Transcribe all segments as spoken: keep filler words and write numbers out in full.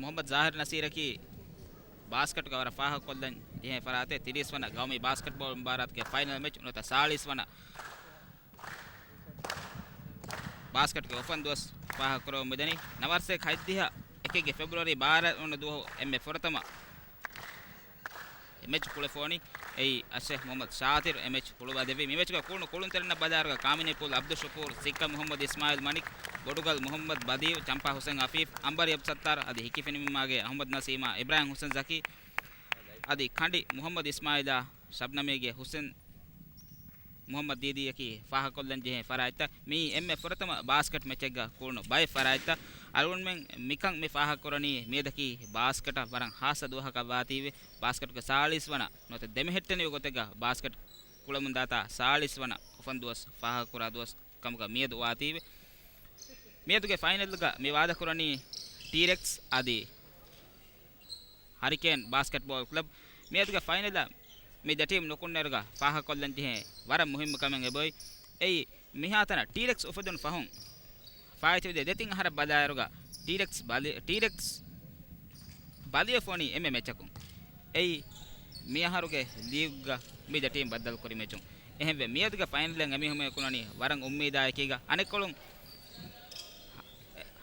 މުޙައްމަދު ޒާހިރު ނަސީރަކީ ބާސްކެޓުގަ ވަރަށް ފާހަގަކޮށްލަން ޖެހޭ ފަރާތެއް. ތިރީސް ވަނަ ގައުމީ ބާސްކެޓްބޯޅަ މުބާރާތުގެ ފައިނަލް މެޗް ނުވަތަ ސާޅީސް ވަނަ ބާސްކެޓްގެ އުފަން ދުވަސް ފާހަގަކުރަމުން މިދަނީ. ނަވާރަ ސަތޭކަ ހަތްދިހަ އެކެއްގެ ފެބްރުއަރީ ބާރަ ވަނަ ދުވަހު އެންމެ ފުރަތަމަ މެޗް ކުޅެފޯނީ. އެއީ އައްޝޭޚް މުޙައްމަދު ޝާތިރު އެ މެޗް ކުޅުވާދެއްވި. މި މެޗުގަ ކުޅުނު ކުޅުންތެރިންނަށް ބަލާއިރުގަ ކާމިނީ ޕޫލް އަބްދުއްޝުކޫރު، ސިއްކަ މުޙައްމަދު އިސްމާއިލް މަނިކް، ބޮޑުގަލް މުޙައްމަދު ބަދީއު، ޗަމްޕާ ހުސެން އަފީފް، އަނބަރި އަބްދުއްސައްތާރު އަދި ހިކިފެނިމީމާގެ އަޙްމަދު ނަސީމާ، އިބްރާހިމް ހުސެން ޒަކީ އަދި ކަނޑި މުޙައްމަދު އިސްމާއިލާ، ޝަބްނަމީގެ ހުސެން މުޙައްމަދު ދީދީއަކީ ފާހަގަކޮށްލަން ޖެހޭ ފަރާތްތައް. މިއީ އެންމެ ފުރަތަމަ ބާސްކެޓް މެޗެއްގަ ކުޅުނު ބައެއް ފަރާތްތައް. އަޅުގަނޑުމެން މިކަން މި ފާހަގަކުރަނީ މިއަދަކީ ބާސްކެޓަށް ވަރަށް ހާއްސަ ދުވަހަކަށް ވާތީވެ، ބާސްކެޓުގެ ސާޅީސް ވަނަ ނުވަތަ ދެމެހެއްޓެނިވި ގޮތެއްގަ ބާސްކެޓް ކުޅަމުންދާތާ ސާޅީސް ވަނަ އުފަންދުވަސް ފާހަގަކުރާ ދުވަސް ކަމުގަ މިއަދު ވާތީވެ. މިއަދުގެ ފައިނަލްގަ މި ވާދަކުރަނީ ޓީރެކްސް އަދި ހަރިކޭން ބާސްކެޓްބޯޅަ ކްލަބް. މިއަދުގެ ފައިނަލަށް މި ދެ ޓީމް ނުކުންނައިރުގަ ފާހަގަކޮށްލަން ޖެހޭ ވަރަށް މުހިއްމު ކަމެއް އެބައޮތް. އެއީ މިހާތަނަށް ޓީރެކްސް އުފެދުނު ފަހުން ފާއިތުވެދިޔަ ދެތިން އަހަރަށް ބަލާއިރުގަ ޓީރެކްސް ބަލި-، ޓީރެކްސް ބަލިވެފަ ވަނީ އެންމެ މެޗަކުން. އެއީ މި އަހަރުގެ ލީގުގަ މި ދެ ޓީމް ބައްދަލުކުރި މެޗުން. އެހެންވެ، މިއަދުގެ ފައިނަލަށް އެމީހުން މި ކުޅަނީ ވަރަށް އުއްމީދާ އެކީގަ. އަނެއްކޮޅުން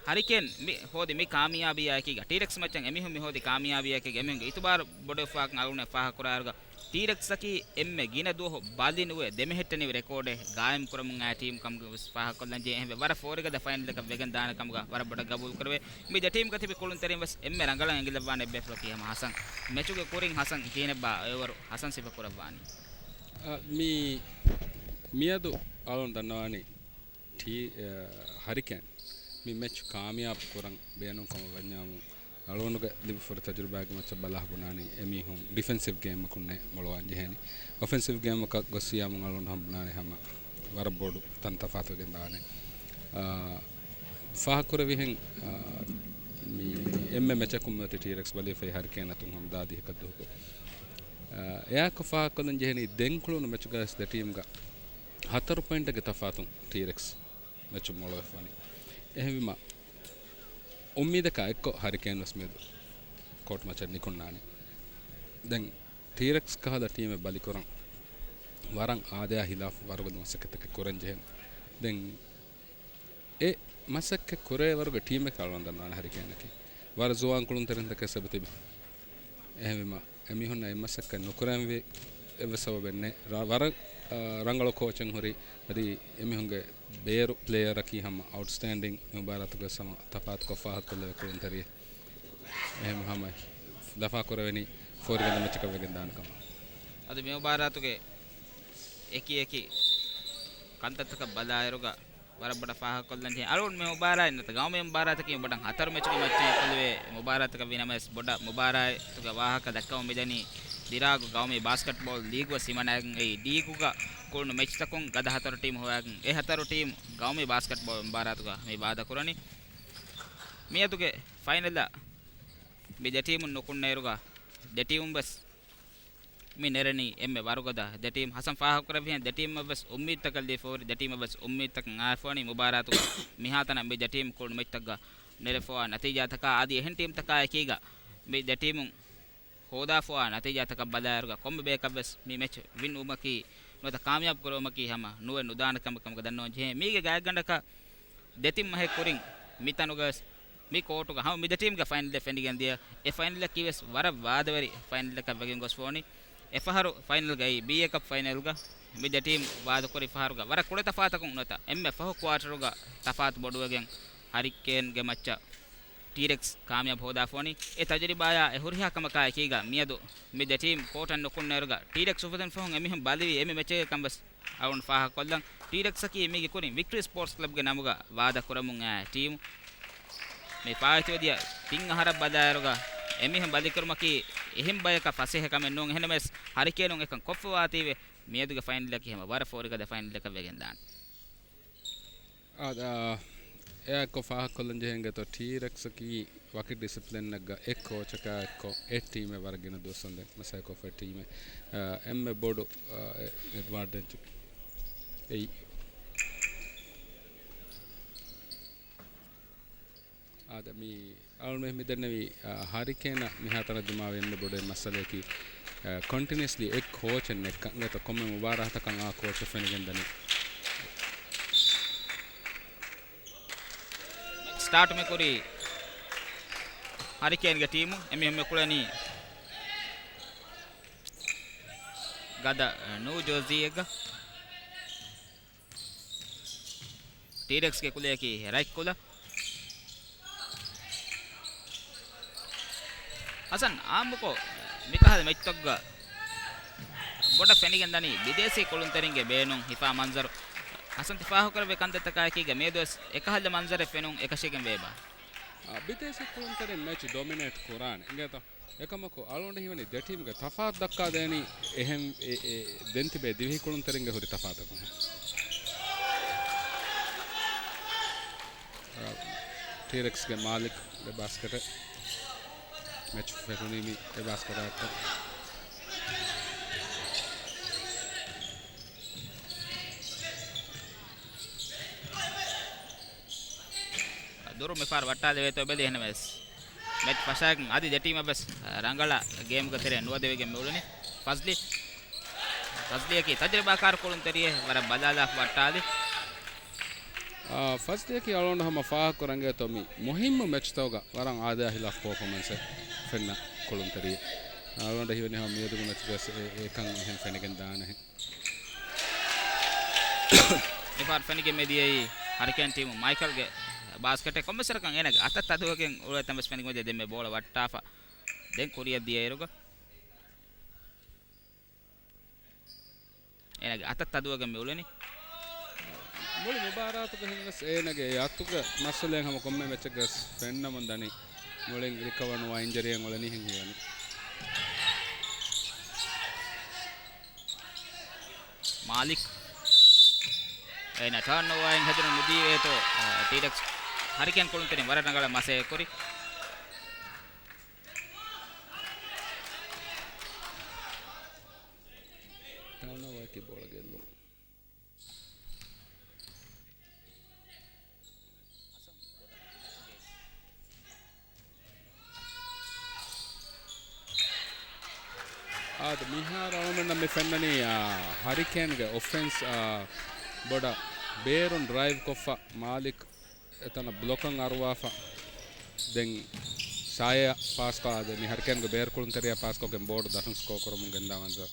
ހަރިކޭން މި ހޯދި މި ކާމިޔާބީއާ އެކީގަ، ޓީރެކްސް މެޗަށް އެމީހުން މި ހޯދި ކާމިޔާބީއާ އެކީގަ، އެމީހުންގެ އިތުބާރު ބޮޑުވެފަވާކަން އަޅުގަނޑު ފާހަގަކުރާއިރުގަ، ޓީރެކްސްއަކީ އެންމެ ގިނަ ދުވަހު ބަލި ނުވެ ދެމެހެއްޓެނިވި ރެކޯޑެއް ގާއިމް ކުރަމުން އައި ޓީމް ކަމުގަ ވެސް ފާހަގަކޮށްލަން ޖެހޭ. އެހެންވެ، ވަރަށް ފޯރިގަދަ ފައިނަލަކަށް ވެގެން ދާނެ ކަމުގަ ވަރަށް ބޮޑަށް ގަބޫލު ކުރެވޭ. މި ދެ ޓީމްގަ ތިބި ކުޅުންތެރިން ވެސް އެންމެ ރަނގަޅަށް އެނގިލައްވާނެ އެއްބަޔަކު ހަސަން. މެޗުގެ ކުރިން ހަސަން ކިހިނެއްބާ އެވަރު ހަސަން ސިފަކުރައްވާނީ. އަ، މި، މިއަދު އަޅުން ދަންނަވާނީ ޓީ، އަ، ހަރިކޭން މި މެޗް ކާމިޔާބު ކުރަން ބޭނުންކަމަށް ވަންޏާމު، އަޅުގަނޑުގެ ލިބިފައި ހުރި ތަޖުރިބާގެ މައްޗަށް ބަލާ ބުނާނީ އެމީހުން ޑިފެންސިވް ގޭމަކުންނޭ މޮޅުވާން ޖެހޭނީ. އޮފެންސިވް ގޭމަކަށް ގޮސް ވިއްޔާމު އަޅުގަނޑު ހަމަ ބުނާނީ ހަމަ ވަރަށް ބޮޑު ތަން ތަފާތުވެގެން ދާނެ. އާ، ފާހަގަކުރެވިހެން، އާ، މި އެންމެ މެޗަކުން މިއޮތީ ޓީރެކްސް ބަލިވެފައި ހަރިކޭން އަތުން ހަމަ ދާދިހަކަށް ދުވަހަކު. އާ، އެއާއެކު ފާހަގަކޮށްލަން ޖެހެނީ ދެން ކުޅުނު މެޗުގައި ވެސް ދެ ޓީމްގަ ހަތަރު ޕޮއިންޓެއްގެ ތަފާތުން ޓީރެކްސް މެޗު މޮޅުވެފަ ވަނީ. އެހެންވީމަ، އުއްމީދަކާ އެއްކޮށް ހަރިކޭން ވެސް މިއަދު ކޯޓް މައްޗަށް ނިކުންނާނެ. ދެން ޓީރެކްސް ކަހަލަ ޓީމެއް ބަލިކުރަން ވަރަށް އާދަޔާ ހިލާފު ވަރުގަދަ މަސައްކަތްތަކެއް ކުރަން ޖެހޭނެ. ދެން އެ މަސައްކަތް ކުރޭ ވަރުގެ ޓީމެއް ކަޅުން ދަންނާނެ ހަރިކޭނަކީ. ވަރަށް ޒުވާން ކުޅުންތެރިންތަކެއް ސަބަބު ތިބި. އެހެންވީމަ، އެމީހުންނަށް އެ މަސައްކަތް ނުކުރަންވީ އެއްވެސް ސަބަބެއް ނެތް. ރަ-، ވަރަށް، އާ، ރަނގަޅު ކޯޗެއް ހުރި. އަދި އެމީހުންގެ ބޭރު ޕްލޭޔަރަކީ ހަމަ އައުޓްސްޓޭންޑިން މި މުބާރާތުގަ ހަމަ ތަފާތުކޮށް ފާހަގަކޮށްލެވޭ ކުޅުންތެރިއެއް. އެހެން ހަމަ ލަފާކުރެވެނީ ފޯރިގަދަ މެޗަކަށް ވެގެން ދާނެ ކަމަށް. އަދި މި މުބާރާތުގެ އެކި އެކި ކަންތައްތަކަށް ބަލާއިރުގަ ވަރަށް ބޮޑަށް ފާހަގަކޮށްލަން ޖެހޭ. އަޅުގަނޑު މި މުބާރާތް ނުވަތަ ގައުމީ މުބާރާތަކީ ބޮޑަށް ހަތަރު މެޗުގެ މައްޗަށް އެކުލެވޭ މުބާރާތަކަށް ވީނަމަވެސް، ބޮޑަށް މުބާރާތުގެ ވާހަކަ ދައްކަމުން މިދަނީ ދިރާގު ގައުމީ ބާސްކެޓްބޯޅަ ލީގު ވެސް ހިމަނައިގެން އެއީ ލީގުގަ ކުޅުނު މެޗްތަކުން ގަދަ ހަތަރު ޓީމް ހޮވާގެން އެ ހަތަރު ޓީމް ގައުމީ ބާސްކެޓްބޯޅަ މުބާރާތުގަ މި ވާދަކުރަނީ. މިއަދުގެ ފައިނަލަށް މި ދެ ޓީމުން ނުކުންނައިރުގަ ދެ ޓީމުން ވެސް މި ނެރެނީ އެންމެ ވަރުގަދަ ދެ ޓީމް. ހަސަން ފާހަގަކުރެއްވިހެން ދެ ޓީމަށް ވެސް އުއްމީދުތަކެއް ލިބިފައި ހުރި، ދެ ޓީމަށް ވެސް އުއްމީދުތަކެއް އައިފައި ވަނީ މުބާރާތުގަ. މިހާތަނަށް މި ދެ ޓީމް ކުޅުނު މެޗްތަކުގަ ނެރެފައިވާ ނަތީޖާތަކާ އަދި އެހެން ޓީމްތަކާ އެކީގަ މި ދެ ޓީމުން ހޯދާފައިވާ ނަތީޖާތަކަށް ބަލާއިރުގަ ކޮންމެ ބަޔަކަށް ވެސް މި މެޗް ވިން ވުމަކީ ނުވަތަ ކާމިޔާބު ކުރެވުމަކީ ހަމަ ނުވެ ނުދާނެ ކަމެއް ކަމުގަ ދަންނަވަން ޖެހޭ. މީގެ ގާތްގަނޑަކަށް ދެތިން މަހެއް ކުރިން މި ތަނުގަ ވެސް މި ކޯޓުގަ ހަމަ މި ދެ ޓީމްގެ ފައިނަލެއް ފެނިގެން ދިޔަ. އެ ފައިނަލަކީ ވެސް ވަރަށް ވާދަވެރި ފައިނަލަކަށް ވެގެން ގޮސްފަ ވަނީ. އެފަހަރު ފައިނަލްގައި ބީ އޭ ކަޕް ފައިނަލްގަ މި ދެ ޓީމް ވާދަކުރި ފަހަރުގަ ވަރަށް ކުޑަ ތަފާތަކުން ނުވަތަ އެންމެ ފަހު ކުއާޓަރުގަ ތަފާތު ބޮޑުވެގެން ހަރިކޭންގެ މައްޗަށް ޓީރެކްސް ކާމިޔާބު ހޯދާފަ ވަނީ. އެ ތަޖުރިބާޔާ އެ ހުރިހާ ކަމަކާ އެކީގަ މިއަދު މި ދެ ޓީމް ކޯޓަށް ނުކުންނައިރުގަ ޓީރެކްސް އުފެދުނު ފަހުން އެމީހުން ބަލިވީ އެންމެ މެޗެއްގަ ކަން ވެސް އަޅުގަނޑު ފާހަގަކޮށްލަން. ޓީރެކްސްއަކީ މީގެ ކުރިން ވިކްޓަރީ ސްޕޯޓްސް ކްލަބްގެ ނަމުގަ ވާދަ ކުރަމުން އައި ޓީމު. މި ފާއިތުވެދިޔަ ތިން އަހަރަށް ބަލާއިރުގަ އެމީހުން ބަލިކުރުމަކީ އެހެން ބަޔަކަށް ފަސޭހަ ކަމެއް ނޫން. އެހެންނަމަވެސް ހަރިކޭނުން އެކަން ކޮށްފަވާތީވެ، މިއަދުގެ ފައިނަލަކީ ހަމަ ވަރަށް ފޯރިގަދަ ފައިނަލަކަށް ވެގެންދާނެ. އާ، އާ، އެއާއެއްކޮށް ފާހަގަކޮށްލަން ޖެހޭންގެތޯ ޓީރެކްސްއަކީ ވަކި ޑިސިޕްލިންއެއްގަ އެއް ކޯޗަކާ އެއްކޮށް އެއް ޓީމެއް ވަރަށް ގިނަ ދުވަސްވަންދެން މަސައްކަތްކޮށްފަ ޓީމެއް. އާ، އެންމެ ބޮޑު، އާ، އެ-، އެޑްވާންޓޭޖް އެއީ. އާދެ، މި އަޅުމެ މި ދެންނެވީ، އާ، ހަރިކޭނަށް މިހާތަނަށް ދިމާވި އެންމެ ބޮޑު މައްސަލަޔަކީ، އާ، ކޮންޓިނިއަސްލީ އެއް ކޯޗެއް ނެއްކަން. އެތަ ކޮންމެ މުބާރާތަކަށް އާ ކޯޗެއް ފެނިގެން ދަނީ. ސްޓާޓު މި ކުރީ ހަރިކޭންގެ ޓީމު. އެމީހުން މި ކުޅެނީ ގަދަ ނޫ ޖާޒީއެއްގަ. ޓީރެކްސްގެ ކުލަޔަކީ ރަތް ކުލަ. ހަސަން، އާއްމުކޮށް މިކަހަލަ މެޗްތަކުގަ ބޮޑަށް ފެނިގެން ދަނީ ބިދޭސީ ކުޅުންތެރިންގެ ބޭނުން ހިފާ މަންޒަރު. ހަސަން، ތި ފާހަގަކުރެއްވި ކަންތައްތަކާއެކީގަ މިއަދުވެސް އެކަހަލަ މަންޒަރެއް ފެނުން އެކަށީގެން ވޭބާ؟ އާ، ބިދޭސީ ކުޅުންތެރިން މެޗް ޑޮމިނޭޓް ކުރާނެ. އިނގޭތޯ؟ އެކަމަކު އަޅުގަނޑަށް ހީވަނީ ދެ ޓީމްގެ ތަފާތު ދައްކާދޭނީ އެހެން އެ، އެ، ދެން ތިބޭ ދިވެހި ކުޅުންތެރިންގެ ހުރި ތަފާތަކުން. ޓީރެކްސްގެ މާލިކްގެ ބާސްކެޓެއް. މެޗް ފެށުނީ މި އެ ބާސްކެޓާއެކު. ދުރު މިފަހަރު ވައްޓާލެވޭތޯ ބެލި. އެހެންނަމަވެސް މެޗް ފަށާގެން އަދި ދެ ޓީމަށް ވެސް ރަނގަޅަށް ގޭމުގެ ތެރެއަށް ނުވަދެވިގެން މި އުޅެނީ. ފަޒްލީ، ފަޒްލީއަކީ ތަޖުރިބާކާރު ކުޅުންތެރިއެއް، ވަރަށް ބަލާލާފަ ވައްޓާލި. އާ، ފަޒްލީއަކީ އަޅުގަނޑު ހަމަ ފާހަގަކުރަން އެނގޭތޯ މި މުހިއްމު މެޗްތަކުގަ ވަރަށް އާދަޔާ ހިލާފް ޕަރފޯމަންސެއް ފެންނަ ކުޅުންތެރިއެއް. އަޅުގަނޑަށް ހީވަނީ ހަމަ މިއަދުގެ މެޗުގަ އެ، އެކަން އެހެން ފެނިގެން ދާނެހެން. މިފަހަރު ފެނިގެން މި ދިޔައީ ހަރިކޭން ޓީމު މައިކަލްގެ ބާސްކެޓެއް. ކޮންމެސް ވަރަކަށް އޭނަގެ އަތަށް ތަދުވެގެން އުޅޭތަން ވެސް ފެނިގެން ދެންމެ ބޯޅަ ވައްޓާފަ. ދެން ކުރިއަށް ދިޔައިރުގަ އޭނަގެ އަތަށް ތަދުވެގެން މި އުޅެނީ. މުޅި މުބާރާތުގަ ހިން ވެސް އޭނަގެ އެ އަތުގެ މައްސަލައެއް ހަމަ ކޮންމެ މެޗެއްގަ ވެސް ފެންނަމުން ދަނީ. މުޅިން ރިކަވަރ ނުވާ އިންޖަރީއެއް އުޅެނީ ހެން ހީވަނީ. މާލިކް. އޭނަ ޓާން އޯވާއިން ހެދުނު ނުދީވޭތޯ، އަ، ޓީރެކްސް ހަރިކޭން ކުޅުންތެރިން ވަރަށް ރަނގަޅަށް މަސައްކަތް ކުރި. ޓާން އޯވާއަކީ ބޯޅަ ގެއްލުން. އާދެ، މިހާރު އަޅުގަނޑަށް މި ފެންނަނީ، އާ، ހަރިކޭންގެ އޮފެންސް، އާ، ބޮޑަށް ބޭރުން ޑްރައިވް ކޮށްފަ، މާލިކް އެތަނަށް ބްލޮކަށް އަރުވާފަ. ދެން ޝާޔަށް ޕާސްކޮށް، އާދެ، މި ހަރިކޭންގެ ބޭރު ކުޅުންތެރިޔާ ޕާސްކޮށްގެން ބޯޑު ދަށުން ސްކޯ ކުރަމުން ގެންދާ މަންޒަރު.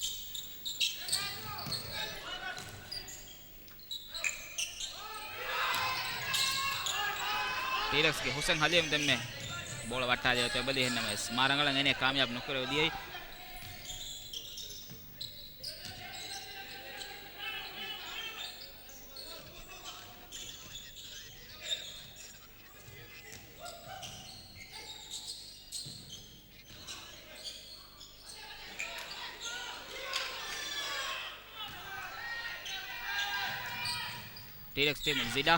ޓީރެކްސްގެ ހުސެން ހަލީމް ދެންމެ ބޯޅަ ވައްޓާލި އޮތެ ބަލި ހެންނަމެސް މާ ރަނގަޅަށް އޭނެ ކާމިޔާބު ނުކުރެވި ދިޔައީ. ޓީރެކްސް ޓީމުން ޒިލާ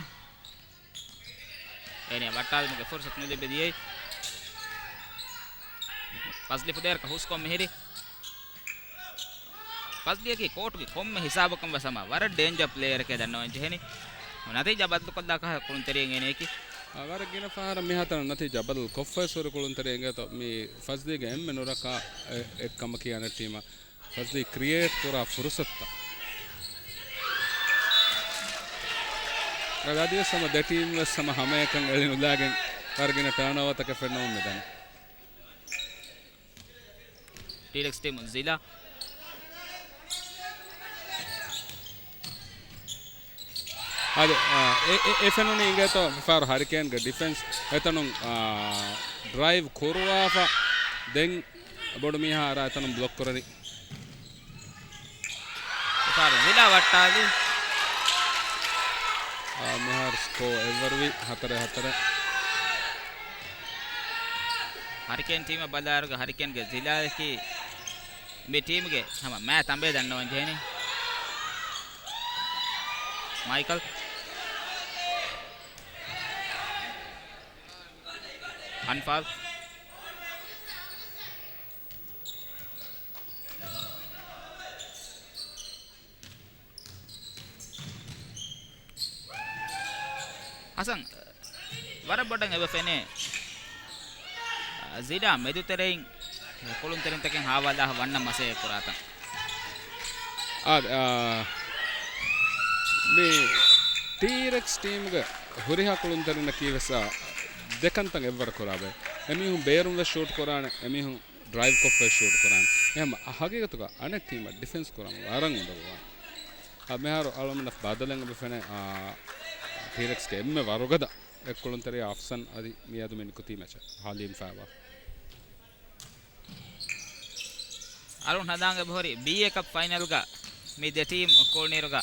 އޭނެ ވައްޓާލުމުގެ ފުރުސަތު ނުލިބި ދިޔައީ. ފަޒްލި ފުދޭވަރަކަށް ހުސްކޮށް މިހިރި. ފަޒްލިއަކީ ކޯޓުގެ ކޮންމެ ހިސާބަކުން ވެސް ހަމަ ވަރަށް ޑޭންޖަރ ޕްލޭޔަރެކޭ ދަންނަވަން ޖެހެނީ. ނަތީޖާ ބަދަލުކޮށްލާ ކަހަލަ ކުޅުންތެރިއެއް އޭނައަކީ. އާ، ވަރަށް ގިނަ ފަހަރަށް މިހާތަނަށް ނަތީޖާ ބަދަލު ކޮށްފަވެސް ހުރި ކުޅުންތެރި އިނގޭތޯ މި ފަޒްލީގެ އެންމެ ނުރައްކާ އެ، އެއްކަމަކީ އަނެއް ޓީމަށް ފަޒްލީ ކްރިއޭޓް ކުރާ ފުރުސަތުތައް. އަދިވެސް ހަމަ ދެ ޓީމް ވެސް ހަމަ ހަމައެކަން އެޅި ނުލާގެން ވަރަށް ގިނަ ޓާންއޯވާތަކެއް ފެންނަމުން މިދަނީ. ޓީރެކްސް ޓީމުން ޒިލާ. އާދެ، އާ، އެ، އެ، އެ ފެނުނީ އިނގޭތޯ މިފަހަރު ހަރިކޭންގެ ޑިފެންސް އެތަނުން، އާ، ޑްރައިވް ކުރުވާފަ ދެން ބޮޑު މީހާ އަރާ އެތަނުން ބްލޮކް ކުރަނީ. މިފަހަރު ޒިލާ ވައްޓާލި. އާ، މިހާރު ސްކޯ އެއްވަރުވީ ހަތަރެއް ހަތަރެއް. ހަރިކޭން ޓީމަށް ބަލާއިރުގަ ހަރިކޭންގެ ޒިލާއަކީ މި ޓީމްގެ ހަމަ މާ ތަނބޭ ދަންނަވަން ޖެހެނީ. މައިކަލް. އަންފާލް. ހަސަން، ވަރަށް ބޮޑަށް އެބަ ފެނޭ. ޒިޑާ މެދުތެރެއިން ކުޅުންތެރިންތަކެއް ހާވާލާ ވަންނަ މަސައްކަތް ކުރާތަން. އާ، އާ، މި ޓީރެކްސް ޓީމުގެ ހުރިހާ ކުޅުންތެރިންނަކީ ވެސް، އާ، ދެ ކަންތައް އެއްވަރަށް ކުރާ ބައެއް. އެމީހުން ބޭރުން ވެސް ޝޫޓް ކުރާނެ، އެމީހުން ޑްރައިވް ކޮށްފައި ޝޫޓް ކުރާނެ. އެހެން ހަގީގަތުގަ އަނެއް ޓީމަށް ޑިފެންސް ކުރަން ވަރަށް އުނދަގޫވާނެ. އާ، މިހާރު އަޅުގަނޑަށް ބައްދަލުވެގެން އޮތް ފެނޭ، އާ، ޓީރެކްސްގެ އެންމެ ވަރުގަދަ އެއްކުޅުންތެރިޔާ އަފްސަން އަދި މިއަދު މި ނިކުތީ މެޗަށް ހަލީމް ފައިވާ. އަޅުން ހަނދާން އެބަހުރި ބީއޭ ކަޕް ފައިނަލްގަ މި ދެ ޓީމް ކުޅުނީރުގަ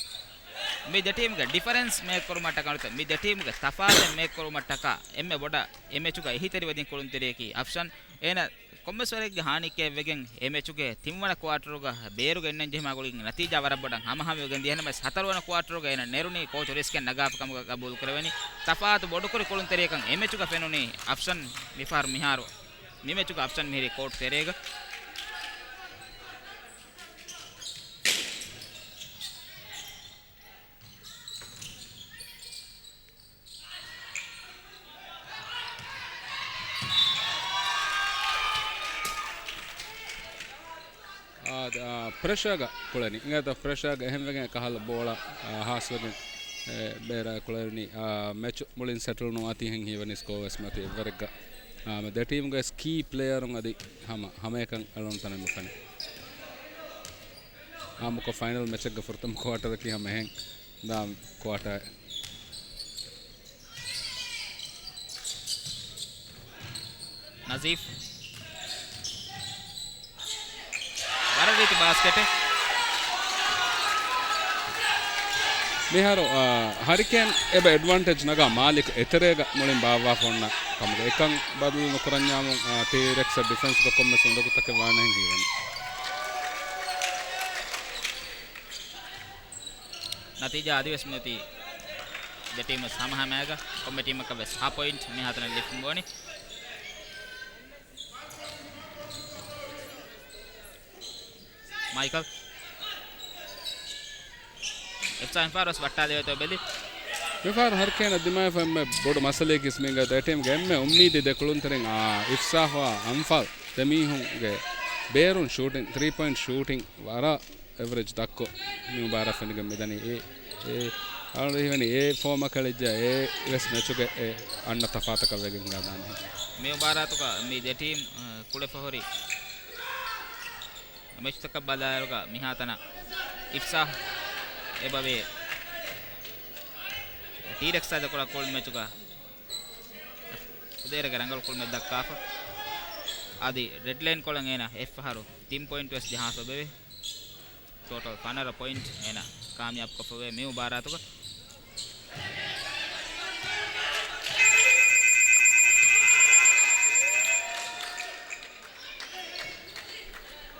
މި ދެ ޓީމްގެ ޑިފަރެންސް މޭކް ކުރުމަށްޓަކާ ނުވަތަ މި ދެ ޓީމްގެ ތަފާތެއް މޭކް ކުރުމަށްޓަކާ އެންމެ ބޮޑަށް އެ މެޗުގަ އެހީތެރިވެދިން ކުޅުންތެރިޔަކީ އަފްޝަން. އޭނަ ކޮންމެސް ވަރެއްގެ ހާނިއެއް ވެގެން އެ މެޗުގެ ތިންވަނަ ކުއާޓަރުގަ ބޭރުގަ އިންނަން ޖެހުމާ ގުޅިގެން ނަތީޖާ ވަރަށް ބޮޑަށް ހަމަހަމަވެގެން ދިޔަ. އެހެންނަމަވެސް ހަތަރުވަނަ ކުއާޓަރުގަ އޭނަ ނެރުނީ ކޯޗު ރިސްކެއް ނަގާފަ ކަމުގަ ގަބޫލު ކުރެވެނީ. ތަފާތު ބޮޑުކުރި ކުޅުންތެރިޔަކަށް އެ މެޗުގަ ފެނުނީ އަފްޝަން މިފަހަރު މިހާރު މި މެޗުގަ އަފްޝަން މިހިރީ ކޯޓް ތެރޭގަ. އާ، އާ، ޕްރެޝާގަ ކުޅެނީ. އިނގޭތޯ ޕްރެޝާގަ އެހެންވެގެން ކަހަލަ ބޯޅަ، އާ، ހާސްވެގެން، އެ، ބޭރަށް ކުޅެނީ. އާ، މެޗު މުޅިން ސެޓްލް ނުވާތީ ހެން ހީވަނީ ސްކޯ ވެސް މަތި އެއްވަރެއްގަ. އާ، މި ދެ ޓީމުގެ ކީ ޕްލޭޔަރުން އަދި ހަމަ، ހަމައެކަން އެޅުނު ތަނެއް ނުފެނޭ. އާއްމުކޮށް ފައިނަލް މެޗެއްގެ ފުރަތަމަ ކުއާޓަރަކީ ހަމަ އެހެން ދާ ކުއާޓަރެއް. ނަޒީފް. ވަރަށް ރީތި ބާސްކެޓެއް. މިހާރު، އާ، ހަރިކޭން އެބަ އެޑްވާންޓޭޖް ނަގާ މާލިކް އެތެރޭގަ މުޅިން ބާއްވާފަ އޮންނަ ކަމުގަ އެކަން ބަދަލު ނުކުރަންޏާމު، އާ، ޓީރެކްސް ޑިފެންސްގަ ކޮންމެސް އުނދަގޫތަކެއް ވާނެހެން ހީވަނީ. ނަތީޖާ އަދިވެސް މިއޮތީ ދެ ޓީމް ވެސް ހަމަހަމައިގަ ކޮންމެ ޓީމަކަށް ވެސް ހަ ޕޮއިންޓް މިހާތަނަށް ލިބިފަ އޮންނަވަނީ. މައިކަލް. އިފްސާ މިފަހަރު ވެސް ވައްޓާލެވޭތޯ ބެލި. މިފަހަރު ހަރިކޭނަށް ދިމާވެފަ އެންމެ ބޮޑު މައްސަލައަކީ މިނގަ ދެ ޓީމްގެ އެންމެ އުއްމީދީ ދެ ކުޅުންތެރިން، އާ، އިފްސާހް އަންފާލް ދެ މީހުންގެ ބޭރުން ޝޫޓިން، ތްރީ ޕޮއިންޓް ޝޫޓިން ވަރަށް އެވްރެޖް ދަށްކޮށް މި މުބާރާތް ފެނިގެން މިދަނީ. އެ، އެ، އަޅުގަނޑު ހީވަނީ އެ ފޯމަކަށް އެއްޗެއް އެ ވެސް މެޗުގެ އެ އަންނަ ތަފާތަކަށް ވެގެން ހިނގާދާނެ. މި މުބާރާތުގަ މި ދެ ޓީމް، އަ، ކުޅެފަ ހުރި މެޗުތަކަށް ބަލާއިރުގަ މިހާތަނަށް އިފްސާހް އެބަވޭ. ޓީރެކްސް އާ ދެކޮޅަށް ކުޅުނު މެޗުގަ ހުދޭރަގެ ރަނގަޅު ކުޅުމެއް ދައްކާފަ. އަދި ޑެޑްލައިން ކޮޅަށް އޭނަ އެއްފަހަރު ތިން ޕޮއިންޓް ވެސް ޖަހާފަ އެބަވޭ. ޓޯޓަލް ފަނަރަ ޕޮއިންޓް އޭނަ ކާމިޔާބުކޮށްފަވޭ މި މުބާރާތުގަ.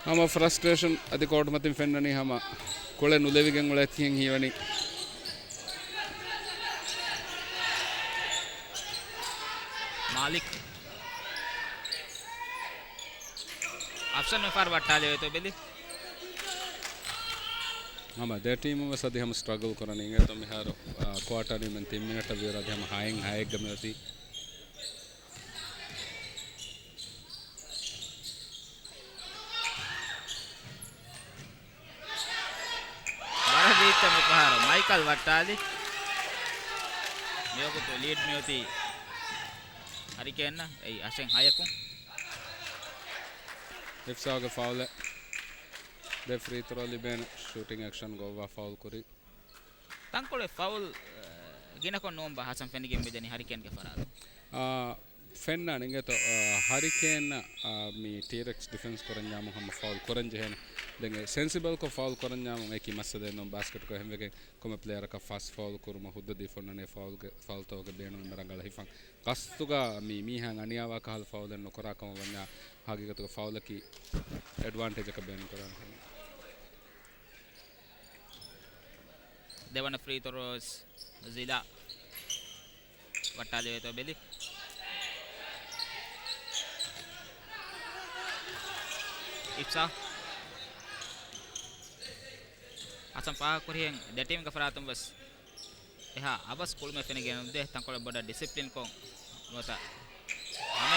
ހަމަ ފްރަސްޓްރޭޝަން އަދި ކޯޓު މަތިން ފެންނަނީ ހަމަ ކުޅެ ނުލެވިގެން އުޅޭތީ ހެން ހީވަނީ. މާލިކް. އަފްޝަން މިފަހަރު ވައްޓާލެވޭތޯ ބެލި. ހަމަ ދެ ޓީމުން ވެސް އަދި ހަމަ ސްޓްރަގަލް ކުރަނީ. އިނގޭތޯ މިހާރު، އާ، ކުއާޓަރ ނިމެން ތިން މިނެޓަށް ވީއިރު އަދި ހަމަ ހައެއް ހައެއްގަ މިއޮތީ. ވަރަށް ރީތި މިފަހަރު މައިކަލް ވައްޓާލި. މިވަގުތު ލީޑް މިއޮތީ ހަރިކޭންއަށް އެއީ އަށެއް ހަޔަކުން. އިފްސާގެ ފައުލެއް. ދެ ފްރީ ތްރޯ ލިބޭނެ ޝޫޓިން އެކްޝަން ގޮއްވާ ފައުލް ކުރި. ތަންކޮޅެއް ފައުލް، އަ، ގިނަކޮށް ނޫން ބާ ހަސަން ފެނިގެން މިދަނީ ހަރިކޭންގެ ފަރާތުން. އާ، ފެންނާނެ އިނގޭތޯ، އާ، ހަރިކޭންއަށް، އާ، މި ޓީރެކްސް ޑިފެންސް ކުރަންޏާމު ހަމަ ފައުލް ކުރަން ޖެހޭނެ. ދެން އެ ސެންސިބަލްކޮށް ފައުލް ކުރަންޏާމު އެކި މައްސަލައެއް ނޫން ބާސްކެޓްކޮށް އެހެންވެގެން ކޮންމެ ޕްލޭޔަރަކަށް ފާސްޓް ފައުލް ކުރުމަށް ހުއްދަ ދީފަ އޮންނަނީ ފައުލްގެ، ފައުލްތަކުގެ ބޭނުމެއް ރަނގަޅަށް ހިފަން. ގަސްތުގަ މި މީހާ އަނިޔާވާ ކަހަލަ ފައުލެއް ނުކުރާ ކަމަށް ވަންޏާ ހަގީގަތުގަ ފައުލަކީ އެޑްވާންޓޭޖަކަށް ބޭނުން ކުރާނެ. ދެވަނަ ފްރީ ތްރޯ ވެސް ޒިލާ ވައްޓާލެވޭތޯ ބެލި. އިފްސާ ހަސަން ފާހަގަކުރިހެން ދެ ޓީމްގެ ފަރާތުން ވެސް އެހާ އަވަސް ކުޅުމެއް ފެނިގެން ނުދޭ. ތަންކޮޅެއް ބޮޑަށް ޑިސިޕްލިންކޮށް ނުވަތަ ހަމަ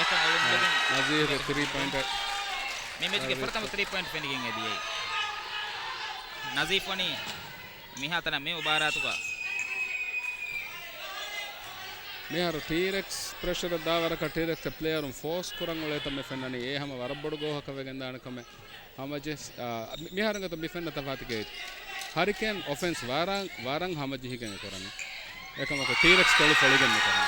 ނަޒީފްގެ ތްރީ ޕޮއިންޓް. މި މެޗުގެ ފުރަތަމަ ތްރީ ޕޮއިންޓް ފެނިގެން އެދިޔައީ. ނަޒީފް ވަނީ މިހާތަނަށް މި މުބާރާތުގަ. މިހާރު ޓީރެކްސް ޕްރެޝަރަށް ދާ ވަރަކަށް ޓީރެކްސްގެ ޕްލޭޔަރުން ފޯސް ކުރަން އުޅޭތަން މި ފެންނަނީ. އެ ހަމަ ވަރަށް ބޮޑު ގޯހަކަށް ވެގެންދާނެ ކަމެއް. ހަމަޖެސް، އާ، މި-، މިހާރުގެ ތަ މި ފެންނަ ތަފާތުގެ ހަރިކޭން އޮފެންސް ވަރަށް، ވަރަށް ހަމަޖެހިގެން އެކުރަނީ. އެކަމަކު ޓީރެކްސް ކޮޅު ފޮޅިގެން މިކުރަނީ.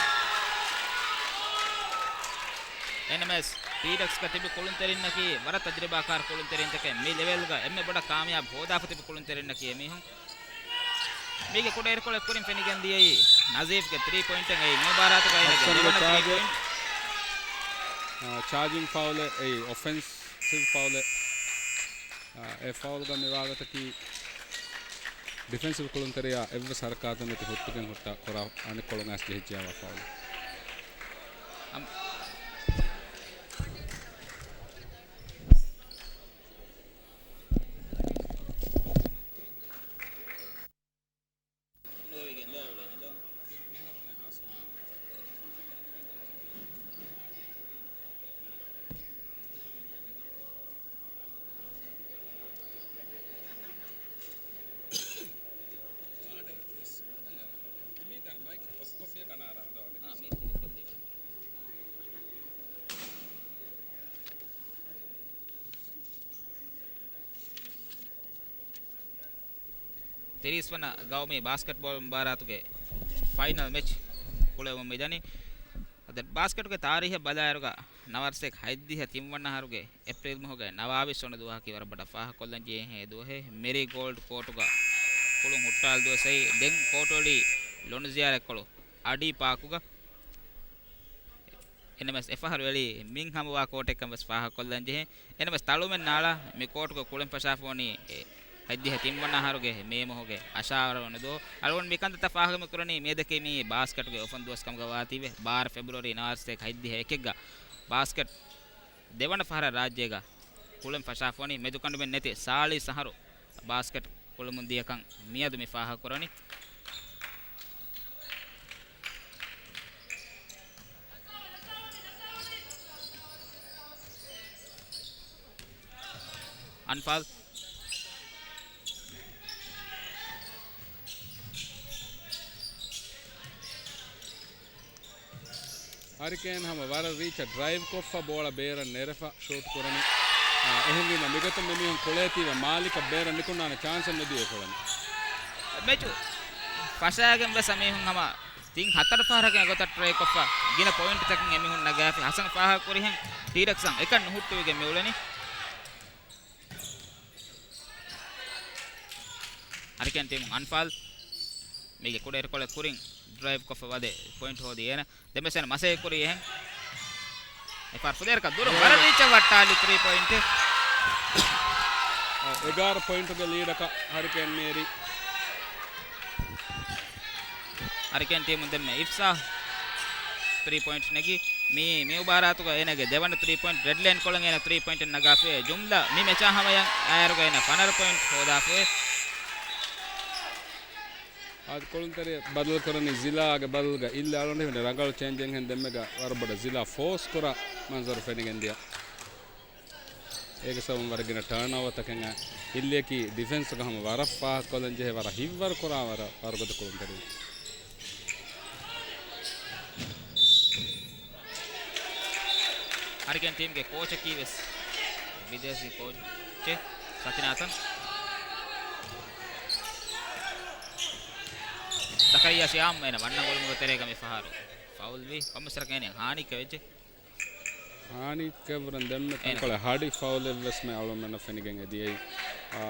އެންއެމްއެސް ޓީރެކްސްގަ ތިބި ކުޅުންތެރިންނަކީ ވަރަށް ތަޖުރިބާކާރު ކުޅުންތެރިންތަކެއް. މި ލެވެލްގަ އެންމެ ބޮޑަށް ކާމިޔާބު ހޯދާފަ ތިބި ކުޅުންތެރިންނަކީ އެމީހުން. މީގެ ކުޑަ އިރުކޮޅެއް ކުރިން ފެނިގެން ދިޔައީ ނަޒީފްގެ ތްރީ ޕޮއިންޓެއް. އެއީ މި މުބާރާތުގަ އޭނަގެ ހައްސަންގެ ދެވަނަ ތްރީ ޗާޖެއް. ޕޮއިންޓް. އާ، ޗާޖިން ފައުލެއް، އެއީ އޮފެންސިވް ފައުލެއް. އާ، އެ ފައުލްގަ މި ވާގޮތަކީ ޑިފެންސިވް ކުޅުންތެރިޔާ އެއްވެސް ހަރަކާތެއް ނެތި ހުއްޓުގެން ހުއްޓާ ކުރާ އަނެއްކޮޅުން އައިސް ޖެހިއްޖެޔާ ވާ ފައުލެއް. އަމް. ތިރީސް ވަނަ ގައުމީ ބާސްކެޓްބޯލް މުބާރާތުގެ ފައިނަލް މެޗް ކުޅެވުމަށް މިދަނީ. އަދި ބާސްކެޓުގެ ތާރީހަށް ބަލާއިރުގަ ނަވާރަ ސަތޭކަ ހަތްދިހަ ތިން ވަނަ އަހަރުގެ އޭޕްރީލް މަހުގެ ނަވާވީސް ވަނަ ދުވަހަކީ ވަރަށް ބޮޑަށް ފާހަގަކޮށްލަން ޖެހޭ ދުވަހެއް. މެރީގޯލްޑް ކޯޓުގަ ކުޅުން ހުއްޓާލި ދުވަސް. ދެން ކޯޓު އެޅީ ލޮނުޒިޔާރަ އެއްކޮޅު އަޑީ ޕާކުގަ. އެންއެމްއެސް އެފަހަރު އެޅީ މިން ހަމަވާ ކޯޓެއްކަން ވެސް ފާހަގަކޮށްލަން ޖެހޭ. އެންއެމްއެސް ތަޅުމެއް ނާޅާ މި ކޯޓުގެ ކުޅެން ފަށާފަ ވަނީ ހަތްދިހަ ތިން ވަނަ އަހަރުގެ މޭ މަހުގެ އަށާރަ ވަނަ ދުވަހު. އަޅުގަނޑު މި ކަންތައްތައް ފާހަގަ މި ކުރަނީ މިއަދަކީ މީ ބާސްކެޓުގެ އުފަން ދުވަސް ކަމުގަ ވާތީވެ، ބާރަ ފެބްރުއަރީ ނަވާރަ ސަތޭކަ ހަތްދިހަ އެކެއްގަ ބާސްކެޓް ދެވަނަ ފަހަރަށް ރާއްޖޭގަ ކުޅެން ފަށާފަ ވަނީ މެދުކަނޑުމެއް ނެތި ސާޅީސް އަހަރު ބާސްކެޓް ކުޅެމުން ދިޔަކަން މިއަދު މި ފާހަގަކުރަނީ. އަންފާލް. ހަރިކޭން ހަމަ ވަރަށް ރީޗަށް ޑްރައިވް ކޮށްފަ ބޯޅަ ބޭރަށް ނެރެފަ ޝޫޓް ކުރަނީ. އާ، އެހެންވީމަ މިގޮތުން މިމީހުން ކުޅޭތީވެ މާލިކަށް ބޭރަށް ނިކުންނާނެ ޗާންސެއް ނުދީ އެކުޅަނީ. މެޗު ފަށާގެން ވެސް އެމީހުން ހަމަ ތިން ހަތަރު ފަހަރަކަށް އެގޮތަށް ޓްރައި ކޮށްފަ ގިނަ ޕޮއިންޓްތަކެއް އެމީހުން ނަގާފި. ހަސަން ފާހަގަ ކުރިހެން ޓީރެކްސްއަށް އެކަން ނުހުއްޓުވިގެން މިއުޅެނީ. ހަރިކޭން ޓީމުން އަންފާލް. މީގެ ކުޑަ އިރުކޮޅެއް ކުރިން ޑްރައިވް ކޮށްފަ ވަދެ ޕޮއިންޓް ހޯދި އޭނަ. ދެމެސެން މަސޭ ކުރީ އެހެން. އެފާރް ފުދޭރަކަށް ދުރު ވަރަށް ރީޗަށް ވައްޓާލި ތްރީ ޕޮއިންޓް. އެގާރަ ޕޮއިންޓުގެ ލީޑަކަށް ހަރިކޭން މޭރީ. ހަރިކޭން ޓީމުން ދެންމެ އިފްސާ ތްރީ ޕޮއިންޓް ނެގި. މި، މި މުބާރާތުގަ އޭނަގެ ދެވަނަ ތްރީ ޕޮއިންޓް، ރެޑް ލައިން ކޮޅަށް އޭނަ ތްރީ ޕޮއިންޓެއް ނަގާފައި. ޖުމްލަ މި މެޗާ ހަމަޔަށް އައިރުގަ އޭނަ ފަނަރަ ޕޮއިންޓް ހޯދާފައި. އަދި ކުޅުންތެރި ބަދަލު ކުރަނީ ޒިލާގެ ބަދަލުގަ އިއްލެ އަޅުގަނޑު ހިމެނޭ ރަނގަޅު ޗޭންޖެއްހެން ދެންމެގަ ވަރަށް ބޮޑަށް ޒިލާ ފޯސް ކުރާ މަންޒަރު ފެނިގެން ދިޔަ. އޭގެ ސަބަބުން ވަރަށް ގިނަ ޓާންއޯވަރތަކެއް އިއްލިއަކީ ޑިފެންސްގަ ހަމަ ވަރަށް ފާހަގަކޮށްލަން ޖެހޭ ވަރަށް ހިތްވަރު ކުރާ ވަރަށް ވަރުގަދަ ކުޅުންތެރިން. ހަރިކޭން ޓީމްގެ ކޯޗަކީ ވެސް ބިދޭސީ ކޯޗެއް ސަތިނާތަން. ޒަކަރިއްޔާ ޝިޔާމް އޭނަ ވަންނަ ގޮޅުމުގެ ތެރޭގަ މި ފަހަރު ފައުލްވީ. ކޮންމެސް ވަރަކަށް އޭނަ ހާނީއްކަ ވެއްޖެ. ހާނީއްކަ ވުރެން ދެންމެ އޭނަ ތަންކޮޅެއް ހަޑި ފައުލެއްވެސް މެ އަޅުމެންނަށް ފެނިގެން އެދިޔައީ. އާ،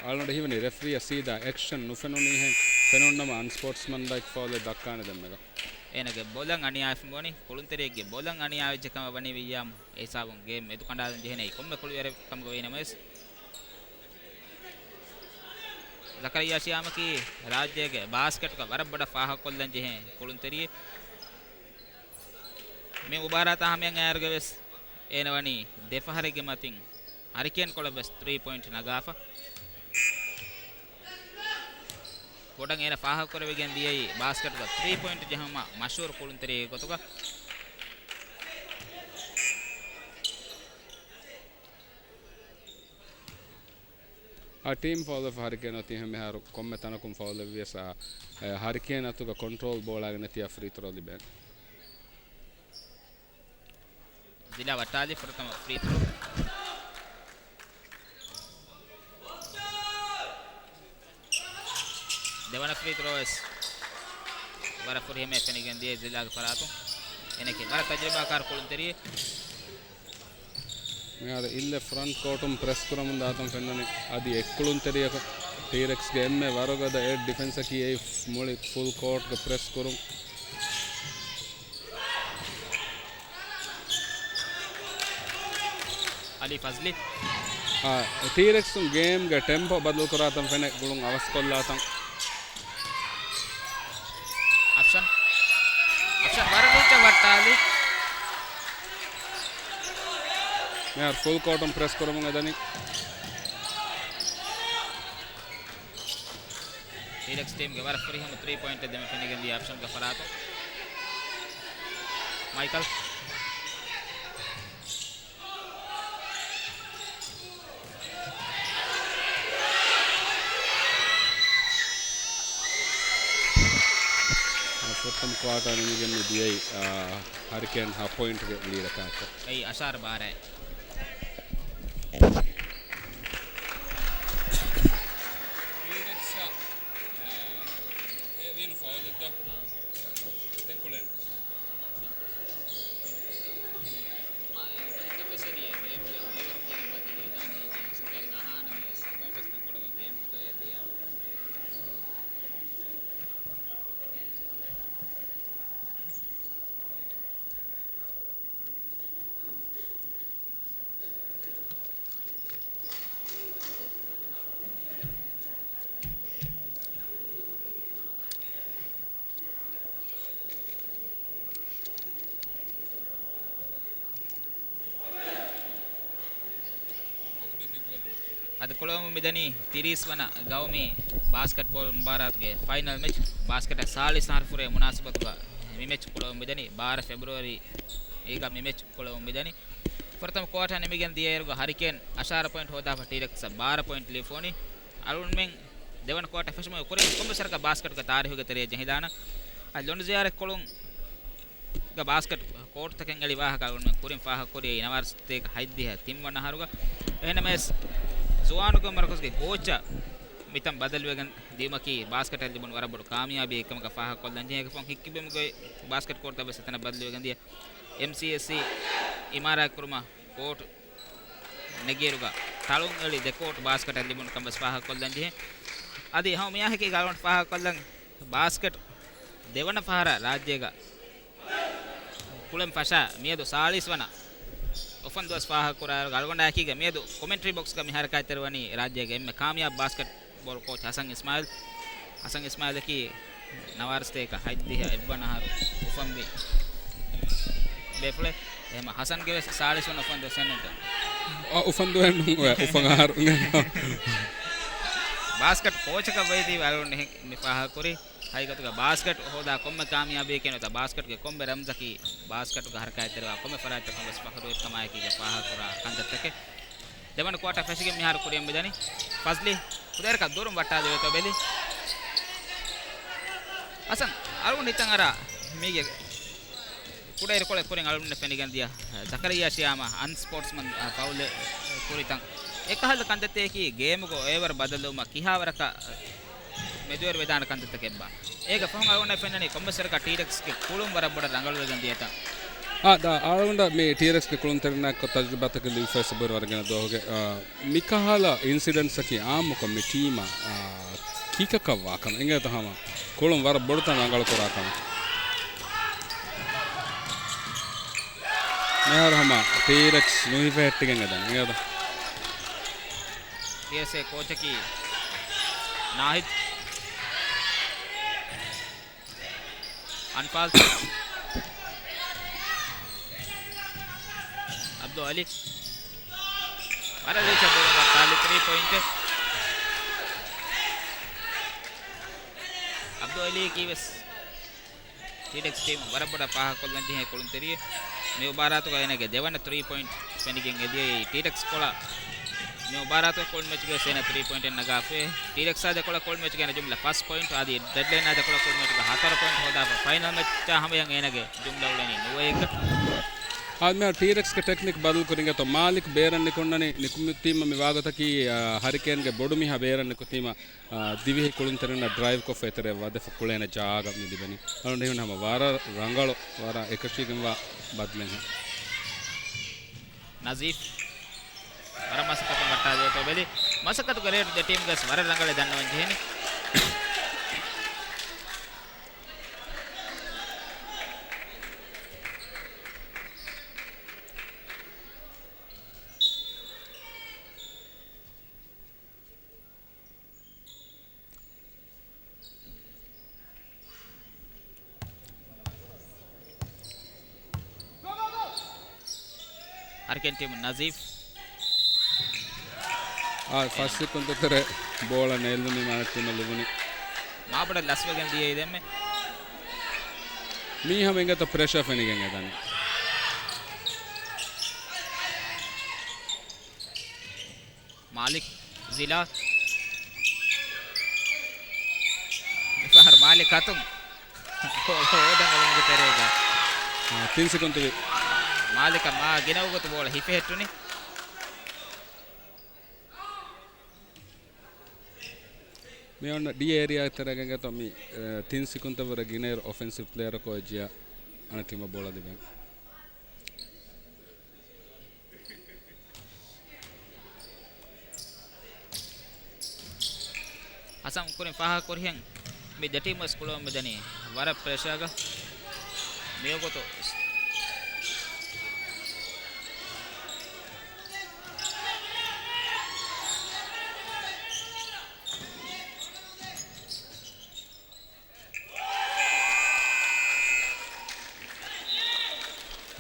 އަޅުގަނޑަށް ހީވަނީ ރެފްރީއަށް ސީދާ އެކްޝަން ނުފެނުނީހެން ފެނުންނަމަ އަންސްޕޯޓްސްމަންލައިކް ފައުލެއް ދައްކާނެ ދެންމެގަ. އޭނަގެ ބޮލަށް އަނިޔާވެފަ ވަނީ، ކުޅުންތެރިއެއްގެ ބޮލަށް އަނިޔާވެއްޖެ ކަމަށް ވަނީ ވިއްޔާމު. އެ ހިސާބުން ގޭމް މެދުކަނޑާލަން ޖެހޭނެ ކޮންމެ ކުޅިވަރެއް ކަމުގަ ވީނަމަވެސް، ޒަކަރިއްޔާ ޝިޔާމަކީ ރާއްޖޭގެ ބާސްކެޓުގަ ވަރަށް ބޮޑަށް ފާހަގަކޮށްލަން ޖެހޭ ކުޅުންތެރިއެއް. މި މުބާރާތާ ހަމަޔަށް އައިއިރުގަވެސް އޭނަ ވަނީ ދެ ފަހަރެއްގެ މަތިން ހަރިކޭން ކޮޅަށްވެސް ތްރީ ޕޮއިންޓް ނަގާފަ. ބޮޑަށް އޭނަ ފާހަގަކުރެވިގެން ދިޔައީ ބާސްކެޓުގަ ތްރީ ޕޮއިންޓް ޖެހުމަށް މަޝްހޫރު ކުޅުންތެރިއެއްގެ ގޮތުގަ. އާ، ޓީމް ފައުލްވެފަ ހަރިކޭން އޮތީ އެހެން މިހާރު ކޮންމެ ތަނަކުން ފައުލްވެއްވިޔަސް، އާ، އެ، ހަރިކޭން އަތުގަ ކޮންޓްރޯލް ބޯޅާގެ ނެތި އާ ފްރީ ތްރޯ ލިބޭނެ. ޒިލާ ވައްޓާލި ފުރަތަމަ ފްރީ ތްރޯ. ދެވަނަ ފްރީ ތްރޯ ވެސް ވަރަށް ފުރިހަމައަށް ފެނިގެން ދިޔަ ޒިލާގެ ފަރާތުން. އޭނައަކީ ވަރަށް ތަޖުރިބާކާރު ކުޅުންތެރިއެއް. މިހާރު އިއްލެ ފްރަންޓް ކޯޓުން ޕްރެސް ކުރަމުން ދާތަން ފެންނަނީ. އަދި އެއްކުޅުންތެރިޔަކު ޓީރެކްސްގެ އެންމެ ވަރުގަދަ އެއް ޑިފެންސަކީ އެއީ މުޅި ފުލް ކޯޓްގެ ޕްރެސް ކުރުން. އަލީ ފަޒްލީ. އާ، ޓީރެކްސުން ގޭމްގެ ޓެމްޕޯ ބަދަލުކުރާތަން ފެނެ ގުޅުން އަވަސްކޮށްލާތަން. އަފްޝަން. އަފްޝަން ވަރަށް ރީއްޗަށް ވައްޓާލި. މިހާރު ފުލް ކޯޓުން ޕްރެސް ކުރަމުން އެދަނީ. ޓީރެކްސް ޓީމްގެ ވަރަށް ފުރިހަމަ ތްރީ ޕޮއިންޓެއް ދެމި ފެނިގެން ދިޔަ އަފްޝަންގެ ފަރާތުން. މައިކަލް. ފުރަތަމަ ކުއާޓާ ނިމިގެން މި ދިޔައީ، އާ، ހަރިކޭން ހަ ޕޮއިންޓްގެ ލީޑަކާއެކު. އެއީ އަށާރަ ބާރައެއް. ޓީރެކްސް، އާ، އެ ވީނު ފައުލެއް ދޯ؟ ދެން ކުޅެން. އަދި ކުޅެވުމުން މިދަނީ ތިރީސް ވަނަ ގައުމީ ބާސްކެޓްބޯލް މުބާރާތުގެ ފައިނަލް މެޗް. ބާސްކެޓަށް ސާޅީސް އަހަރު ފުރޭ މުނާސަބަތުގަ މި މެޗް ކުޅެވުމުން މިދަނީ. ބާރަ ފެބްރުއަރީގަ މި މެޗް ކުޅެވުމުން މިދަނީ. ފުރަތަމަ ކުއާޓާ ނިމިގެން ދިޔައިރުގަ ހަރިކޭން އަށާރަ ޕޮއިންޓް ހޯދާފަ ޓީރެކްސް ބާރަ ޕޮއިންޓް ލިޔެފަ ވަނީ. އަޅުގަނޑުމެން ދެވަނަ ކުއާޓާ ފެށުމުގެ ކުރިން ކޮންމެސް ވަރަކަށް ބާސްކެޓުގެ ތާރީހުގެ ތެރެއަށް ޖެހިދާނަން. އަދި ލޮނޑުޒިޔާރަ ކޮޅުންގަ ބާސްކެޓް ކޯޓްތަކެއް އެޅި ވާހަކަ އަޅުގަނޑުމެން ކުރިން ފާހަގަކުރި ނަވާރަ ސަތޭކަ ހަތްދިހަ ތިން ވަނަ އަހަރުގަ. އެހެންނަމަވެސް، ޒުވާނުގެ މަރުކަޒުގެ ކޯޗަށް މިތަން ބަދަލުވެގެން ދިޔުމަކީ ބާސްކެޓަށް ލިބުނު ވަރަށް ބޮޑު ކާމިޔާބީއެއް ކަމަކަށް ފާހަގަކޮށްލަން ޖެހޭ. އެކަމަކު ހިތްކިބައިމުގެ ބާސްކެޓް ކޯޓްތައް ވެސް އެތަނަށް ބަދަލުވެގެން ދިޔަ. އެމްސީއެސްސީ އިމާރާތް ކުރުމަށް ކޯޓް ނެގިއިރުގަ ތަޅުން އެޅި ދެ ކޯޓް ބާސްކެޓަށް ލިބުނު ކަން ވެސް ފާހަގަކޮށްލަން ޖެހޭ. އަދި ހަމަ މިއާހެކީގަ އަޅުގަނޑު ފާހަގަކޮށްލަން ބާސްކެޓް ދެވަނަ ފަހަރަށް ރާއްޖޭގަ ކުޅެން ފަށާ މިއަދު ސާޅީސް ވަނަ އުފަންދުވަސް ފާހަގަކުރާއިރު، އަޅުގަނޑާއެކީގަ މިއަދު ކޮމެންޓްރީ ބޮކްސްގަ މި ހަރަކާތްތެރިވަނީ ރާއްޖޭގެ އެންމެ ކާމިޔާބު ބާސްކެޓްބޯޅަ ކޯޗް ހަސަން އިސްމާއިލް. ހަސަން އިސްމާއިލަކީ ނަވާރަ ސަތޭކަ ހަތްދިހަ އެއްވަނަ އަހަރު އުފަންވި ބޭފުޅެއް. އެހެން ހަސަންގެ ވެސް ސާޅީސް ވަނަ އުފަންދުވަސް އެންނެއް ނޫން. އާ، އުފަންދުވަސް ނޫން، އުފަން އަހަރު. ބާސްކެޓް ކޯޗަކަށް ވައިދީ ވަރުން މި ފާހަގަކުރީ. ހަގީގަތުގަ ބާސްކެޓް ހޯދާ ކޮންމެ ކާމިޔާބީއެކޭ ނުވަތަ ބާސްކެޓްގެ ކޮންމެ ރަމްޒަކީ ބާސްކެޓުގެ ހަރަކާތްތެރިވާ ކޮންމެ ފަރާތްތަކުން ވެސް ފަޚުރުވެރިކަމާއެކީގަ ފާހަގަކުރާ ކަންތައްތަކެއް. ދެވަނަ ކުއާޓާ ފެށިގެން މިހާރު ކުރިއަށް މިދަނީ. ފަޒްލީ ކުދައިރަކަށް ދުރުން ވައްޓާލެވޭތޯ ބެލި. ހަސަން، އަޅުގަނޑު ހިތަށް އަރާ މީގެ ކުޑައިރުކޮޅެއް ކުރިން އަޅުގަނޑު ފެނިގެން ދިޔަ ޒަކަރިއްޔާ ޝިޔާމާ އަންސްޕޯޓްސްމަން ފައުލެއް ކުރިތަން. އެކަހަލަ ކަންތައްތަކަކީ ގޭމުގަ އެވަރު ބަދަލުވުމަށް ކިހާވަރަކަށް މެދުވެރިވެދާނެ ކަންތައްތަކެއްބާ؟ އޭގެ ފަހުން އަޅުގަނޑަށް ފެންނަނީ ކޮންމެސް ވަރަކަށް ޓީރެކްސްގެ ކުޅުން ވަރަށް ބޮޑަށް ރަނގަޅުވެގެން ދިޔަތަން. އާ، ދާ، އަޅުގަނޑަށް މި ޓީރެކްސްގެ ކުޅުންތެރިންނާއެކު ތަޖުރިބާތަކެއް ލިބިފައި ސަބުރި ވަރަށް ގިނަ ދުވަހުގެ، އާ، މިކަހަލަ އިންސިޑެންޓްސްއަކީ އާއްމުކޮށް މި ޓީމަށް، އާ، ކިކަކަށް ވާކަމަށް އެނގޭތަ ހަމަ ކުޅުން ވަރަށް ބޮޑުތަން ރަނގަޅުކުރާކަމަށް. މިހާރު ހަމަ ޓީރެކްސް ނުހިފެހެއްޓިގެން އެދަނީ އެނގޭތަ؟ ޓީއެސްއޭ ކޯޗަކީ ނާހިދް. އަންފާލް. އަބްދުލް އަލީ. ވަރަށް ރީއްޗަށް ދުރުން ވައްޓާލި ތްރީ ޕޮއިންޓެއް. އަބްދުލް އަލީއަކީ ވެސް ޓީޓެކްސް ޓީމު ވަރަށް ބޮޑަށް ފާހަގަކޮށްލަން ޖެހޭ ކުޅުންތެރިއެއް. މި މުބާރާތުގަ އޭނަގެ ދެވަނަ ތްރީ ޕޮއިންޓް ފެނިގެން އެދިޔައީ ޓީޓެކްސް ކޮޅަށް މި މުބާރާތުގެ ކުޅުން މެޗުގަ ސޭނަ ތްރީ ޕޮއިންޓެއް ނަގާފައި. ޓީރެކްސްއާ ދެކޮޅަށް ކުޅުން މެޗުގަ އޭނަ ޖުމްލަ ފަސް ޕޮއިންޓް އަދި ޑެޑްލައިނާ ދެކޮޅަށް ކުޅުން މެޗުގަ ހަތަރު ޕޮއިންޓް ހޯދާފަ. ފައިނަލް މެޗާ ހަމަޔަށް އޭނަގެ ޖުމްލަ އުޅެނީ ނުވައެއްގަ. އާދެ، މިހާރު ޓީރެކްސްގެ ޓެކްނިކް ބަދަލުކުރިން ގެތޯ މާލިކް ބޭރަށް ނިކުންނަނީ. ނިކުމެތީމަ މި ވާގޮތަކީ، އާ، ހަރިކޭންގެ ބޮޑު މީހާ ބޭރަށް ނިކުތީމަ، އާ، ދިވެހި ކުޅުންތެރިންނާ ޑްރައިވްކޮށްފަ އެތެރެއަށް ވަދެފަ ކުޅޭނެ ޖާގަ މި ލިބެނީ. އަޅުގަނޑު ހީވަނީ ހަމަ ވަރަށް ރަނގަޅު، ވަރަށް އެކަށީގެންވާ ބަދަލެއްހެން. ނަޒީފް ވަރަށް މަސައްކަތުން ވައްޓާލިއެވެތޯ ބެލި. މަސައްކަތުގެ ރޭޓު ދެ ޓީމުގަސް ވަރަށް ރަނގަޅަށް ދަންނަވަން ޖެހެނީ. ހަރިކޭން ޓީމު ނަޒީފް. އާ، ފަސް ސެކުންޑު ތެރޭ ބޯޅަ ނޭލުނީމަ އަނެއް ޓީމަށް ލިބުނީ. މާބޮޑަށް ލަސްވެގެން ދިޔައީ ދެންމެ. މީ ހަމަ އިނގޭތޯ ޕްރެޝަރ ފެނިގެން އެދަނީ. މާލިކް ޒިލާ. މިފަހަރު މާލިކް އަތުން ހޯދަން އޮޅުންގެ ތެރޭގަ. އާ، ތިން ސެކުންޑު ވި. މާލިކަށް މާ ގިނަ ވަގުތު ބޯޅަ ހިފެހެއްޓުނީ. މި އޮންނަ ޑީ އޭރިއާ ތެރޭގަ އިނގޭތޯ މި، އެ، ތިން ސެކުންޑަށްވުރެ ގިނައިރު އޮފެންސިވް ޕްލޭޔަރަކު އެއްޗިއްޔާ އަނެއް ޓީމަށް ބޯޅަ ލިބެން. ހަސަން ކުރިން ފާހަގަކުރިހެން މި ދެ ޓީމު ވެސް ކުޅަވަން މިދަނީ ވަރަށް ޕްރެޝާގަ. މިވަގުތު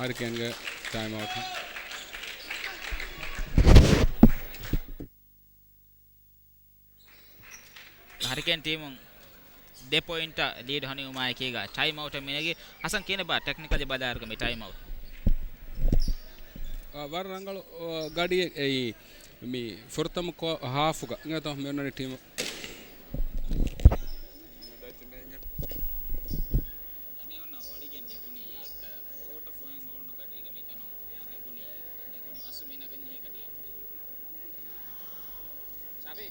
ހަރިކޭންގެ ޓައިމް އައުޓް. ހަރިކޭން ޓީމުން ދެ ޕޮއިންޓަށް ލީޑް ހަނިވުމާއެކީގަ ޓައިމް އައުޓެއް މިނެގި. ހަސަން ކިހިނެއްބާ ޓެކްނިކަލް ބަލާއިރުގަ މި ޓައިމް އައުޓް؟ އާ، ވަރަށް ރަނގަޅު، އާ، ގަޑިއެއް އެއީ. މި ފުރަތަމަ ކޯ-، ހާފުގަ އިނގޭތޯ މި އޮންނަނީ ޓީމު. އެމީހުންނަށް އޮޅިގެން ނެގުނީ އެއްކަލަ ކޯޓަށް ފޮހެން އުޅުނު ގަޑީގަ މިތަނުން ނެގުނީ، ނެގުނީ އަސް މި ނަގަންޖެހޭ ގަޑިއެއް. ސާބި.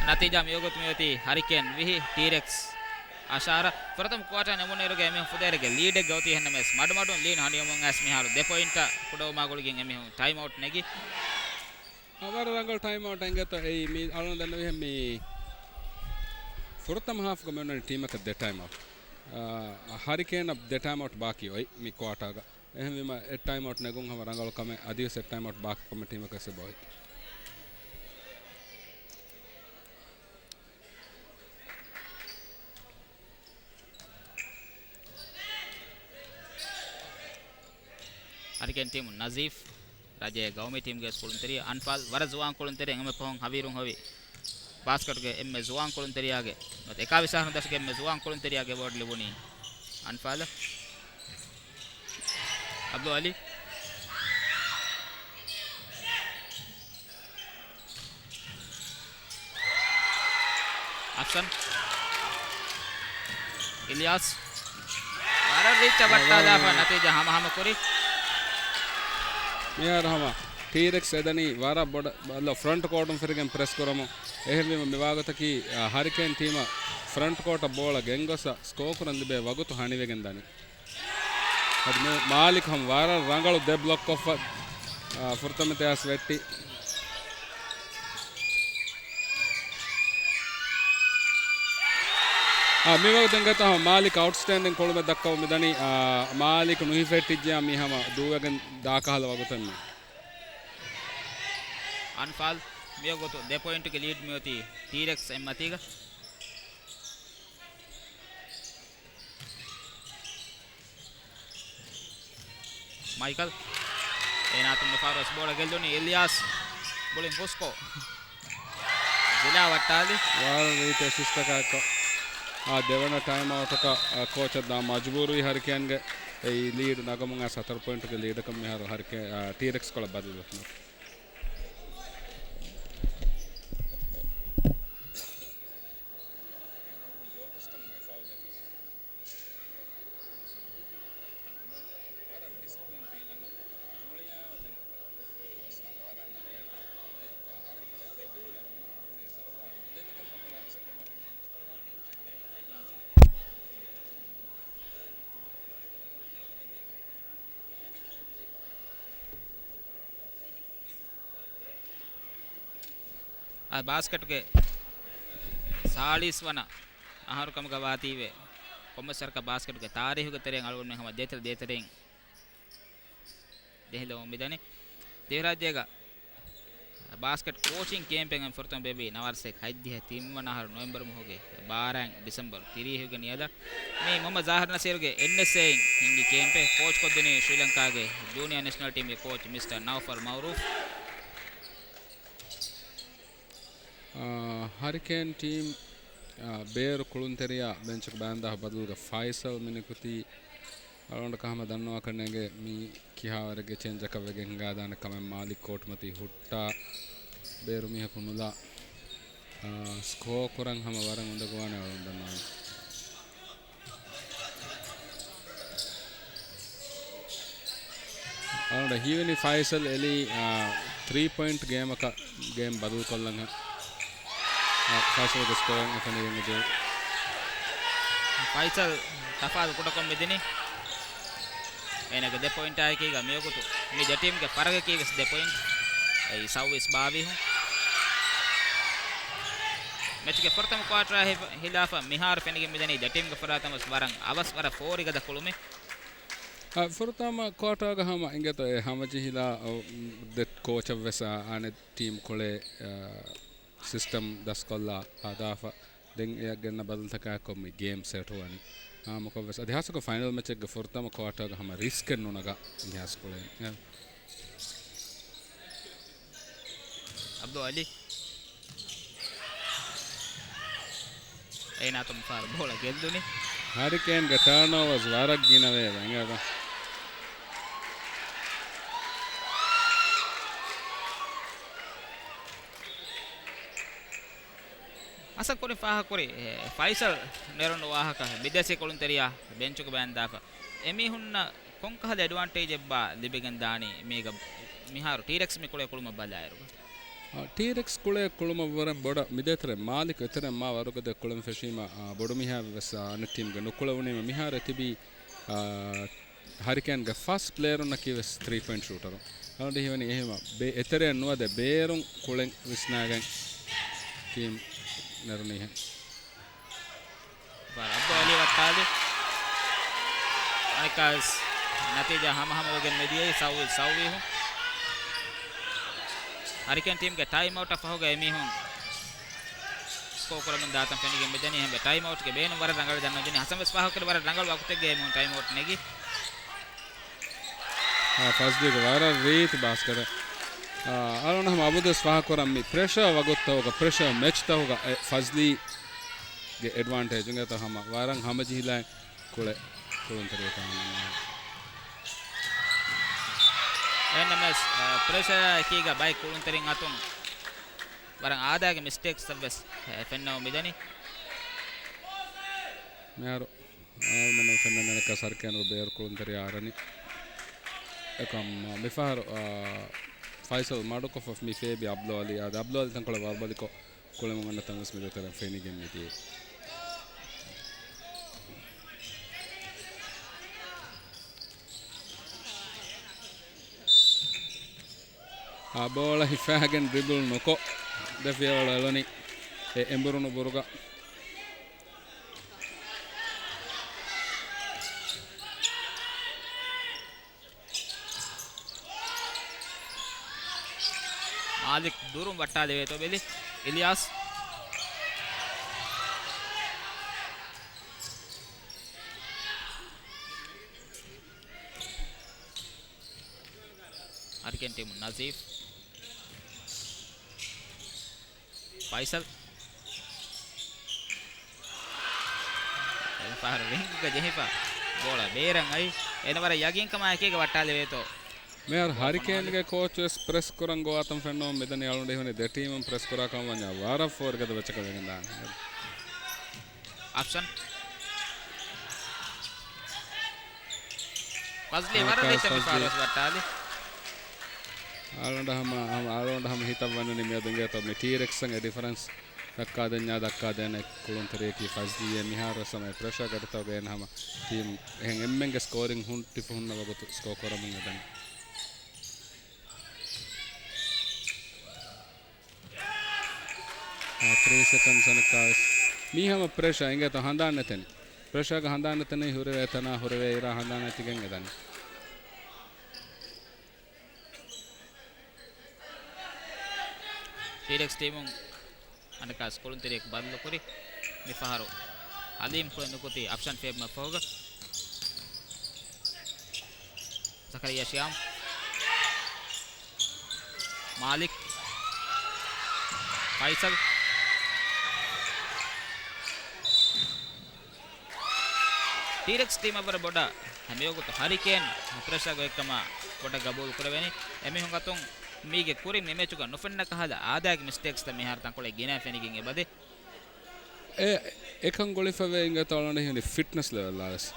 ނަތީޖާ މިވަގުތު މިއޮތީ ހަރިކޭން ވިހި، ޓީރެކްސް އަށާރަ. ފުރަތަމަ ކުއާޓާ ނިމުނުއިރުގަ އެމީހުން ފުދޭވަރެއްގެ ލީޑެއްގަ އޮތީ. އެހެންނަމަވެސް މަޑުމަޑުން ލީޑް ހަނިވަމުން އައިސް މިހާރު ދެ ޕޮއިންޓަށް ކުޑަވުމާ ގުޅިގެން އެމީހުން ޓައިމް އައުޓް ނެގި. އަ، ވަރަށް ރަނގަޅު ޓައިމް އައުޓް އެނގޭތޯ އެއީ މި އަޅުގަނޑު ދަންނަވިހެން މި ފުރަތަމަ ހާފްގަ މި އޮންނަނީ ޓީމަކަށް ދެ ޓައިމް އައުޓް. އަ، ހަރިކޭނަށް ދެ ޓައިމް އައުޓް ބާކީ އޮތް މި ކުއާޓާގަ. އެހެންވީމަ އެއް ޓައިމް އައުޓް ނެގުން ހަމަ ރަނގަޅު ކަމެއް. އަދިވެސް އެއް ޓައިމް އައުޓް ބާކީ ކަމެއް ޓީމަކަށް އެބައޮތް. ހަރިކޭން ޓީމު ނަޒީފް، ރާއްޖޭގެ ގައުމީ ޓީމުގެ ވެސް ކުޅުންތެރިޔާ. އަންފާލް ވަރަށް ޒުވާން ކުޅުންތެރި، އެންމެ ފަހުން ހަވީރުން ހޮވި ބާސްކެޓްގެ އެންމެ ޒުވާން ކުޅުންތެރިޔާގެ، ނުވަތަ އެކާވީސް އަހަރު ދަށުގެ އެންމެ ޒުވާން ކުޅުންތެރިޔާގެ އެވޯޑް ލިބުނީ އަންފާލަށް. އަބްދުލް އަލީ. އަފްސަން. އިލްޔާސް. ވަރަށް ރީއްޗަށް ވައްޓާލާފަ ނަތީޖާ ހަމަހަމަ ކުރި. މިހާރު ހަމަ ޓީރެކްސް އެދަނީ ވަރަށް ބޮޑަށް ބަލަ ފްރަންޓް ކޯޓުން ފެށިގެން ޕްރެސް ކުރަމުން. އެހެންވީމަ މި ވާގޮތަކީ، އާ، ހަރިކޭން ޓީމަށް ފްރަންޓް ކޯޓަށް ބޯޅަ ގެންގޮސް ސްކޯ ކުރަން ލިބޭ ވަގުތު ހަނިވެގެން ދަނީ. އަދި މި މާލިކް ހަމަ ވަރަށް ރަނގަޅު ދެ ބްލޮކް ކޮށްފަ، އާ، ފުރަތަމަ ތެޔާސް ވެއްޓި. އާ، މިވަގުތު އިނގޭތޯ މާލިކް އައުޓްސްޓޭންޑިން ކުޅުމެއް ދައްކަމުން މިދަނީ. އާ، މާލިކް ނުހިފެއްޓިއްޖެޔާ މީ ހަމަ ދޫވެގެން ދާކަހަލަ ވަގުތެއްމެ. އަންފާލް މިވަގުތު ދެ ޕޮއިންޓުގެ ލީޑް މިއޮތީ ޓީރެކްސް އެއްމަތީގަ. މައިކަލް. އޭނާ އަތުން މިފަހަރު ވެސް ބޯޅަ ގެއްލުނީ. އިލްޔާސް ބުޅިން ހުސްކޮށް ޒިލާ ވައްޓާލި. ވާރަށް ރީތި އެސިސްޓަކާއެކު އާ ދެވަނަ ޓައިމް އައުޓަކަށް ކޯޗަށް ދާން މަޖުބޫރުވީ ހަރިކޭންގެ އެ ލީޑް ނަގަމުން އައިސް ހަތަރު ޕޮއިންޓުގެ ލީޑަކަށް މިހާރު ހަރިކޭ-، އާ، ޓީރެކްސް ކޮޅަށް ބަދަލުވެފަ. އާ، ބާސްކެޓުގެ ސާޅީސް ވަނަ އަހަރު ކަމުގަ ވާތީވެ، ކޮންމެސް ވަރަކަށް ބާސްކެޓުގެ ތާރީހުގެ ތެރެއިން އަޅުގަނޑުމެން ހަމަ ދޭތެރެ ދޭތެރެއިން ދެހިލަމުން މިދަނީ. ދިވެހިރާއްޖޭގަ ބާސްކެޓް ކޯޗިން ކޭމްޕެއް ފުރަތަމަ ބޭއްވީ ނަވާރަ ސަތޭކަ ހަތްދިހަ ތިންވަނަ އަހަރު ނޮވެމްބަރު މަހުގެ ބާރައިން ޑިސެމްބަރު ތިރީހުގެ ނިޔަލަށް. މީ މުހައްމަދު ޒާހިރު ނަސީރުގެ އެންއެސްއޭއިން ހިންގި ކޭމްޕެއް. ކޯޗްކޮށްދިނީ ޝްރީލަންކާގެ ޖޫނިއާ ނޭޝަނަލް ޓީމްގެ ކޯޗް މިސްޓަރ ނައުފަލް މައުރޫފް. އާ، ހަރިކޭން ޓީމް، އާ، ބޭރު ކުޅުންތެރިޔާ ބެންޗަކަށް ބާންދާފަ ބަދަލުގަ ފައިސަލް މިނިކުތީ އަޅުގަނޑަކަށް ހަމަ ދަންނަވާކަށް ނޭނގޭ މީ ކިހާވަރެއްގެ ޗޭންޖަކަށް ވެގެން ހިނގާދާނެ ކަމެއް. މާލިކް ކޯޓުމަތީ ހުއްޓާ ބޭރު މީހަކު ނުލާ، އާ، ސްކޯ ކުރަން ހަމަ ވަރަށް އުނދަގޫވާނެ އަޅުގަނޑު ދަންނަވާނެ. އަޅުގަނޑަށް ހީވަނީ ފައިސަލް އެޅީ، އާ، ތްރީ ޕޮއިންޓް ގޭމަކަށް ގޭމް ބަދަލުކޮށްލަން. އާ، ފައިސަލްގެ ސްކޯއިން ފެނިގެން މިދިޔަ. ފައިސަލް ތަފާތު ކުޑަކޮށް މިދިނީ. އޭނާގެ ދެ ޕޮއިންޓާއެކީގަ މިވަގުތު މި ދެ ޓީމްގެ ފަރަގަކީ ވެސް ދެ ޕޮއިންޓް. އެއީ ސައުވީސް ބާވީހުން. މެޗުގެ ފުރަތަމަ ކުއާޓަރާ ހި-، ހިލާފަށް މިހާރު ފެނިގެން މިދަނީ ދެ ޓީމްގެ ފަރާތަށް ވެސް ވަރަށް އަވަސް ވަރަށް ފޯރިގަދަ ކުޅުމެއް. އަ، ފުރަތަމަ ކުއާޓާގަ ހަމަ އިނގޭތޯ އެ ހަމަޖެހިލާ، އަ، ދެ ކޯޗަށް ވެސް، އަ، އަނެއް ޓީމް ކުޅޭ، އަ، ސިސްޓަމް ދަސްކޮށްލާ ހަދާފަ. ދެން އެއަށް ގެންނަ ބަދަލުތަކާއެކު މި ގޭމް ސެޓް ވަނީ. އާ، މަކޮށް ވެސް އަދި ހާއްސަކޮށް ފައިނަލް މެޗެއްގެ ފުރަތަމަ ކުއާޓާގަ ހަމަ ރިސްކެއް ނުނަގާ އިލްޔާސް ކުޅޭ. އެ. އަބްދުލް އަލީ. އޭނާ އަތުން ފާރު ބޯޅަ ގެއްލުނީ. ހަރިކޭންގެ ޓާންއޯވަރސް ވަރަށް ގިނަވޭ އެނގޭތަ؟ އަސަން ކުރިން ފާހަގަކުރި، އެ، ފައިސަލް ނެރުނު ވާހަކަ ބިދޭސީ ކުޅުންތެރިޔާ ބެންޗުގަ ބައިންދާފަ. އެމީހުންނަށް ކޮންކަހަލަ އެޑްވާންޓޭޖެއްބާ ލިބިގެން ދާނީ މީގަ މިހާރު ޓީރެކްސް މި ކުޅޭ ކުޅުމަށް ބަލާއިރު؟ އާ، ޓީރެކްސް ކުޅޭ ކުޅުމަށް ވަރަށް ބޮޑަށް މިދޭތެރޭ މާލިކް އެތެރެ މާ ވަރުގަދަ ކުޅެން ފެށީމަ، އާ، ބޮޑުމީހާ ވެސް، އާ، އަނެއް ޓީމްގެ ނުކުޅެވުނީމަ މިހާރު އެ ތިބީ، އާ، ހަރިކޭންގެ ފަސް ޕްލޭޔަރުންނަކީ ވެސް ތްރީ ޕޮއިންޓް ޝޫޓަރު. އަޅުގަނޑު ހީވަނީ އެހެންވާ ބޭ-، އެތެރެއަށް ނުވަދެ ބޭރުން ކުޅެން ވިސްނާގެން ޓީމް ނެރުނީހެން. ވަރަށް އަބްދުލް އަލީ ވައްޓާލި. އަނެއްކާވެސް ނަތީޖާ ހަމަހަމަވެގެން މިދިޔައީ ސައުވީސް ސައުވީހުން. ހަރިކޭން ޓީމްގެ ޓައިމް އައުޓަށް ފަހުގަ އެމީހުން ސްކޯ ކުރަމުން ދާތަން ފެނިގެން މިދަނީ. އެހެންވެ ޓައިމް އައުޓްގެ ބޭނުން ވަރަށް ރަނގަޅަށް ދަންނަވަން ޖެހެނީ. ހަސަން ވެސް ފާހަގަކުރި ވަރަށް ރަނގަޅު ވަގުތެއްގައި އެމީހުން ޓައިމް އައުޓް ނެގި. އާ، ފަޒްލީގެ ވަރަށް ރީތި ބާސްކެޓެއް. އާ، އަޅުގަނޑު ހަމަ އަބުދުވެސް ފާހަގަކުރަން މި ޕްރެޝަރ ވަގުތުތަކުގަ، ޕްރެޝަރ މެޗްތަކުގަ އެ ފަޒްލީގެ އެޑްވާންޓޭޖު އިނގޭތޯ ހަމަ ވަރަށް ހަމަޖެހިލައި ކުޅެ ކުޅުންތެރިޔަކަށް ހަމަ. އެހެންނަމަވެސް، އާ، ޕްރެޝަރ އެކީގަ ބައެއް ކުޅުންތެރިން އަތުން ވަރަށް އާދައިގެ މިސްޓޭކްސްތައް ވެސް، އެ، ފެންނަމުން މިދަނީ. މިހާރު އަޅުގަނޑުމެންނަށް ފެންނަން އަނެއްކާ ހަރިކޭންގެ ބޭރު ކުޅުންތެރިޔާ އަރަނީ. އެކަމް މިފަހަރު، އާ، ފައިސަލް މަޑުކޮށްފަ މި ފޭބި އަބްދުލް އަލީ އާދެ. އަބްދުލް އަލީ ތަންކޮޅެއް ވަރުބަލިކޮށް ކުޅެމުން އަންނަ ތަން ވެސް މިދޭތެރެއަށް ފެނިގެން މިދިޔަ. އާ، ބޯޅަ ހިފާގެން ޑްރިބްލް ނުކޮށް ދެ ފިޔަވަޅު އެޅުނީ އެ އެނބުރުނު ބުރުގަ. މާލިކް ދުރުން ވައްޓާލެވޭތޯ ބެލި އިލްޔާސް. ހަރިކޭން ޓީމުން ނަޒީފް. ފައިސަލް. އެ ފަހަރު ރިންގުގަ ޖެހިފަ ބޯޅަ ބޭރަށް އައި، އޭނަ ވަރަށް ޔަގީންކަމާއެކީގަ ވައްޓާލެވޭތޯ. މިހާރު ހަރިކޭންގެ ކޯޗު ވެސް ޕްރެސް ކުރަން ގޮވާތަން ފެންނަމުން މިދަނީ އަޅުގަނޑު ހުންނަ ދެ ޓީމުން ޕްރެސް ކުރާ ކަމަށް ވަންޏާ ވަރަށް ފޯރިގަދަ މެޗަކަށް ވެގެންދާނެ. އަފްޝަން. ފަޒްލީ ވަރަށް ރީތި މި ފަހަރު ވެސް ވައްޓާލި. އަޅުގަނޑަށް ހަމަ، ހަމަ އަޅުގަނޑަށް ހަމަ ހިތަށް ވަންނަނީ މިއަދު އިނގޭތޯ މި ޓީރެކްސް އެ ޑިފަރެންސް ދައްކާދެންޏާ ދައްކާދޭނެ ކުޅުންތެރިޔަކީ ފަޒްލީއޭ. މިހާރު ވެސް ހަމަ އެ ޕްރެޝަރ ގަޑިތަކުގަ އޭނަ ހަމަ ޓީމް އެހެން އެންމެންގެ ސްކޯރިން ހުން ޓިފަ ހުންނަ ވަގުތު ސްކޯ ކުރަމުން އެދަނީ. އާ، ތްރީ ސެކަންޑްސް އަނެއްކާވެސް. މީ ހަމަ ޕްރެޝާ އިނގޭތޯ ހަނދާން ނެތެނީ. ޕްރެޝާގަ ހަނދާން ނެތެނީ ހުރެވޭ ތަނާ ހުރެވޭ އިރާ ހަނދާން ނެތިގެން އެދަނީ. ޓީރެކްސް ޓީމުން އަނެކާސް ކުޅުންތެރިޔަކު ބަދަލުކުރި. މިފަހަރު އަލީމް ކުޅެން ނުކުތީ އަފްޝަން ފޭބްމަ ފަހުގަ. ޒަކަރިޔާ ޝިޔާމް. މާލިކް. ފައިސަލް. ޓީރެކްސް ޓީމަށްވުރެ ބޮޑަށް ހަމައެގޮތު ހަރިކޭން ޕްރެޝަރގަ އޮތްކަމަށް ބޮޑަށް ގަބޫލު ކުރެވެނީ. އެމީހުން އަތުން މީގެ ކުރިން މި މެޗުގަ ނުފެންނަ ކަހަލަ އާދައިގެ މިސްޓޭކްސްތައް މިހާރު ތަންކޮޅެއް ގިނަ ފެނިގެން އެބަދޭ. އެ، އެކަން ގުޅިފަވޭ އިނގޭތޯ އަޅުގަނޑަށް ހީވަނީ ފިޓްނަސް ލެވެލްއާ ވެސް.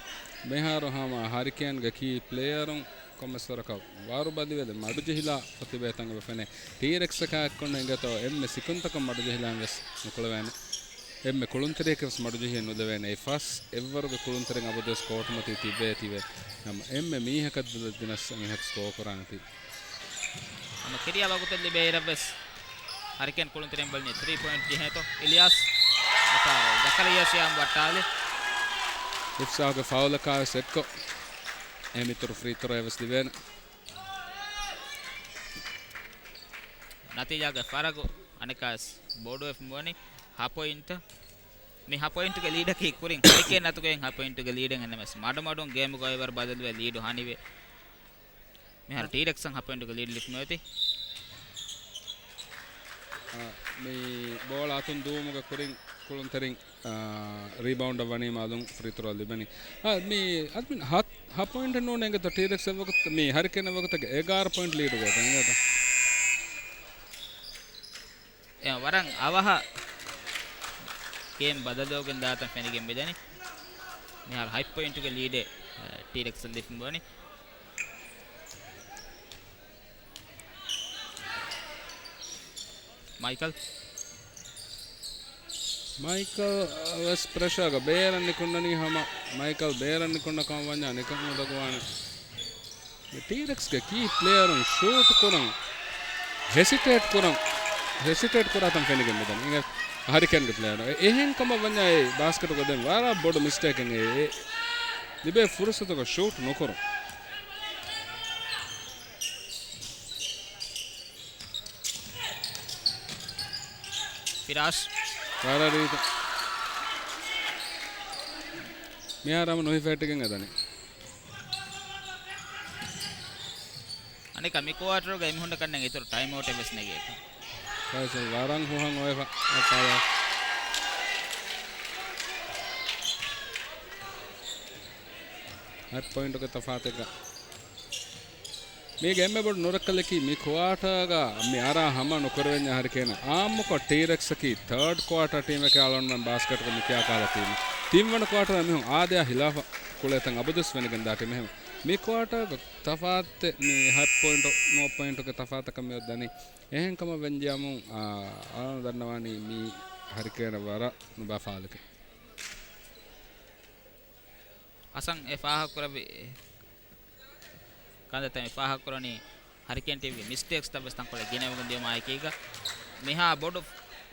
މިހާރު ހަމަ ހަރިކޭންގެ ކީ ޕްލޭޔަރުން ކޮންމެސް ވަރަކަށް ވަރުބަލިވެލެ މަޑުޖެހިލާ ފޮތިބޭ ތަން އެބަ ފެނޭ. ޓީރެކްސްއަކާ އެއްކޮށް އިނގޭތޯ އެންމެ ސިކުންތަކަށް މަޑުޖެހިލާން ވެސް ނުކުޅެވޭނެ. އެންމެ ކުޅުންތެރިޔަކަށް ވެސް މަޑުޖެހިއެއް ނުލެވޭނެ. އެ ފަސް އެއްވަރުގެ ކުޅުންތެރިން އަބަދުވެސް ކޯޓުމަތީ ތިއްބޭ ތިބޭ. ހަމަ އެންމެ މީހަކަށް ދުލަށް ދިނަސް މީހަކު ސްކޯ ކުރާނެތީ. ހަމަ ކިރިޔާ ވަގުތެއް ލިބޭއިރަށްވެސް ހަރިކޭން ކުޅުންތެރިން ބަލަނީ ތްރީ ޕޮއިންޓް ޖެހޭތޯ. އިލްޔާސް އެފާރޯ ޒަކަރިޔާ ޝިޔާމް ވައްޓާލި. އިފްސާގެ ފައުލަކާވެސް އެއްކޮށް އެމިތުރު ފްރީ ތުރޯއެއް ވެސް ލިބޭނެ. ނަތީޖާގެ ފަރަގު އަނެކާސް ބޮޑުވެފަ މިވަނީ ހަ ޕޮއިންޓަށް. މި ހަ ޕޮއިންޓުގެ ލީޑަކީ ކުރިން ހަރިކޭން އަތުގައި ހަ ޕޮއިންޓުގެ ލީޑެއް އެންނަމެސް މަޑުމަޑުން ގޭމުގަ އޮއިވަރު ބަދަލުވެ ލީޑު ހަނިވޭ. މިހާރު ޓީރެކްސްއަށް ހަ ޕޮއިންޓުގެ ލީޑް ލިބިފަ މިއޮތީ. އާ، މި ބޯޅަ އަތުން ދުވުމުގެ ކުރިން ކުޅުންތެރިން، އާ، ރީބައުންޑަށް ވަނީމާ އަލުން ފްރީ ތުރޯ ލިބެނީ. އާ، މި އަދި މި ހަ، ހަ ޕޮއިންޓެއް ނޫން އިނގޭތޯ ޓީރެކްސް އެއްވަގުތު، މި ހަރިކޭން އެއްވަގުތަކަށް އެގާރަ ޕޮއިންޓް ލީޑުގަ އިނގޭތޯ. އެ ވަރަށް އަވަހަށް ގޭމް ބަދަލުވެގެން ދާތަން ފެނިގެން މިދަނީ. މިހާރު ހަތް ޕޮއިންޓުގެ ލީޑެއް، އަ، ޓީރެކްސް ލިބިފަ މިވަނީ. މައިކަލް. މައިކަލް ވެސް ޕްރެޝާގަ ބޭރަށް ނިކުންނަނީ ހަމަ. މައިކަލް ބޭރަށް ނިކުންނަ ކަމަށް ވަންޏާ ނިކަން އުނދަގޫވާނެ. މި ޓީރެކްސްގެ ކީ ޕްލޭޔަރުން ޝޫޓް ކުރަން ހެސިޓޭޓް ކުރަން، ހެސިޓޭޓް ކުރާތަން ފެނިގެން މިދަނީ. އިނގޭ ހަރިކޭންގެ ޕްލޭޔަރު. އެ، އެހެން ކަމަށް ވަންޏާ އެ ބާސްކެޓުގަ ދެން ވަރަށް ބޮޑު މިސްޓޭކެއް އެ، އެ ލިބޭ ފުރުސަތުގަ ޝޫޓް ނުކުރުން. ފިރާޝް. ވަރަށް ރީތި. މިހާރު ހަމަ ނުހިފެހެއްޓިގެން އެދަނީ. އަނެކާ މި ކުއާޓަރުގަ އެމީހުންނަކަށް ނެތް އިތުރު ޓައިމް އައުޓެއް ވެސް ނެގޭތޯ. ފައިސަލް ވަރަށް ހުހަށް އޮވެފަ. ހަތް ޕޮއިންޓުގެ ތަފާތެއްގަ. މީގެ އެންމެ ބޮޑު ނުރައްކަލަކީ މި ކުއާޓާގަ މި އަރާ ހަމަ ނުކުރެވެންޏާ ހަރިކޭނަށް. އާއްމުކޮށް ޓީރެކްސްއަކީ ތާޑް ކުއާޓާ ޓީމެކޭ އަޅުގަނޑުމެން ބާސްކެޓްގަ މި ކިޔާ ކަހަލަ ޓީމެއް. ތިންވަނަ ކުއާޓާ މީހުން އާދަޔާ ހިލާފަށް ކުޅޭތަން އަބަދުވެސް ފެނިގެންދާ ޓީމެއް. އެހެން މި ކުއާޓާގަ ތަފާތު މި ހަތް ޕޮއިންޓު ނުވަ ޕޮއިންޓުގެ ތަފާތަކަށް މިއޮތް ދަނީ. އެހެން ކަމަށް ވެންޖެއްޔާމު، އާ، އަޅުގަނޑު ދަންނަވާނީ މީ ހަރިކޭނަށް ވަރަށް ނުބައި ފާލެކޭ. ހަސަން އެ ފާހަގަކުރެއްވި ކަންތައްތައް މި ފާހަގަކުރަނީ ހަރިކޭން ޓީމްގެ މިސްޓޭކްސްތައް ވެސް ތަންކޮޅެއް ގިނަވެގެން ދިޔުމާއެކީގަ، މިހާ ބޮޑު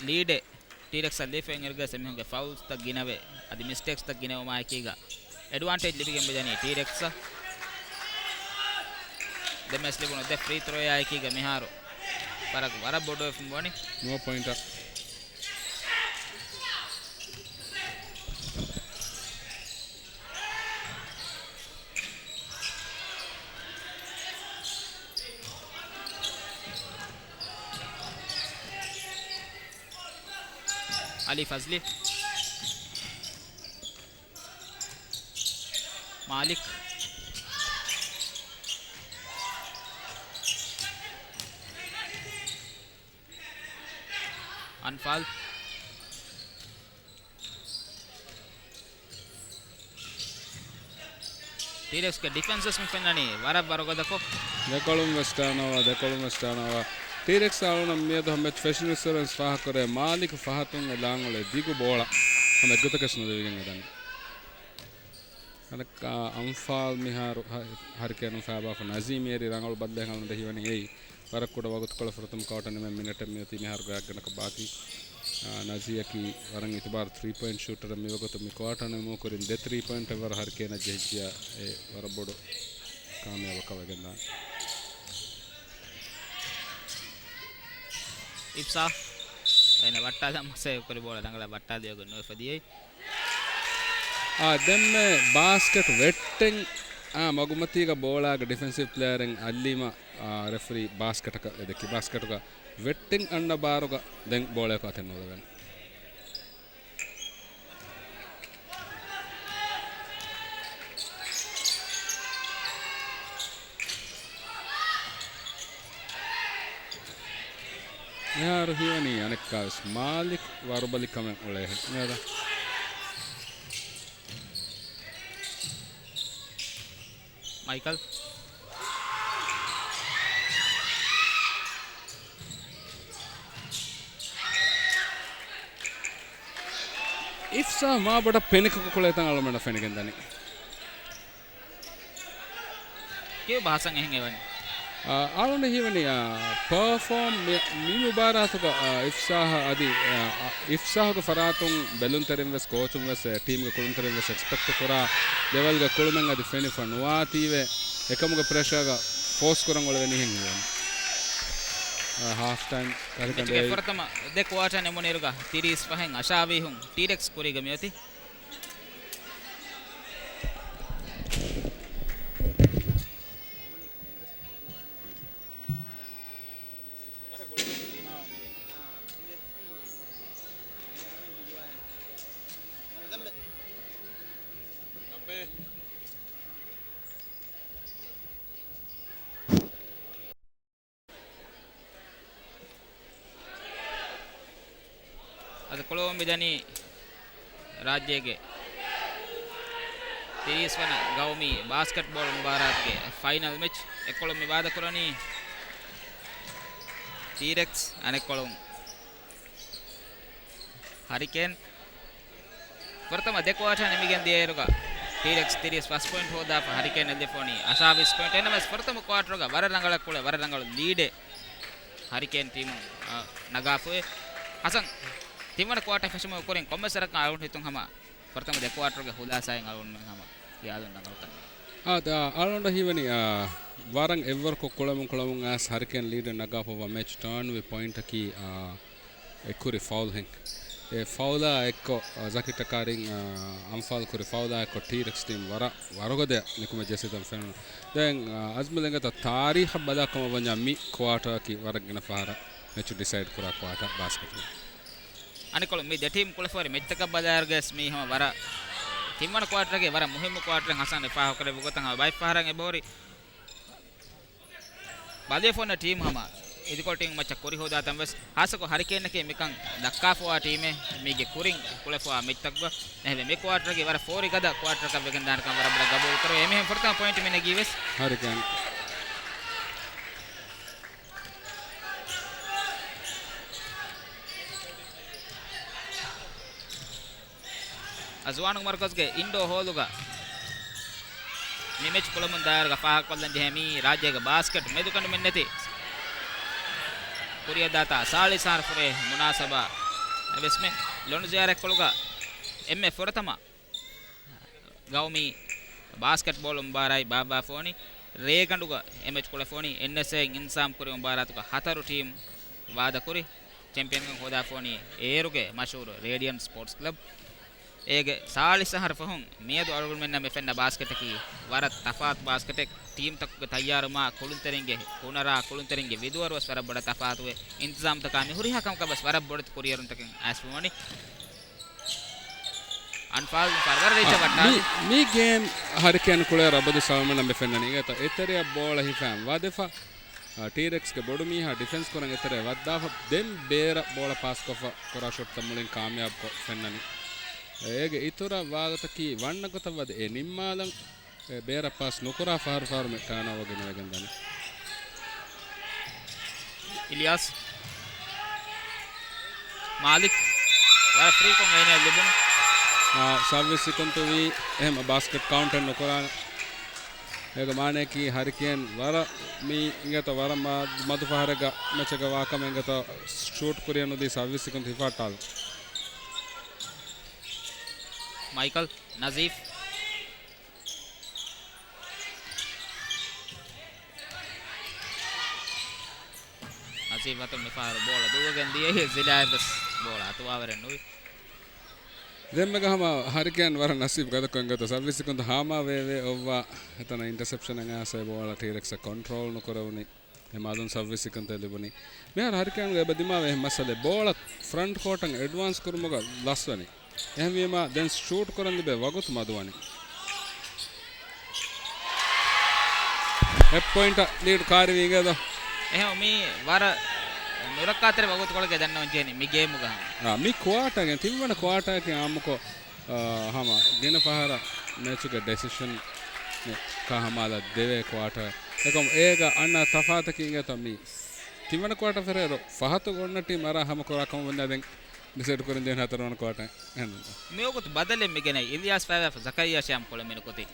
ލީޑެއް ޓީރެކްސްއަށް ލިބިފައި އިރުގަސް އެމީހުންގެ ފައުލްސްތައް ގިނަވެ، އަދި މިސްޓޭކްސްތައް ގިނަވުމާއެކީގަ، އެޑްވާންޓޭޖް ލިބިގެން މިދަނީ ޓީރެކްސްއަށް. ދެން މެޗް ލިބުނު ދެ ފްރީ ތުރޯއާއެކީގަ މިހާރު ފަރަގު ވަރަށް ބޮޑުވެފަ މިވަނީ. ނުވަ ޕޮއިންޓަށް. އަލީ ފަޒްލީ. މާލިކް. އަންފާލް. ޓީރެކްސްގެ ޑިފެންސް ވެސް މި ފެންނަނީ ވަރަށް ވަރުގަދަކޮށް. ދެކޮޅުން ވެސް ޓާންއޯވާ، ދެކޮޅުން ވެސް ޓާންއޯވާ. ޓީރެކްސް އަޅުނަށް މިއަދު މެޗް ފެށުނުއްސުރެންސް ފާހަގަކުރޭ މާލިކް ފަހަތުން އެ ލާން އުޅޭ ދިގު ބޯޅަ ހަމަ އެއްގޮތަކަށް ނުލިބިގެން އެދަނީ. އަނެއްކާ އަންފާލް މިހާރު ހަ-، ހަރިކޭނުން ފައިބާފަ ނަޒީމް އޭރި ރަނގަޅު ބަދަލެއް އަޅުން ހީވަނީ އެއީ. ވަރަށް ކުޑަ ވަގުތުކޮޅަށް ފުރަތަމަ ކޯޓަށް ނިމެން މިނެޓެއް މިއޮތީ މިހާރު ގާތްގަނޑަކަށް ބާކީ. އާ، ނަޒީއަކީ ވަރަށް އިތުބާރު ތްރީ ޕޮއިންޓް ޝޫޓަރެއް މިވަގުތު މި ކުއާޓަރ ނިމުމުގެ ކުރިން ދެ ތްރީ ޕޮއިންޓެއް ވަރަށް ހަރިކޭނަށް ޖެހިއްޖިޔާ އެ ވަރަށް ބޮޑު ކާމިޔާބަކަށް ވެގެންދާނެ. އިފްސާ އޭނަ ވައްޓާލަން މަސައްކަތް ކުރި ބޯޅަ ރަނގަޅަށް ވައްޓާލިޔަގެން ނުވެފަ ދިޔައީ. އާ، ދެންމެ ބާސްކެޓް ވެއްޓެން، އާ، މަގުމަތީގަ ބޯޅާގެ ޑިފެންސިވް ޕްލޭޔަރެއް އައްލީމަ، އާ، ރެފްރީ ބާސްކެޓަކަށް އެދެއްކި. ބާސްކެޓުގަ ވެއްޓެން އަންނަ ބާރުގަ ދެން ބޯޅަޔަކު އަތެއް ނުލަވޭނެ. މިހާރު ހީވަނީ އަނެއްކާވެސް މާލިކް ވަރުބަލިކަމެއް އުޅޭހެން. މިއަދަ މައިކަލް. އިފްސާ މާބޮޑަށް ޕެނިކް ކުޅޭތަން އަޅުމެންނަށް ފެނިގެންދަނީ. ކިޔުބަ ހަސަން އެހެން އެވަނީ. އާ، އަޅުން ހީވަނީ، އާ، ޕަރފޯމް މި، މި މުބާރާތުގަ، އާ، އިފްސާހަށް އަދި، އާ، އިފްސާހުގެ ފަރާތުން ބެލުންތެރިން ވެސް، ކޯޗުން ވެސް، ޓީމްގެ ކުޅުންތެރިން ވެސް އެކްސްޕެކްޓް ކުރާ ލެވެލްގެ ކުޅުމެއް އަދި ފެނިފަ ނުވާތީވެ، އެކަމުގެ ޕްރެޝާގަ ފޯސް ކުރަން އުޅެވެނީހެން ހީވަނީ. އާ، ހާފް ޓައިމް ކަރިކަނޑޭ. މެޗުގެ ފުރަތަމަ ދެ ކުއާޓާ ނިމުނުއިރުގަ ތިރީސް ފަހެއް އަށާވީހުން ޓީރެކްސް ކުރީގަ މިއޮތީ. އަދި ކުޅަވަން މިދަނީ ރާއްޖޭގެ ތިރީސް ވަނަ ގައުމީ ބާސްކެޓްބޯޅަ މުބާރާތުގެ ފައިނަލް މެޗް. އެއްކޮޅުން މި ވާދަކުރަނީ ޓީރެކްސް، އަނެއްކޮޅުން ހަރިކޭން. ފުރަތަމަ ދެ ކުއާޓާ ނިމިގެން ދިޔައިރުގަ ޓީރެކްސް ތިރީސް ފަސް ޕޮއިންޓް ހޯދާފަ، ހަރިކޭން އެއްލިފޯނީ އަށާވީސް ޕޮއިންޓް. އެންނަމަސް ފުރަތަމަ ކުއާޓަރުގަ ވަރަށް ރަނގަޅަށް ކުޅެ، ވަރަށް ރަނގަޅު ލީޑެއް ހަރިކޭން ޓީމުން، އަ، ނަގާފައި. ހަސަން، ތިންވަނަ ކުއާޓާ ފެށުމުގެ ކުރިން ކޮންމެސް ވަރަކަށް އަޅުގަނޑު ހިތުން ހަމަ ފުރަތަމަ ދެ ކުއާޓަރުގެ ހުލާސާއިން އަޅުގަނޑުމެން ހަމަ ހިޔާލުން ރަނގަޅުކަން. އާ، ދާ، އަޅުގަނޑަށް ހީވަނީ، އާ، ވަރަށް އެއްވަރުކޮށް ކުޅަމުން ކުޅަމުން އައިސް ހަރިކޭން ލީޑެއް ނަގާފައިވާ މެޗް ޓާންވި ޕޮއިންޓަކީ، އާ، އެ ކުރި ފައުލްހެން. އެ ފައުލާ އެއްކޮށް، އާ، ޒަކި ޓަކާރިން، އާ، އަންފާލް ކުރި ފައުލާ އެއްކޮށް ޓީރެކްސް ޓީމް ވަރަށް ވަރުގަދަ ނިކުމެ ޖެއްސިތަން ފެނުނު. ދެން، އާ، އަޒްމުލް އެނގޭތަ ތާރީޚަށް ބަލާ ކަމަށް ވަންޏާ މި ކުއާޓަރަކީ ވަރަށް ގިނަ ފަހަރަށް މެޗު ޑިސައިޑް ކުރާ ކުއާޓަ ބާސްކެޓް. އަނެއްކޮޅު މި ދެ ޓީމް ކުޅެފަހުރި މެޗްތަކަށް ބަލާއިރުގަސް މީ ހަމަ ވަރަށް ތިންވަނަ ކުއާޓަރގެ ވަރަށް މުހިއްމު ކުއާޓަރެއް ހަސަން އެ ފާހަގަކުރެއްވި ގޮތަށް ހަމަ ބައެއް ފަހަރަށް އެބަހުރި ބަލިވެފަ އޮންނަ ޓީމް ހަމަ އިދިކޮޅު ޓީމް މައްޗަށް ކުރި ހޯދާތަން ވެސް ހާއްސަކޮށް ހަރިކޭންއަކީ މިކަން ދައްކާފައިވާ ޓީމެއް. މީގެ ކުރިން ކުޅެފައިވާ މެޗްތަކުގަ އެހެންވެ މި ކުއާޓަރގެ ވަރަށް ފޯރި ގަދަ ކުއާޓަރަކަށް ވެގެންދާނެކަން ވަރަށް ބޮޑަށް ގަބޫލު ކުރެވޭ. އެމީހުން ފުރަތަމަ ޕޮއިންޓް މި ނެގީ ވެސް ހަރިކޭން. އަޒުވާނު މަރުކަޒުގެ އިންޑޯ ހޯލުގަ މި މެޗް ކުޅަމުން ދާއިރުގަ ފާހަގަކޮށްލަން ޖެހޭ މީ ރާއްޖޭގެ ބާސްކެޓް މެދުކަނޑުމެއް ނެތި ކުރިއަށްދާތާ ސާޅީސް އަހަރު ފުރޭ މުނާސަބާ އެވެސްމެ ލޮނުޒިޔާރަ އެއްކޮޅުގަ އެންމެ ފުރަތަމަ ގައުމީ ބާސްކެޓްބޯޅަ މުބާރާތް ބާއްވާފައިވަނީ. ރޭގަނޑުގަ އެ މެޗް ކުޅެފައިވަނީ އެންއެސްއޭ އިން އިންތިޒާމް ކުރި މުބާރާތުގަ ހަތަރު ޓީމް ވާދަކުރި ޗެމްޕިއަންކަން ހޯދާފައިވަނީ އޭރުގެ މަޝްހޫރު ރޭޑިއަންޓް ސްޕޯޓްސް ކްލަބް. އޭގެ ސާޅީސް އަހަރު ފަހުން މިއަދު އަޅުގަނޑުމެންނަށް މި ފެންނަ ބާސްކެޓަކީ ވަރަށް ތަފާތު ބާސްކެޓެއް. ޓީމްތަކުގެ ތައްޔާރުވުމާ، ކުޅުންތެރިންގެ ހުނަރާ، ކުޅުންތެރިންގެ ވިދުވަރުވެސް ވަރަށް ބޮޑަށް ތަފާތުވޭ. އިންތިޒާމްތަކާ މި ހުރިހާ ކަމަކަށް ވެސް ވަރަށް ބޮޑެތި ކުރިއެރުންތަކެއް އައިސްފައިވަނީ. އަންފާލް ފަރުވަރަށް ރީޗަށް އާ، ވައްޓާލި. މި، މި ގޭމް ހަރިކޭން ކުޅޭ ރަބަދު ސަލްމަން އަށް މި ފެންނަނީ. އިނގޭތޯ އެތެރެއަށް ބޯޅަ ހިފަން ވަދެފަ، އާ، ޓީރެކްސްގެ ބޮޑު މީހާ ޑިފެންސް ކުރަން އެތެރެއަށް ވައްދާފަ، ދެން ބޭރަށް ބޯޅަ ޕާސްކޮށްފަ ކުރާ ޝޮޓްތައް މުޅިން ކާމިޔާބުކޮށް ފެންނަނީ. އޭގެ އިތުރަށް ވާގޮތަކީ ވަންނަ ގޮތަށް ވަދެ އެ ނިންމާލަން، އެ ބޭރަށް ޕާސް ނުކުރާ ފަހަރު ފަހަރު މި ޓާންއޯވަރ ގިނަވެގެން ދަނީ. އިލްޔާސް. މާލިކް. ވަރަށް ފްރީކޮށް އޭނައަށް ލިބުނު. އާ، ސައުވީސް ސިކުންތު ވީ. އެހެން ބާސްކެޓް ކައުންޓެއް ނުކުރާނެ. އޭގެ މާނައަކީ ހަރިކޭން ވަރަށް މި އިނގޭތޯ ވަރަށް މަ-، މަދު ފަހަރެއްގަ މެޗެއްގަ ވާކަމަށް އިނގޭތޯ ޝޫޓް ކުރިއަށް ނުދީ ސައުވީސް ސިކުންތު ހިފާއްޓާލުން. މައިކަލް ނަޒީފް. ނަޒީފް އަތުން މިފަހަރު ބޯޅަ ދުވަގެން ދިޔައީ، ޒިލާއަށް ވެސް ބޯޅަ އަތުވާވަރެއް ނުވި. ދެންމެގަ ހަމަ ހަރިކޭން ވަރަށް ނަސީބު ގަދަކޮށް އިނގޭތޯ ސައުވީސް ސިކުންތު ހާމާ ވޭވޭ އޮއްވާ އެތަނަށް އިންޓަސެޕްޝަނެއް އައިސް އެ ބޯޅަ ޓީރެކްސް އަށް ކޮންޓްރޯލް ނުކުރެވުނީ. އެ މާލުން ސައުވީސް ސިކުންތެއް ލިބުނީ. މިހާރު ހަރިކޭންގެ އެބަ ދިމާވޭ އެހެން މައްސަލައެއް. ބޯޅަ ފްރަންޓް ކޯޓަށް އެޑްވާންސް ކުރުމުގަ ލަސްވެނީ. އެހެންވީމާ، ދެން ޝޫޓް ކުރަން ލިބޭ ވަގުތު މަދުވަނީ. އެއް ޕޮއިންޓަށް ލީޑް ކާރިވީ އިނގޭތޯ. އެހެން މީ ވަރަށް ނުރައްކާތެރި ވަގުތުކޮޅެއްގަ ދަންނަވަން ޖެހެނީ މި ގޭމުގަ ހަމަ. އާ، މި ކުއާޓާގެ ތިންވަނަ ކުއާޓާއަކީ އާއްމުކޮށް، އާ، ހަމަ ގިނަ ފަހަރަށް މެޗުގެ ޑެސިޝަން ކާ ހަމާލަ ދެވޭ ކުއާޓާ. އެކަމު އޭގަ އަންނަ ތަފާތަކީ އިނގޭތޯ މި ތިންވަނަ ކުއާޓާ ފެށޭއިރު ފަހަތު އޮންނަ ޓީމް އަރާ ހަމަ ކުރާ ކަމަށް ވަންޏާ ދެން ޑިސައިޑް ކުރަން ޖެހޭ ހަތަރުވަނަ ކުއާޓާ. އެހެން. މިވަގުތު ބަދަލެއް މިގެނައީ އިލްޔާސް ފައިވާފަ ޒަކަރިޔާ ޝިޔާމް ކުޅެމިނު ކުތި.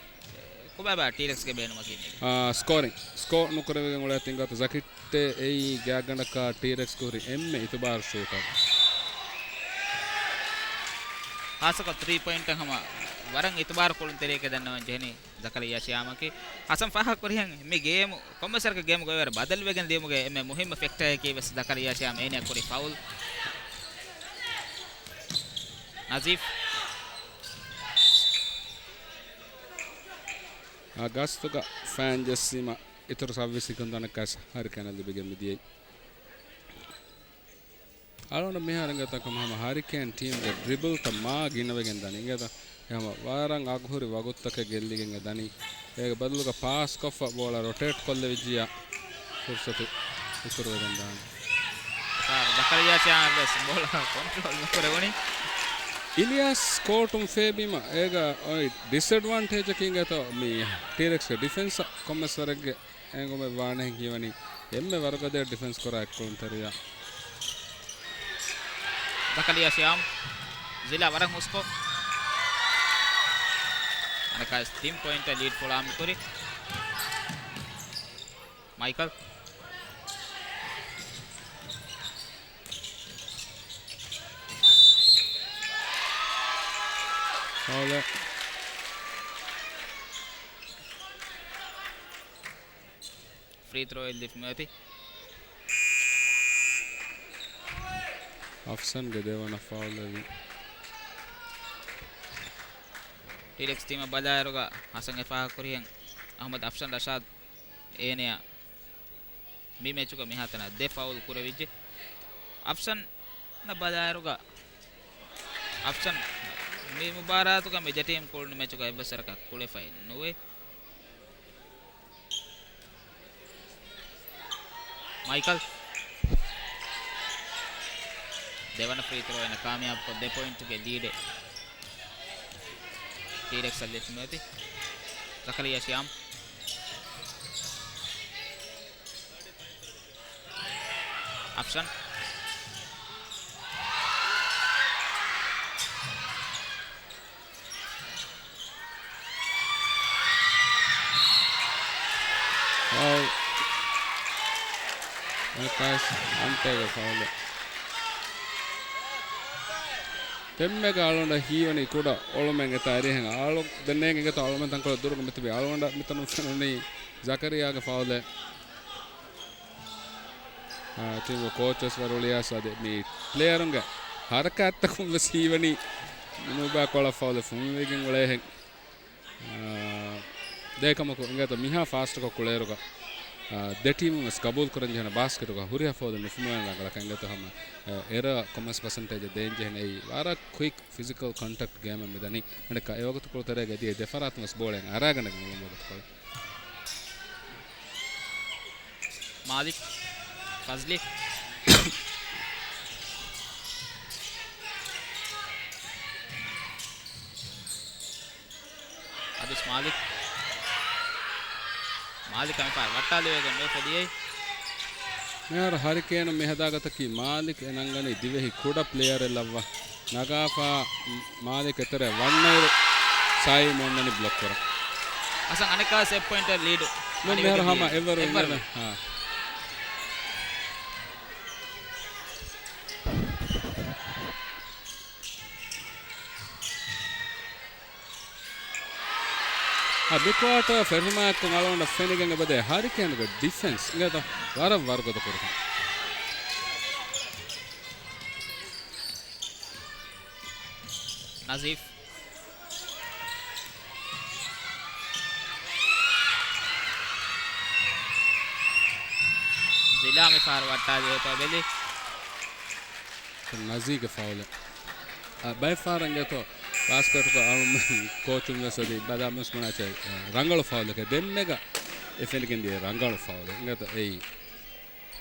ކޮބާބާ ޓީރެކްސްގެ ބޭނުމަކީ މީގެ؟ އާ، ސްކޯރިން. ސްކޯ ނުކުރެވިގެން އުޅޭ ތިން ގާތު ޒަކިއްޓޭ އެއީ ގާތްގަނޑަކަށް ޓީރެކްސްގެ ހުރި އެންމެ އިތުބާރު ޝޫޓަރ. ހާއްސަކޮށް ތްރީ ޕޮއިންޓަށް ހަމަ ވަރަށް އިތުބާރު ކުޅުންތެރިއެކޭ ދަންނަވަން ޖެހެނީ ޒަކަރިޔާ ޝިޔާމަކީ. ހަސަން ފާހަގަކުރިހެން މި ގޭމު ކޮންމެސް ވަރަކަށް ގޭމުގެ ވަރަށް ބަދަލުވެގެން ދިޔުމުގެ އެންމެ މުހިއްމު ފެކްޓަރަކީ ވެސް ޒަކަރިޔާ ޝިޔާމް އޭނަ ކުރި ފައުލް. ނަޒީފް. އާ ގަސްތުގަ ފައިން ޖެއްސީމަ އިތުރު ސައުވީސް ސިކުންތު އަނެއްކާސް ހަރިކޭނަށް ލިބިގެން މިދިޔައީ. އަޅުގަނޑަށް މިހާރު އިނގޭތޯ ހަމަ ހަރިކޭން ޓީމްގެ ޑްރިބަލްތައް މާ ގިނަވެގެން ދަނީ. އިނގޭތޯ ހަމަ ވަރަށް އަގުހުރި ވަގުތުތަކެއް ގެއްލިގެން އެ ދަނީ. އޭގެ ބަދަލުގަ ޕާސްކޮށްފަ ބޯޅަ ރޮޓޭޓް ކޮށްލެވިއްޖިޔާ ފުރުސަތު އިތުރުވެގެން ދާނެ. ޒަކަރިޔާ ޝިޔާމް ވެސް ބޯޅަ ކޮންޓްރޯލް ނުކުރެވުނީ. އިލްޔާސް ކޯޓުން ފޭބީމަ އޭގަ އޮތް ޑިސްއެޑްވާންޓޭޖަކީ އިނގޭތޯ މި ޓީރެކްސްގެ ޑިފެންސަށް ކޮންމެސް ވަރެއްގެ އެނގުމެއް ވާނެހެން ހީވަނީ އެންމެ ވަރުގަދަ ޑިފެންސް ކުރާ އެއްކުޅުންތެރިޔާ. ޒަކަރިޔާ ޝިޔާމް، ޒިލާ ވަރަށް ހުސްކޮށް، އަނެއްކާވެސް ތިން ޕޮއިންޓަށް ލީޑް ފުޅާ މި ކުރި. މައިކަލް. ފައުލެއް. ފްރީ ތްރޯއެއް ލިބި މިއޮތީ. އަފްސަންގެ ދެވަނަ ފައުލެއް ވީ. ޓީރެކްސް ޓީމަށް ބަލާއިރުގަ ހަސަން އެ ފާހަގަކުރިހެން އަހްމަދު އަފްޝަން ރަޝާދު އޭނަޔާ މި މެޗުގަ މިހާތަނަށް ދެ ފައުލް ކުރެވިއްޖެ. އަފްޝަން ބަލާއިރުގަ އަފްޝަން މި މުބާރާތުގަ މި ދެ ޓީމް ކުޅުނު މެޗުގަ އެއްވެސް ވަރަކަށް ކުޅެފައެއް ނުވޭ. މައިކަލް. ދެވަނަ ފްރީ ތްރޯ އޭނަ ކާމިޔާބުކޮށް، ދެ ޕޮއިންޓުގެ ލީޑެއް ޓީރެކްސް އަށް ލިބި މިއޮތީ. ޒަކަރިޔާ ޝިޔާމް. އަފްޝަން. ފައުލް. އަނެއްކާވެސް އަންޓޭގެ ފައުލެއް. ދެންމެގަ އަޅުގަނޑަށް ހީވަނީ ކުޑަ އޮޅުމެއް އެތާ އެރިހެން. އަޅު ދެން ނޭނގެ އިނގޭތޯ އަޅުމެން ތަންކޮޅެއް ދުރުގަ މިތިބީ. އަޅުގަނޑަށް މިތަނުން ފެނުނީ ޒަކަރިޔާގެ ފައުލެއް. އާ، ޓީމުގެ ކޯޗް ވެސް ވަރު އިލްޔާސް އާދެ، މި ޕްލޭޔަރުންގެ ހަރަކާތްތަކުން ވެސް ހީވަނީ ނުބާ ކޮޅަށް ފައުލެއް ފުންވެގެން އުޅޭހެން. އާ، ދޭކަމަކު އިނގޭތޯ މިހާ ފާސްޓަކޮށް ކުޅޭއިރުގަ އާ، ދެ ޓީމުން ވެސް ގަބޫލު ކުރަން ޖެހޭނެ ބާސްކެޓުގަ ހުރިހާ ފައުލެއް ނުފުމެވޭނެ ރަނގަޅަކަށް އިނގޭތޯ ހަމަ، އާ، އެރަ ކޮންމެސް ޕަސެންޓޭޖެއް ދޭން ޖެހޭނެ. އެއީ ވަރަށް ކުއިކް ފިޒިކަލް ކޮންޓެކްޓް ގޭމެއް މިދަނީ. އަނެއްކާ އެވަގުތުކޮޅު ތެރޭގަ ދިޔަ ދެފަރާތުން ވެސް ބޯޅައެއް އަރާގަނެގެން އުޅުނު ވަގުތުކޮޅެއް. މާލިކް، ފަޒްލި. އަދިސް މާލިކް. މާލިކް އަނެފާ ވައްޓާލެވޭގެން ނުއެފެދިޔައީ. މިހާރު ހަރިކޭނު މި ހަދާގަތަކީ މާލިކް އެ ނަންގަނީ ދިވެހި ކުޑަ ޕްލޭޔަރެއް ލައްވާ. ނަގާފާ މާލިކް އެތެރެ ވަންނައިރު ސާއީ މޯންނަނި ބްލޮކް ކުރަން. އަސަން އަނެއްކާ ސެޓް ޕޮއިންޓަށް ލީޑު. ނޫން މިހާރު ހަމަ އެއްވަރު އެއްވަރު. އިނގޭނެ. ހާ. އާ، މި ކުއާޓަރ ފެށުމާއެކު އަޅުގަނޑަށް ފެނިގެން އެބަދޭ ހަރިކޭންގެ ޑިފެންސް އިނގޭތޯ ވަރަށް ވަރުގަދަ ކުރިހެން. ނަޒީފް. ޒިލާ މި ފަހަރު ވައްޓާލި އޮތޯ ބެލި. ނަޒީގެ ފައުލެއް. އަ، ބައެއް ފަހަރަށް އިނގޭތޯ ބާސްކެޓުގަ އަޅުމެން ކޯޗުން ވެސް އަދި ބަލާ މިސް ބުނާ ޗެ، އަ، ރަނގަޅު ފައުލެކޭ. ދެންމެގަ އެ ފެނިގެން ދިޔަ ރަނގަޅު ފައުލެއް. އިނގޭތޯ އެއީ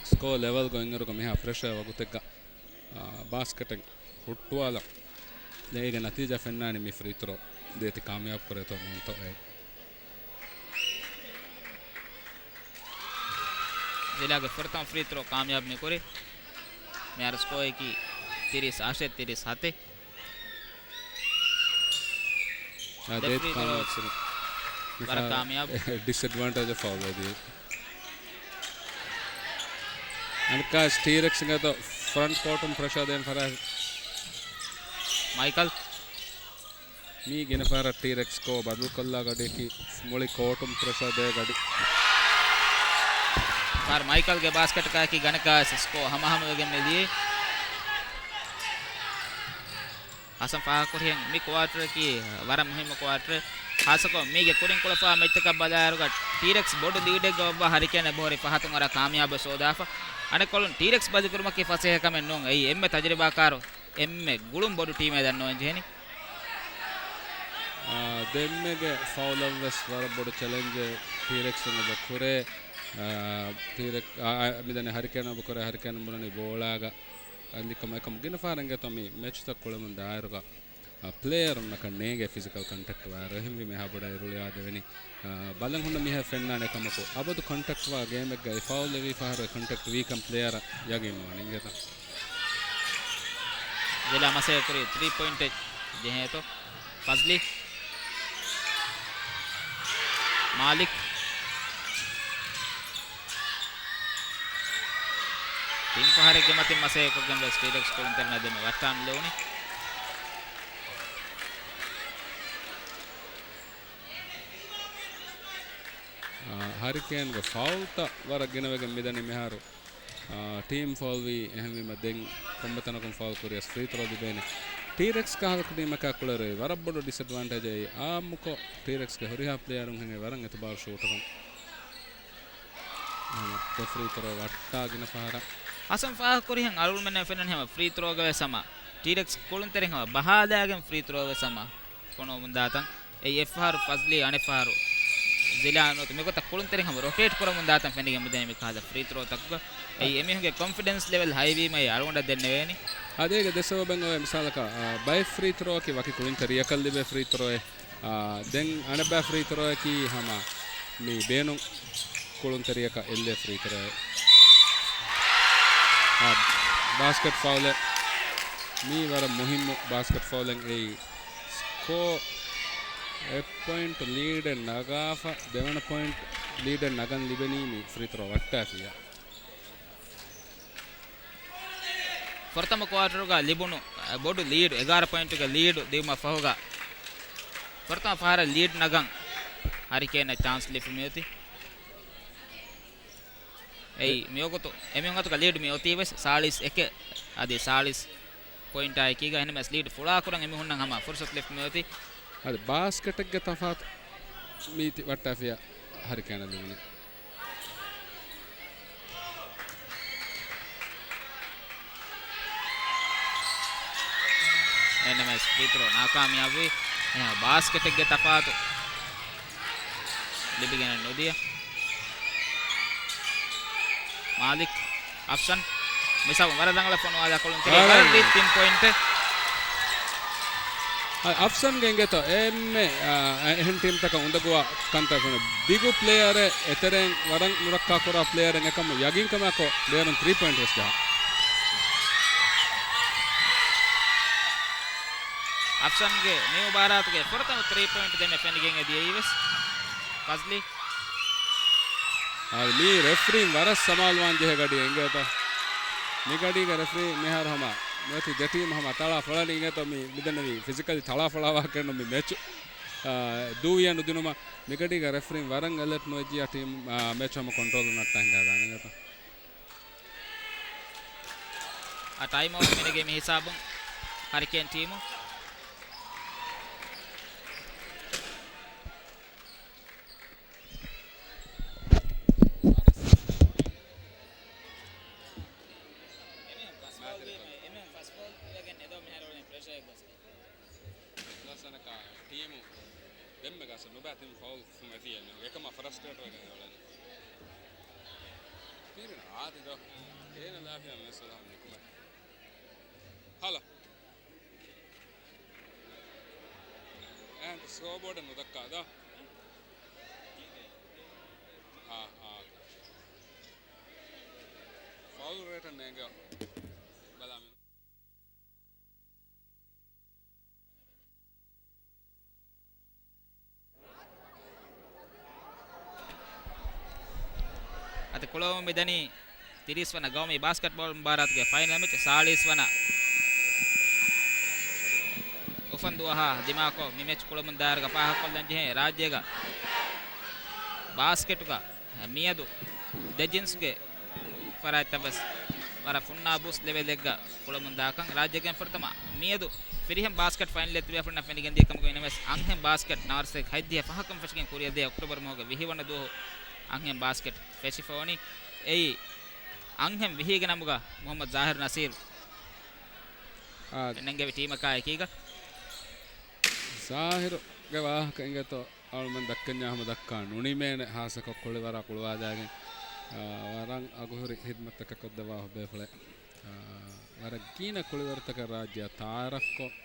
ސްކޯ ލެވެލްގަ އިންއިރުގަ މިހާ ޕްރެޝަރ ވަގުތެއްގަ، އާ، ބާސްކެޓެއް ހުއްޓުވާލަން. ދެން އޭގެ ނަތީޖާ ފެންނާނީ މި ފްރީ ތްރޯ ދޭތި ކާމިޔާބު ކުރޭތޯ ނޫންތޯ އޭ. ޒިލާގެ ފުރަތަމަ ފްރީ ތްރޯ ކާމިޔާބު މި ކުރި. މިހާރު ސްކޯއަކީ ތިރީސް އަށެއް، ތިރީސް ހަތެއް. އާ، ދެ ދޭތި ފްރީ ތްރޯ ކާމިޔާބު ކުރި. ވަރަށް ކާމިޔާބު. ޑިސްއެޑްވާންޓޭޖް ފައުލް ދިޔަ. އަނެއްކާ ޓީރެކްސް އިނގޭތޯ ފްރަންޓް ކޯޓުން ޕްރެޝަރ ދޭން ފަރާތް. މައިކަލް. މީ ގިނަ ފަހަރަށް ޓީރެކްސް ސްކޯ ބަދަލުކޮށްލާ ގަޑިއަކީ މުޅި ކޯޓުން ޕްރެޝަރ ދޭ ގަޑި. ފަހަރު މައިކަލްގެ ބާސްކެޓަކާއެކީ ގަނެކާ ސްކޯ ހަމަހަމަވެގެން މިލިއޭ. ހަސަން ފާހަގަކުރިހެން މި ކުއާޓަރަކީ ވަރަށް މުހިއްމު ކުއާޓަރެއް. ހާއްސަކޮށް މީގެ ކުރިން ކުޅަފާ މެޗްތަކަށް ބަލާއިރުގަ ޓީރެކްސް ބޮޑު ލީޑެއްގަ އޮއްވާ ހަރިކޭން އެބަހުރި ފަހަތުން އަރާ ކާމިޔާބުވެސް ހޯދާފަ. އަނެއްކޮޅުން ޓީރެކްސް ބަދިކުރުމަކީ ފަސޭހަކަމެއް ނޫން. އެއީ އެންމެ ތަޖުރިބާކާރު އެންމެ ގުޅުން ބޮޑު ޓީމެއް ދަންނަވަން ޖެހެނީ. އާ، ދެންމެގެ ފައުލަށްވެސް ވަރަށް ބޮޑު ޗެލެންޖެއް ޓީރެކްސުން އެބަ ކުރޭ. އާ، ޓީރެކް، އާ، އާ، މިދަނީ ހަރިކޭނު އެބަ ކުރޭ، ހަރިކޭނު ބުނަނީ ބޯޅާގަ އަލިކަމަށް އެކަމު ގިނަ ފަހަރަށް އިނގޭތޯ މި މެޗްތައް ކުޅެމުން ދާއިރުގަ އަ، ޕްލޭޔަރުންނަކަށް ނޭނގޭ ފިޒިކަލް ކޮންޓެކްޓް ވާއިރު. އެހެންވީމަ އެހާ ބޮޑަށް އިރުޅިއާ ދެވެނީ، އަ، ބަލަން ހުންނަ މީހާ ފެންނާނެ ކަމަކު، އަބަދު ކޮންޓެކްޓް ވާ ގޭމެއްގައި ފައުލް އެވީ ފަހަރު އެ ކޮންޓެކްޓް ވީކަން ޕްލޭޔަރަށް ޔަގީން ނުވާނެ އިނގޭތަ؟ ޒިލާ މަސައްކަތް ކުރީ ތްރީ ޕޮއިންޓެއް ޖެހޭތޯ. ފަޒްލީ. މާލިކް. ތިން ފަހަރެއްގެ މަތިން މަސައްކަތް ކޮށްގެން ވެސް ޓީރެކްސް ކުޅުންތެރިންނާ ދެމެ ވައްޓާން ލޯނި. އާ، ހަރިކޭންގެ ފައުލްތައް ވަރަށް ގިނަވެގެން މިދަނީ މިހާރު. އާ، ޓީމް ފައުލްވީ، އެހެންވީމަ ދެން ކޮންމެ ތަނަކުން ފައުލް ކުރިޔަސް ފްރީ ތްރޯ ލިބޭނެ. ޓީރެކްސް ކަހަލަ ޓީމަކާ ކުޅެރުވި ވަރަށް ބޮޑު ޑިސްއެޑްވާންޓޭޖެއް. އާއްމުކޮށް ޓީރެކްސްގެ ހުރިހާ ޕްލޭޔަރުން ހެނގޭ ވަރަށް އިތުބާރު ޝޫޓަރުން. އާ، ދެ ފްރީ ތްރޯ ވައްޓާ ގިނަ ފަހަރަށް. ހަސަން ފާހަގަކުރިހެން އަޅުގަނޑުމެންނަށް ފެންނަނީ ހަމަ ފްރީ ތްރޯގަ ވެސް ހަމަ ޓީރެކްސް ކުޅުންތެރިން ހަމަ ބަހާލާގެން ފްރީ ތްރޯ ވެސް ހަމަ ފޮނުވަމުން ދާތަން. އެއީ އެއްފަހަރު ފަޒްލީ އަނެއްފަހަރު ޒިލާ ނުވަތަ މިގޮތަށް ކުޅުންތެރިން ހަމަ ރޮޓޭޓް ކުރަމުން ދާތަން ފެނިގެން މިދަނީ މިކަހަލަ ފްރީ ތްރޯތަކުގަ. އެއީ އެމީހުންގެ ކޮންފިޑެންސް ލެވެލް ހައިވީމައި އަޅުގަނޑަށް ދެންނެވޭނީ. އާ، އޭގެ ދެ ސަބަބެއް އޮވޭ. މިސާލަކަށް، އާ، ބައެއް ފްރީ ތްރޯއަކީ ވަކި ކުޅުންތެރިޔަކަށް ލިބޭ ފްރީ ތްރޯއެއް. އާ، ދެން އަނެއްބައި ފްރީ ތްރޯއަކީ ހަމަ މި ބޭނުން ކުޅުންތެރިޔަކަށް އެއްލޭ ފްރީ ތްރޯއެއް. އާ، ބާސްކެޓް ފައުލެއް. މީ ވަރަށް މުހިއްމު ބާސްކެޓް ފައުލެއް. އެއީ ސްކޯ އެއް ޕޮއިންޓް ލީޑެއް ނަގާފަ، ދެވަނަ ޕޮއިންޓް ލީޑެއް ނަގަން ލިބެނީ މި ފްރީ ތްރޯ ވައްޓާފިޔާ. ފުރަތަމަ ކުއާޓަރުގަ ލިބުނު ބޮޑު ލީޑު، އެގާރަ ޕޮއިންޓުގެ ލީޑު ދިއުމަށް ފަހުގަ، ފުރަތަމަ ފަހަރަށް ލީޑް ނަގަން ހަރިކޭނަށް ޗާންސް ލިބި މިއޮތީ. އެއީ، މިވަގުތު އެމީހުން އަތުގަ ލީޑް މި އޮތީ ވެސް ސާޅީސް އެކެއް، އަދި ސާޅީސް ޕޮއިންޓާ އެކީގަ. އެހެންނަމަވެސް ލީޑް ފުޅާކުރަން އެމީހުންނަށް ހަމަ ފުރުސަތު ލިބި މިއޮތީ. އަދި ބާސްކެޓެއްގެ ތަފާތު މީތި ވައްޓާފިޔާ ހަރިކޭނަށް ލިބުނީ. ނަމަވެސް ފްރީ ތްރޯ ނާކާމިޔާބުވި. އެހެން ބާސްކެޓެއްގެ ތަފާތު ލިބިގެނެއް ނުދިޔަ. މާލިކް، އަފްޝަން، މިސާބުން ވަރަށް ރަނގަޅަށް ފޮނުވާލާ ކުޅުންތެރި ވަރަށް ރީތި ތިން ޕޮއިންޓެއް. އަ، އަފްޝަންގެ އިނގޭތޯ އެންމެ، އ، އެހެން ޓީމްތަކަށް އުނދަގޫވާ ކަންތައް ފެނުނު. ދިގު ޕްލޭޔަރެއް، އެތެރެއިން ވަރަށް ނުރައްކާ ކުރާ ޕްލޭޔަރެއް އެކަމު ޔަގީންކަމާކޮށް ބޭރުން ތްރީ ޕޮއިންޓް ވެސް ޖަހާ. އަފްޝަންގެ މި މުބާރާތުގެ ފުރަތަމަ ތްރީ ޕޮއިންޓް ދެމެ ފެނިގެން އެދިޔައީ ވެސް ފަޒްލީ. އާ، މީ ރެފްރީން ވަރަށް ސަމާލުވާން ޖެހޭ ގަޑިއެއް އިނގޭތޯ. މި ގަޑީގަ ރެފްރީ މިހާރު ހަމަ މިއޮތީ ދެ ޓީމް ހަމަ ތަޅާ ފޮޅަނީ އިނގޭތޯ. މި، މިދެންނެވީ ފިޒިކަލީ ތަޅާ ފޮޅާވާކަށް ނޫން މި މެޗު. އާ، ދޫވިޔަ ނުދިނުމަށް މި ގަޑީގަ ރެފްރީން ވަރަށް އެލަރޓް ނުވެއްޖިޔާ ޓީމް، އާ، މެޗު ހަމަ ކޮންޓްރޯލު ނައްޓާ ހިނގާދާނެ އިނގޭތޯ. އަ، ޓައިމް އައުޓް މިނެގޭ މި ހިސާބުން ހަރިކޭން ޓީމު. އެމީހުން ފަސް ފައުލް ވީމަ، އެމީހުން ފަސް ފައުލް ވެގެން އެދޯ މިހާރު އުޅެނީ ޕްރެޝަރެއް ގޮސްގެން. ލަސަނަކާ ޓީމު ދެންމެ ގާސް ނުބައި ތިން ފައުލް ފުމެތި އެމީހުން އެކަމާ ފަރަސްޓްރޭޓް ވެގެން އުޅެނީ. ފީރިން އާދި ދޯ. އޭނަ ލާފިޔާ މެސް ހަމަ ނިކުމެ. ހަލޯ. އެހެން ސްކޯ ބޯޑެއް ނުދައްކާ ދޯ. އާ، އާ. ފައުލް ރޭޓަށް ނޭނގެ ބަލާ މި. އަދި ކުޅަވަމުން މިދަނީ ތިރީސް ވަނަ ގައުމީ ބާސްކެޓްބޯޅަ މުބާރާތުގެ ފައިނަލް މެޗް. ސާޅީސް ވަނަ އުފަންދުވަހާ ދިމާކޮށް، މި މެޗް ކުޅަމުންދާއިރުގަ ފާހަގަކޮށްލަން ޖެހޭ ރާއްޖޭގަ ބާސްކެޓުގަ މިއަދު ދެ ޖިންސްގެ ފަރާތްތައް ވެސް ވަރަށް ފުންނާ ބޫސް ލެވެލެއްގަ ކުޅަމުންދާކަން ރާއްޖޭގެން ފުރަތަމަ މިއަދު ފިރިހެން ބާސްކެޓް ފައިނަލެއް ތިބޭފުޅުންނަށް ފެނިގެންދިޔަ ކަމުގަ އިނަމެސް އަންހެން ބާސްކެޓް ނަވާރަސަތޭކަ ހަތްދިހަ ފަހަކަށް ފެށިގެން ކުރިއަށް ދިޔަ އޮކްޓޯބަރު މަހުގެ ވިހި ވަނަ ދުވަހު އަންހެން ބާސްކެޓް ފެށިފަ ވަނީ. އެއީ އަންހެން ވިހީގެ ނަމުގަ މުހައްމަދު ޒާހިރު ނަސީރު އާ، ނެންގެވި ޓީމަކާ އެކީގަ. ޒާހިރުގެ ވާހަކަ އިނގޭތޯ އަޅުމެން ދައްކަންޏާ ހަމަ ދައްކާ ނުނިމޭނެ، ހާއްސަކޮށް ކުޅިވަރާ ކުޅުވާލާގެން، އާ، ވަރަށް އަގުހުރި ހިދްމަތްތަކެއް ކޮށްދެއްވާ ބޭފުޅެއް. އާ، ވަރަށް ގިނަ ކުޅިވަރުތަކަށް ރާއްޖެއަށް ތައާރަފްކޮށް،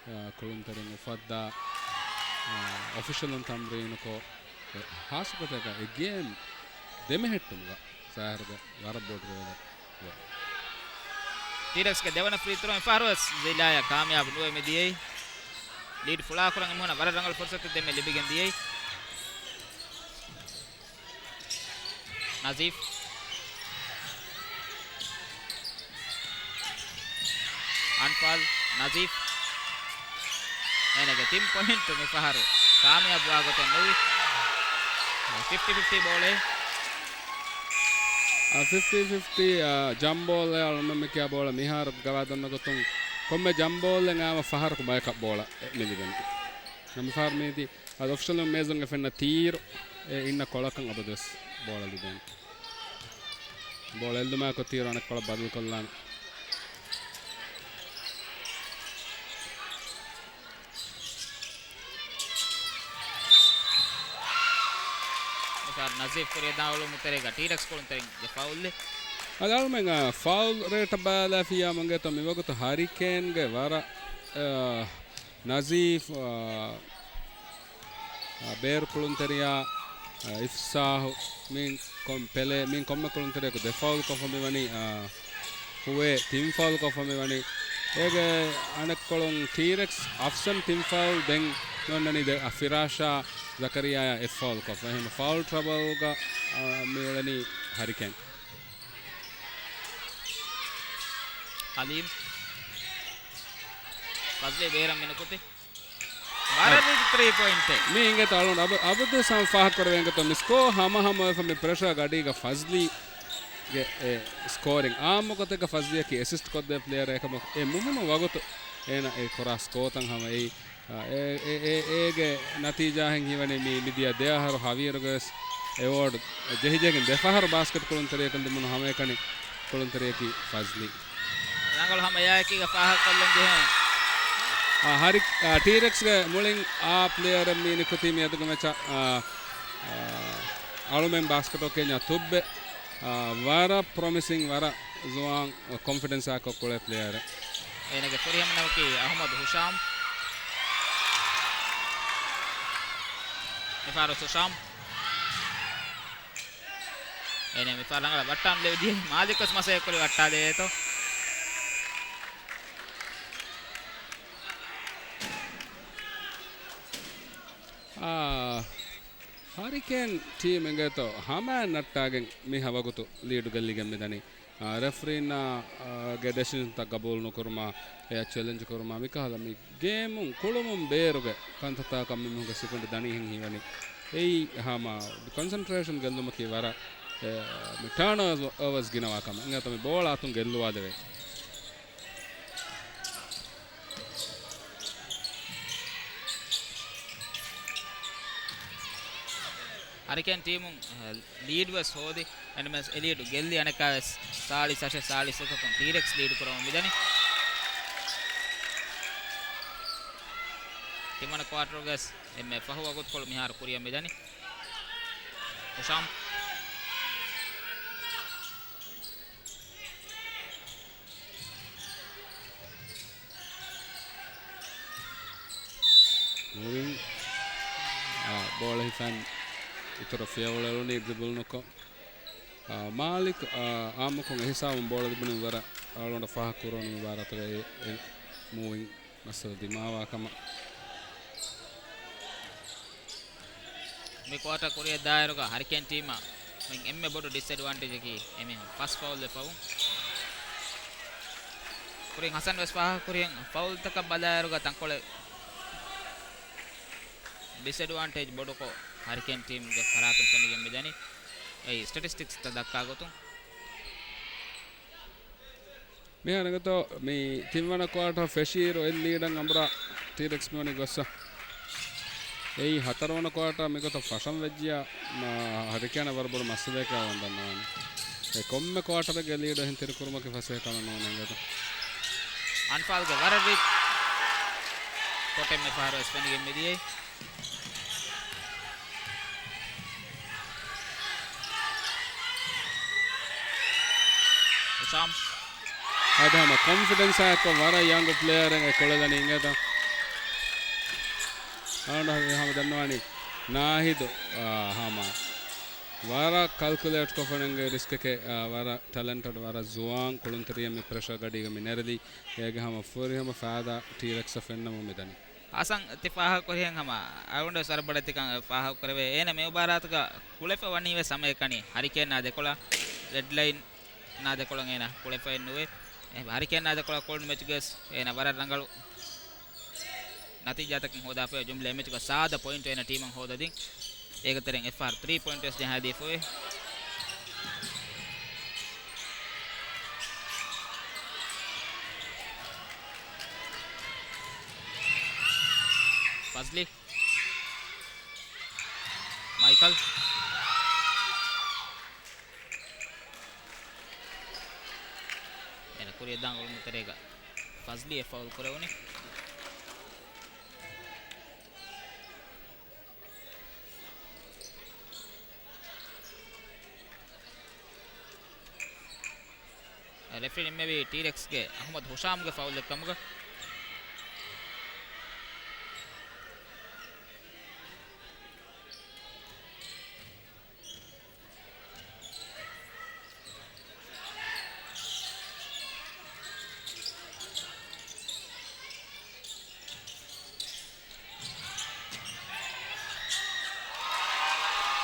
އާ، ކުޅުންތެރިން އުފައްދާ، އާ، އޮފިޝަލުން ތަމްރީނުކޮށް، އެ، ހާއްސަ ގޮތަކަށް އެ ގޭމް ދެމެހެއްޓުމުގަ ޒާހިރުގެ ވަރަށް ބޮޑު ރޯލެއް ވޭ. ޓީރެކްސްގެ ދެވަނަ ފްރީ ތްރޯއިން ފަހަރުވެސް ޒިލާޔާ ކާމިޔާބު ނުވެ މި ދިޔައީ. ލީޑް ފުޅާކުރަން އެމީހުނަށް ވަރަށް ރަނގަޅު ފުރުސަތެއް ދެންމެ ލިބިގެން ދިޔައީ. ނަޒީފް. އަންފާލް، ނަޒީފް. އޭނަގެ ތިން ޕޮއިންޓު މި ފަހަރު ކާމިޔާބުވާ ގޮތެއް ނުވި. ފިފްޓީ ފިފްޓީ ބޯޅައެއް. އަ، ފިފްޓީ ފިފްޓީ، އަ، ޖަމްބޯލް އަޅުމެން މި ކިޔާ ބޯޅަ މިހާރު ގަވާ ދަންނަ ގޮތުން ކޮންމެ ޖަމްބޯލްއެއް އާމަ ފަހަރަކު ބަޔަކަށް ބޯޅަ އެ މި ލިބެން. މި ފަހަރު މީތި އަދި އޮފިޝަލުން މޭޒުން އެ ފެންނަ ތީރު އެ އިންނަ ކޮޅަކަށް އަބަދުވެސް ބޯޅަ ލިބޭނެ. ބޯޅަ އެއްލުމާއެކު ތީރު އަނެއްކޮޅަށް ބަދަލުކޮށްލާނެ. މިފަހަރު ނަޒީފް ކުރިއަށް ދާން އުޅުމުގެ ތެރޭގަ ޓީރެކްސް ކުޅުންތެރިންގެ ފައުލްއެއް. އަދި އަޅުމެން، އާ، ފައުލް ރޭޓަށް ބަލާލާފިއްޔާ މަންގޭތޯ މިވަގުތު ހަރިކޭންގެ ވަރަށް، އާ، ނަޒީފް، އާ، އާ، ބޭރު ކުޅުންތެރިޔާ، އާ، އިފްސާހު، މިން ކޮން ޕެލޭ، މިން ކޮންމެ ކުޅުންތެރިޔަކު ދެ ފައުލް ކޮށްފަ މިވަނީ، އާ، ހުވޭ ތިން ފައުލް ކޮށްފަ މިވަނީ. އޭގެ އަނެއްކޮޅުން ޓީރެކްސް އަފްސަން ތިން ފައުލް ދެން ނޯންނަނީ ދެ، އާ، ފިރާޝާ ޒަކަރިޔާއާ އެއް ފައުލް ކޮށްފަ. އެހެން ފައުލް ޓްރަބަލްގަ، އާ، މި އުޅެނީ ހަރިކޭން. އަލީމް. ފަޒްލީ ބޭރަށް މި ނުކުތި. ވަރަށް ރީތި ތްރީ ޕޮއިންޓެއް. މި އިނގޭތޯ އަޅުގަނޑު އަބަ-، އަބަދުވެސް ހަމަ ފާހަގަކުރެވޭނެ ގޮތަށް މި ސްކޯ ހަމަހަމަވެފަ މި ޕްރެޝަރ ގަޑީގަ ފަޒްލީގެ އެ ސްކޯރިން. އާއްމު ގޮތެއްގަ ފަޒްލީއަކީ އެސިސްޓް ކޮށްދޭ ޕްލޭޔަރެއް އެކަމަކު އެ މުހިންމު ވަގުތު އޭނަ އެ ކުރާ ސްކޯތައް ހަމަ އެއީ. އާ، އެ، އެ، އެ، އޭގެ ނަތީޖާއިން ހީވަނީ މި މިދިޔަ ދެ އަހަރު ހަވީރުގަވެސް އެވޯޑް ޖެހިޖެހިގެން ދެ ފަހަރު ބާސްކެޓް ކުޅުންތެރިޔަކަށް ލިބުނު ހަމައެކަނި ކުޅުންތެރިޔަކީ ފަޒްލީ. ރަނގަޅު ހަމަ އެއާއެކީގަ ފާހަގަކޮށްލަން ޖެހޭ. އާ، ހަރި، އާ، ޓީރެކްސްގެ މުޅިން އާ ޕްލޭޔަރެއް މި ނިކުތީ މިއަދުގެ މެޗަށް، އާ، އާ، އަޅުމެން ބާސްކެޓް ކެންޏާ ތުއްބެ. އާ، ވަރަށް ޕްރޮމިސިން، ވަރަށް ޒުވާން ކޮންފިޑެންސާކޮށް ކުޅޭ ޕްލޭޔަރެއް. އޭނަގެ ފުރިހަމަ ނަމަކީ އަހުމަދު ހުޝާމް. މިފަހަރު ހުޝާމް. އޭނަ މިފަހަރު ރަނގަޅަށް ވައްޓާން ލެވިދިޔަ، މާލިކްވެސް މަސައްކަތްކުރި ވައްޓާލޭތޯ. އާ، ހަރިކޭން ޓީމް އެނގޭތޯ ހަމައަށް ނައްޓާގެން މި ހަ ވަގުތު ލީޑު ގެއްލިގެން މިދަނީ. އާ، ރެފްރީންނާ، އާ، ގެ ޑެސިޝަންތައް ގަބޫލު ނުކުރުމާ، އެއަށް ޗެލެންޖް ކުރުމާ، މިކަހަލަ މި ގޭމުން ކުޅުމުން ބޭރުގެ ކަންތައްތަކަށް މި މީހުންގެ ސިކުނޑި ދަނީހެން ހީވަނީ. އެއީ ހަމަ ކޮންސެންޓްރޭޝަން ގެއްލުމަކީ ވަރަށް، އެ، މި ޓާން އޯވަރސް ގިނަވާ ކަމެއް. އެނގޭތޯ މި ބޯޅަ އަތުން ގެއްލުވާލެވޭ. ހަރިކޭން ޓީމުން، އަ، ލީޑް ވެސް ހޯދި، އެންޑް މެސް އެ ލީޑު ގެއްލި އަނެއްކާވެސް ސާޅީސް އަށެއް ސާޅީސް އެކަކުން ޓީރެކްސް ލީޑް ކުރަމުން މިދަނީ. ތިންވަނަ ކުއާޓަރުގެ ވެސް އެންމެ ފަހު ވަގުތުކޮޅު މިހާރު ކުރިއަށް މިދަނީ. ހުޝާމް. މުވިން، އާ، ބޯޅަ ހިފަން އިތުރަށް ފިޔަވަޅު އެޅުނީ ޑްރިބުލް ނުކޮށް. އާ، މާލިކް، އާ، އާއްމުކޮށް އެހިސާބުން ބޯޅަ ލިބުނީ ވަރަށް އަޅުގަނޑަށް ފާހަގަ ކުރެވުނު މި ވާރާތުގައި އެ، އެ މުވިން މައްސަލަ ދިމާވާ ކަމަށް. މި ކުއާޓަރ ކުރިއަށް ދާއިރުގަ ހަރިކޭން ޓީމަށް އެންމެ ބޮޑު ޑިސްއެޑްވާންޓޭޖަކީ އެމީހުން ފަސް ފައުލް ވެފައުން. ކުރިން ހަސަން ވެސް ފާހަގަކުރި ފައުލްތަކަށް ބަލާއިރުގަ ތަންކޮޅެއް ޑިސްއެޑްވާންޓޭޖް ބޮޑުކޮށް ހަރިކޭން ޓީމްގެ ފަރާތުން ފެނިގެން މިދަނީ. އެއީ ސްޓެޓިސްޓިކްސްތައް ދައްކާ ގޮތުން. މިހާރު އެނގޭތޯ މި ތިންވަނަ ކުއާޓަރ ފެށިއިރު އެއް ލީޑަށް އަނބުރާ ޓީރެކްސް މިވަނީ ގޮއްސަ. އެއީ ހަތަރުވަނަ ކުއާޓަރ މިގޮތަށް ފަށަން ވެއްޖިޔާ، މާ، ހަރިކޭނަށް ވަރަށް ބޮޑު މައްސަލައެއް ކަމަށް ދަންނަވާނެ. އެ ކޮންމެ ކުއާޓަރެއްގެ ލީޑު އެހެން ތިރިކުރުމަކީ ފަސޭހަ ކަމެއް ނޫން އެނގޭތޯ. އަންފާލްގެ ވަރަށް ރީތި ކޮޓެއް މި ފަހަރު ވެސް ފެނިގެން މިދިޔައީ. ހުޝާމް. އަދި ހަމަ ކޮންފިޑެންސާ އެއްކޮށް ވަރަށް ޔަންގް ޕްލޭޔަރެއް އެ ކުޅެލަނީ އިނގޭތަ؟ އަޅުގަނޑު ހަމަ ދަންނަވާނީ ނާހިދު، އާ، ހަމަ ވަރަށް ކަލްކުލޭޓްކޮށް ފެނެންގެ ރިސްކެކޭ، އާ، ވަރަށް ޓެލެންޓެޑް، ވަރަށް ޒުވާން ކުޅުންތެރިއެއް މި ޕްރެޝަރ ގަޑީގަ މި ނެރެލީ. އޭގެ ހަމަ ފުރިހަމަ ފައިދާ ޓީރެކްސަށް ފެންނަމުން މިދަނީ. ހަސަން ތި ފާހަގަކުރިހެން ހަމަ އަޅުގަނޑު ވެސް ވަރަށް ބޮޑަށް ތިކަން ފާހަގަކުރެވޭ. އޭނަ މި މުބާރާތުގަ ކުޅެފަ ވަނީ ވެސް ހަމައެކަނި ހަރިކޭންނާ ދެކޮޅަށް، ރެޑް ލައިންނާ ދެކޮޅަށް އޭނަ ކުޅެފައެއް ނުވޭ. އެ ހަރިކޭންނާ ދެކޮޅަށް ކުޅުނު މެޗުގަސް އޭނަ ވަރަށް ރަނގަޅު ނަތީޖާތަކެއް ހޯދާފައި ޖުމްލަ އެމެޗުގަ ސާދަ ޕޮއިންޓު އޭނަ ޓީމަށް ހޯދަދިން. އޭގެ ތެރެއިން އެފްއާރް ތްރީ ޕޮއިންޓް ވެސް ޖަހާދީފައި. ފަޒްލީ. މައިކަލް. އޭނަ ކުރިއަށް ދާން އުޅުމުގެ ތެރޭގަ ފަޒްލީ އެ ފައުލް ކުރެވުނީ. ރެފްރީ ނިންމެވީ ޓީރެކްސްގެ އަހުމަދު ހުޝާމްގެ ފައުލެއް ކަމުގަ.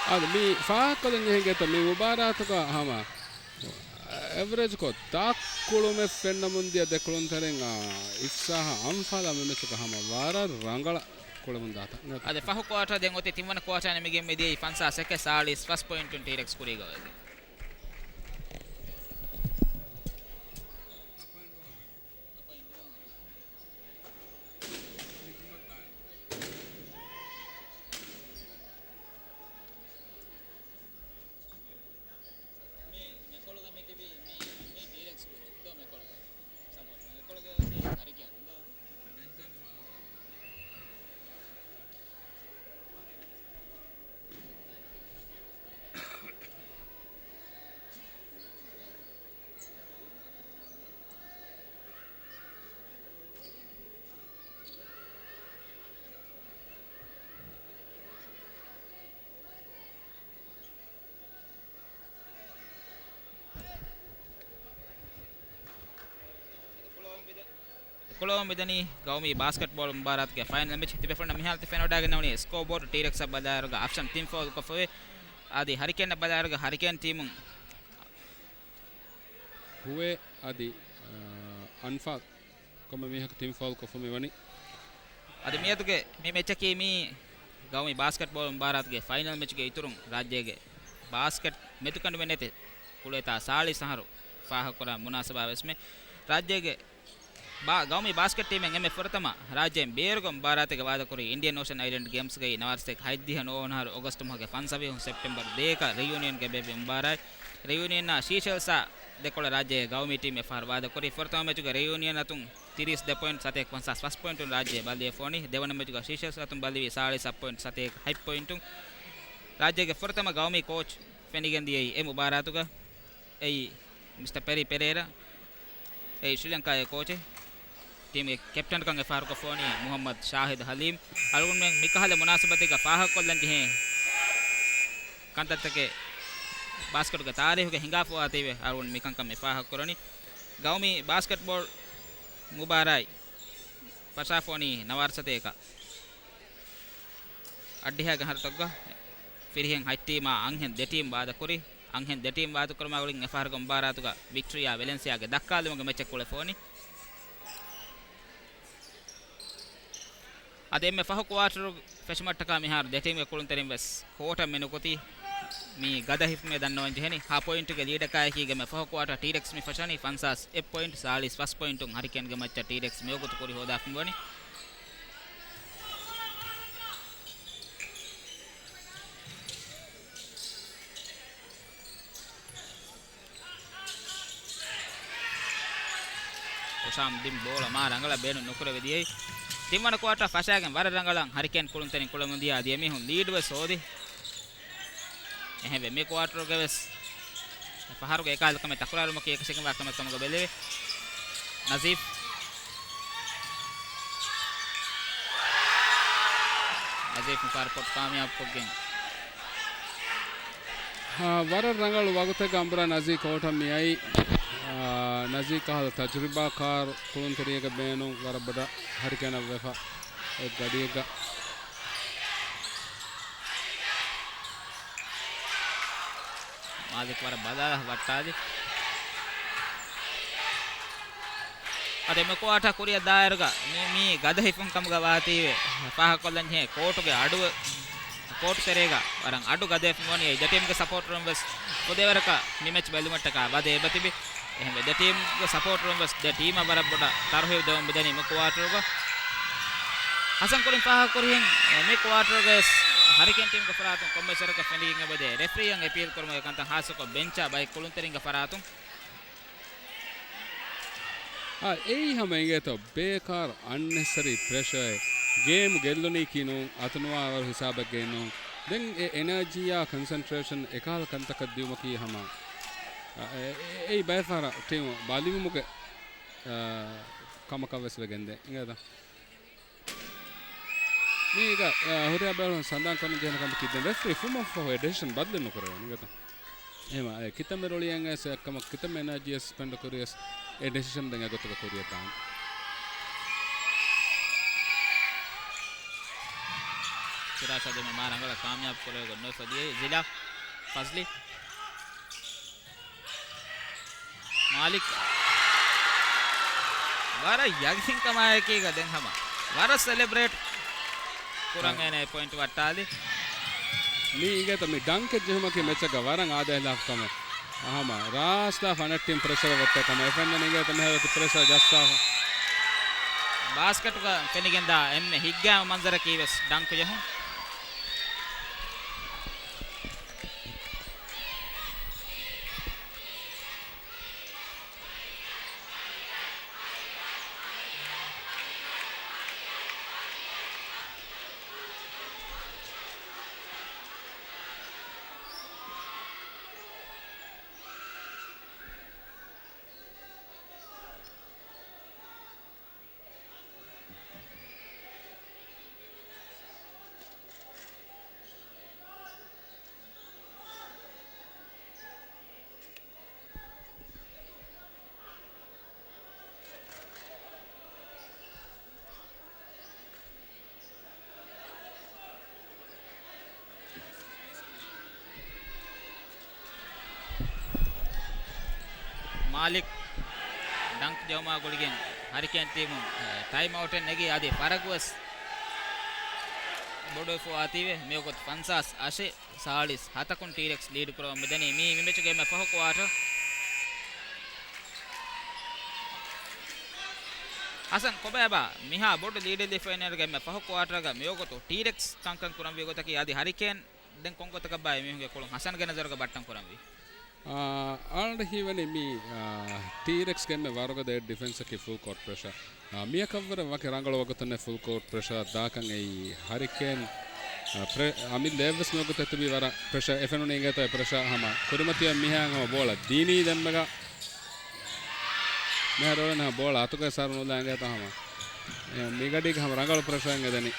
އަދި މި ފާހަގަކޮށްލަން ޖެހިގެތަ މި މުބާރާތުގަ ހަމަ އެވްރެޖްކޮށް ތާއްކުޅުމެއް ފެންނަމުންދިޔަ ދެކުޅުންތެރިން، އާ، އިފްސާހާ އަންފާލާ މިމެޗުގަ ހަމަ ވަރަށް ރަނގަޅަށް ކުޅެމުން ދާތަ. އަދި ފަހު ކުއާޓަރ ދެން އޮތީ ތިންވަނަ ކުއާޓަރ ނިމިގެން މިދިޔައީ ފަންސާސް އެކެއް ސާޅީސް ފަސް ޕޮއިންޓުން ޓީރެކްސް ކުރީގަ ވެގެން. މި މެކޮޅުގަ މި ތިބީ މި، މި ޓީރެކްސް ގުރޫޕް ދޯ މެކޮޅުގަ. ސަޕޯޓް މެކޮޅުގަ ހަރިކޭން ދޯ. ކުޅަވަމުން މިދަނީ ގައުމީ ބާސްކެޓްބޯޅަ މުބާރާތުގެ ފައިނަލް މެޗް. ތިބޭފުޅުންނަށް މިހާރު ތި ފެނިވަޑައިގަންނަވަނީ ސްކޯ ބޯޑް ޓީރެކްސްއަށް ބަލާއިރުގަ އަފްޝަން ތިން ފައުލް ކޮށްފަވޭ. އަދި ހަރިކޭންއަށް ބަލާއިރުގަ ހަރިކޭން ޓީމުން ހުވޭ އަދި، އާ، އަންފާލް ކޮންމެ މީހަކު ތިން ފައުލް ކޮށްފަ މިވަނީ. އަދި މިއަދުގެ މި މެޗަކީ މީ ގައުމީ ބާސްކެޓްބޯޅަ މުބާރާތުގެ ފައިނަލް މެޗުގެ އިތުރުން ރާއްޖޭގެ ބާސްކެޓް މެދުކަނޑުމެ ނެތި ކުޅޭތާ ސާޅީސް އަހަރު ފާހަގަކުރާ މުނާސަބާ ވެސްމެ ރާއްޖޭގެ ބާ-، ގައުމީ ބާސްކެޓް ޓީމެއް އެންމެ ފުރަތަމަ ރާއްޖޭން ބޭރުގަ މުބާރާތެއްގަ ވާދަކުރީ އިންޑިއަން އޯޝަން އައިލެންޑް ގޭމްސްގައި ނަވާރަސަތޭކަ ހަތްދިހަ ނުވަވަނަ އަހަރު އޮގަސްޓު މަހުގެ ފަންސަވީހުން ސެޕްޓެމްބަރު ދޭއަކަށް ރީޔުނިއަންގެ ބޭބެ މުބާރާތް. ރީޔުނިއަންއާ ސީޝެލްސްއާ ދެކޮޅަށް ރާއްޖޭގެ ގައުމީ ޓީމް އެފަހަރު ވާދަކުރީ. ފުރަތަމަ މެޗުގަ ރީޔުނިއަން އަތުން ތިރީސް ދެ ޕޮއިންޓް ސަތޭކަ ފަންސާސް ފަސް ޕޮއިންޓުން ރާއްޖެ ބަލިވެފަ ވަނީ. ދެވަނަ މެޗުގަ ސީޝެލްސް އަތުން ބަލިވީ ސާޅީސް ސަތް ޕޮއިންޓް ސަތޭކަ ހަތް ޕޮއިންޓުން. ރާއްޖޭގެ ފުރަތަމަ ގައުމީ ކޯޗް ފެނިގެން ދިޔައީ އެ މުބާރާތުގަ. އެއީ މިސްޓަ ޕެރީ ޕެރޭރާ. އެއީ ޝްރީލަންކާގެ ކޯޗެއް. ޓީމްގެ ކެޕްޓަންކަން އެފަހަރުކޮށްފަވަނީ މުހައްމަދު ޝާހިދު ހަލީމް. އަޅުގަނޑުމެން މިކަހަލަ މުނާސަބަތެއްގަ ފާހަގަކޮށްލަން ޖެހޭ ކަންތައްތަކެއް ބާސްކެޓުގެ ތާރީހުގެ ހިނގާފަވާތީވެ އަޅުގަނޑު މިކަންކަން މި ފާހަގަކުރަނީ. ގައުމީ ބާސްކެޓްބޯޅަ މުބާރާތް ފަށާފަވަނީ ނަވާރަސަތޭކަ އަށްޑިހައިގެ އަހަރުތަކުގަ ފިރިހެން ހަތް ޓީމާ އަންހެން ދެ ޓީމް ވާދަކުރި. އަންހެން ދެ ޓީމް ވާދަކުރުމާ ގުޅިގެން އެފަހަރުގެ މުބާރާތުގަ ވިކްޓޯރިއާ ވެލެންސިއާގެ ދައްކާލުމުގެ މެޗެއް ކުޅެފަވަނީ. އަދި އެންމެ ފަހު ކުއާޓަރު ފެށުމަށްޓަކާ މިހާރު ދެ ޓީމްގެ ކުޅުންތެރިން ވެސް ކޯޓަށް މި ނުކުތީ. މީ ގަދަ ހިފުމޭ ދަންނަވަން ޖެހެނީ. ހަ ޕޮއިންޓުގެ ލީޑަކާއެކީގެ މެ ފަހު ކުއާޓަ ޓީރެކްސް މި ފަށަނީ ފަންސާސް އެއް ޕޮއިންޓް ސާޅީސް ފަސް ޕޮއިންޓުން ހަރިކޭންގެ މައްޗަށް ޓީރެކްސް މިވަގުތު ކުރި ހޯދާފަ މިވަނީ. ހުޝާމް ދިން ބޯޅަ މާ ރަނގަޅަށް ބޭނުން ނުކުރެވި ދިޔައީ. ތިންވަނަ ކުއާޓަ ފަށާގެން ވަރަށް ރަނގަޅަށް ހަރިކޭން ކުޅުންތެރިން ކުޅަމުން ދިޔަ އަދި އެމީހުން ލީޑް ވެސް ހޯދި. އެހެންވެ، މި ކުއާޓަރުގެ ވެސް ފަހަރުގެ އެކާލަކަމެއް ތަކުރާރުމަކީ އެކަށީގެންވާ ކަމެއް ކަމުގަ ބެލެވޭ. ނަޒީފް. ނަޒީފް މިފަހަރު ކޮޓު ކާމިޔާބުކޮށްގެން. އާ، ވަރަށް ރަނގަޅު ވަގުތެއްގަ އަނބުރާ ނަޒީ ކޯޓަށް މިއައީ. އާ، ނަޒީ ކަހަލަ ތަޖުރިބާކާރު ކުޅުންތެރިއެއްގެ ބޭނުން ވަރަށް ބޮޑަށް ހަރިކޭނަށް ވެފަ އެއް ގަޑިއެއްގަ. މާލިކް ވަރަށް ބަލާލާ ވައްޓާލި. އަދި މި ކުއާޓާ ކުރިއަށް ދާއިރުގަ މި، މީ ގަދަ ހިފުން ކަމުގަ ވާތީވެ ފާހަގަކޮށްލަން ޖެހޭ ކޯޓުގެ އަޑު، ކޯޓު ތެރޭގަ ވަރަށް އަޑު ގަދަވެފަ މިވަނީ. އެ ދެ ޓީމްގެ ސަޕޯޓަރުން ވެސް ފުދޭވަރަކަށް މި މެޗް ބެލުމަށްޓަކާ ވަދެ އެބަތިބި. އެހެންވެ، ދެ ޓީމްގެ ސަޕޯޓަރުން ވެސް ދެ ޓީމަށް ވަރަށް ބޮޑަށް ތަރުހީބު ދެވުން މިދަނީ މި ކުއާޓަރުގަ. ހަސަން ކުރިން ފާހަގަކުރިހެން، މި ކުއާޓަރުގަވެސް ހަރިކޭން ޓީމްގެ ފަރާތުން ކޮންމެ ސަރަކަށް ފެނިގެން އެބަދޭ ރެފްރީއަށް އެޕީލް ކުރުމުގެ ކަންތައް، ހާއްސަކޮށް ބެންޗާ ބައެއް ކުޅުންތެރިންގެ ފަރާތުން. އާ، އެއީ ހަމަ އިނގޭތޯ، ބޭކާރު އަންނެސަސަރީ ޕްރެޝަރއެއް. ގޭމް ގެއްލުނީކީ ނޫން، އަތުނުވާވަރު ހިސާބެއްގައި ނޫން. ދެން އެ އެނާޖީއާ ކޮންސެންޓްރޭޝަން އެކަހަލަ ކަންތަކަށް ދިއުމަކީ ހަމަ، އާ، އެ، އެ، އެއީ ބައެއް ފަހަރަށް ޓީމު ބަލިވުމުގެ، އާ، ކަމަކަށް ވެސް ވެގެންދޭ. އިނގޭތަ؟ މީގަ، އަ، ހުރިހާ ބޭފުޅުން ސަނދާން ކޮށްލަން ޖެހޭނެ ކަމަކީ، ދެން ރެފްރީ ފުމަށްފަހު އެ ޑެސިޝަން ބަދަލެއް ނުކުރެވޭނެ ގޮތަށް. އެހެމަ، އެ ކިތަންމެ ރުޅިއަން އެސް އެއްކަމަށް، ކިތަންމެ އެނާޖީ އެސް ސަސްޕެންޑް ކުރިޔަސް، އެ ޑެސިޝަން ދެން އެގޮތުގަ ކުރިޔަށް ދާން. ފިރާޝާ ދެމެ މާ ރަނގަޅަށް ކާމިޔާބު ކުރެވިގެން ނުވެފަ ދިޔައީ. ޒިލާ، ފަޒްލީ. މާލިކް ވަރަށް ޔަގީންކަމާއެކީގަ ދެން ހަމަ ވަރަށް ސެލެބްރޭޓް ކުރަން އާ. އޭނަ އެ ޕޮއިންޓް ވައްޓާލި. މީ އިނގޭތަ މި ޑަންކެއް ޖެހުމަކީ މެޗަކަށް ވަރަށް އާދަ ހިލާފު ކަމެއް. އަހަމަ ރާސްލާ ފަނައްޓިން ޕްރެޝަރ ވައްޓޭ ކަމަށް އެ ފެންނަނީ އިނގޭތަ މިހާރު ތި ޕްރެޝަރ ޖައްސާފަ. ބާސްކެޓުގަ ފެނިގެންދާ އެންމެ ހިތްގައިމު މަންޒަރަކީ ވެސް ޑަންކް ޖެހުން. މާލިކް ޑަންކް ޖެހުމާ ގުޅިގެން ހަރިކޭން ޓީމުން ޓައިމް އައުޓެއް ނެގި އަދި ފަރަގުވެސް ބޮޑުވެފައިވާތީވެ. މިވަގުތު ފަންސާސް އަށެއް ސާޅީސް ހަތަކުން ޓީރެކްސް ލީޑް ކުރަމުން މިދަނީ މީ މިމެޗުގެ އެންމެ ފަހު ކުއާޓަރ. ހަސަން ކޮބާބާ މިހާ ބޮޑު ލީޑެއް ލިބިފައި އިންނައިރުގެ އެންމެ ފަހު ކުއާޓަރގަ މިވަގުތު ޓީރެކްސް ކަންކަން ކުރަންވީ ގޮތަކީ އަދި ހަރިކޭން ދެން ކޮން ގޮތަކަށްބާ އެމީހުންގެ ކުޅުން ހަސަންގެ ނަޒަރުގަ ބައްޓަން ކުރަންވީ؟ އާ، އަޅަންޑަށް ހީވަނީ މީ، އާ، ޓީރެކްސްގެ އެންމެ ވަރުގަދަ ޑިފެންސަކީ ފުލް ކޯޓް ޕްރެޝާ. އާ، މިއަކަށްވުރެ ވަކި ރަނގަޅު ވަގުތުންނެއް ފުލް ކޯޓް ޕްރެޝާ ދާކަން އެއީ ހަރިކޭން، އާ، ޕްރެ-، އަމިއްލައަށްވެސް މިވަގުތު އެތުބީ ވަރަށް ޕްރެޝާ އެ ފެނުނީ އިނގޭތޯ އެ ޕްރެޝާ ހަމަ ކުރިމަތިވެ މިހާ ހަމަ ބޯޅަ ދީނީ ދެންމެގަ މިހާރު އޮޅެން ހަމަ ބޯޅަ އަތުގައި ސަރު ނުލާ އިނގޭތޯ ހަމަ. އެ، މިގަޑީގަ ހަމަ ރަނގަޅު ޕްރެޝަރެއް އެދެނީ.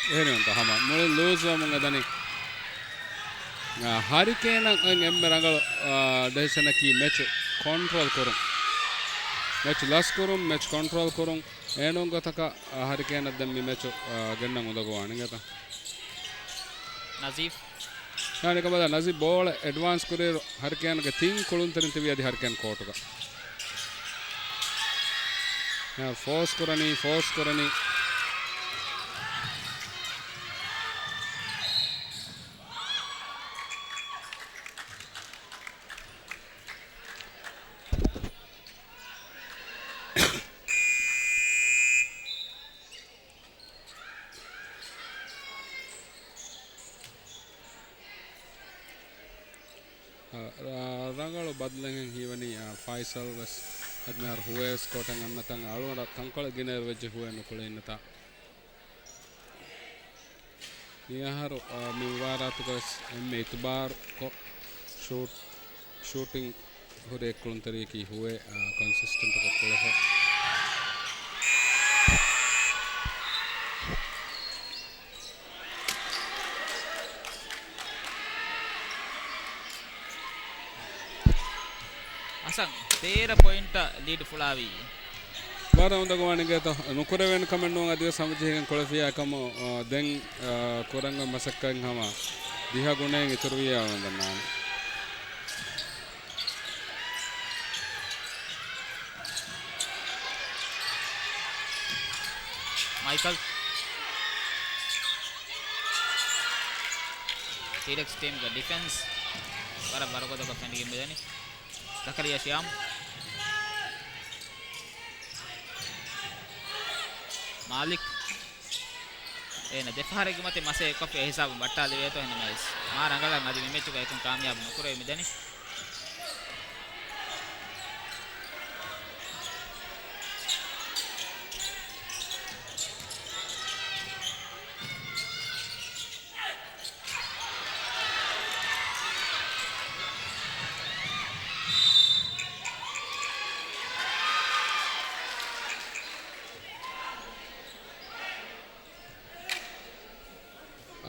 އެހެނިވަންތަ ހަމަ މުޅި ލޫޒްވަމުން އެދަނީ. އާ، ހަރިކޭނަށް އޮތް އެންމެ ރަނގަޅު، އާ، ޑެސިޝަނަކީ މެޗު ކޮންޓްރޯލް ކުރުން. މެޗު ލަސް ކުރުން، މެޗު ކޮންޓްރޯލް ކުރުން. އޭނޫން ގޮތަކަށް، އާ، ހަރިކޭނަށް ދެން މި މެޗު، އާ، ގެންނަން އުނދަގޫވާނެ އިނގޭތަ؟ ނަޒީފް. އަނެކަމަކަށް ނަޒީފް ބޯޅަ އެޑްވާންސް ކުރިއިރު ހަރިކޭންގެ ތިން ކުޅުންތެރިން ތިބީ އަދި ހަރިކޭން ކޯޓުގަ. އެ، ފޯސް ކުރަނީ، ފޯސް ކުރަނީ. އާ، ރަ-، ރަނގަޅު ބަދަލެއްހެން ހީވަނީ، އާ، ފައިސަލް ވެސް އަދި މިހާރު ހުވޭސް ކޯޓަށް އަންނަތަން އަޅުގަނޑަށް ތަންކޮޅެއް ގިނައިރު ވެއްޖެ ހުވޭ ނުކުޅެ އިންނަތާ. މިއަހަރު، އާ، މި މުބާރާތުގަވެސް އެންމެ އިތުބާރުކޮށް ޝޫޓް، ޝޫޓިން ހުރި އެއްކުޅުންތެރިޔަކީ ހުވޭ، އާ، ކޮންސިސްޓެންޓްކޮށް ކުޅެފަ. ހަސަން ތޭރަ ޕޮއިންޓަށް ލީޑް ފުޅާވީ. ވަރަށް އުނދަގޫވާނެ އިނގޭތޯ. ނުކުރެވޭނެ ކަމެއް ނޫން އަދިވެސް ހަމަޖެހިގެން ކުޅެފިއްޔާ ކަމު، އާ، ދެން، އާ، ކުރަން އޮތް މަސައްކަތް ހަމަ ދިހަ ގުނައިން އިތުރުވިއްޔާ ވަންދަންނާނެ. މައިކަލް. ޓީރެކްސް ޓީމްގެ ޑިފެންސް ވަރަށް ވަރުގަދަކޮށް ފެނިގެން މިދަނީ. ޒަކަރިޔާ ޝިޔާމް. މާލިކް. އޭނަ ދެފަހަރެއްގެ މަތިން މަސޭ އެއްކޮށްފި އެހިސާބުން ބައްޓާލެވޭތޯ އެހެންނަމަވެސް، މާ ރަނގަޅަށް އަދި މި މެޗުގަ އެކަން ކާމިޔާބު ނުކުރެވި މިދަނީ.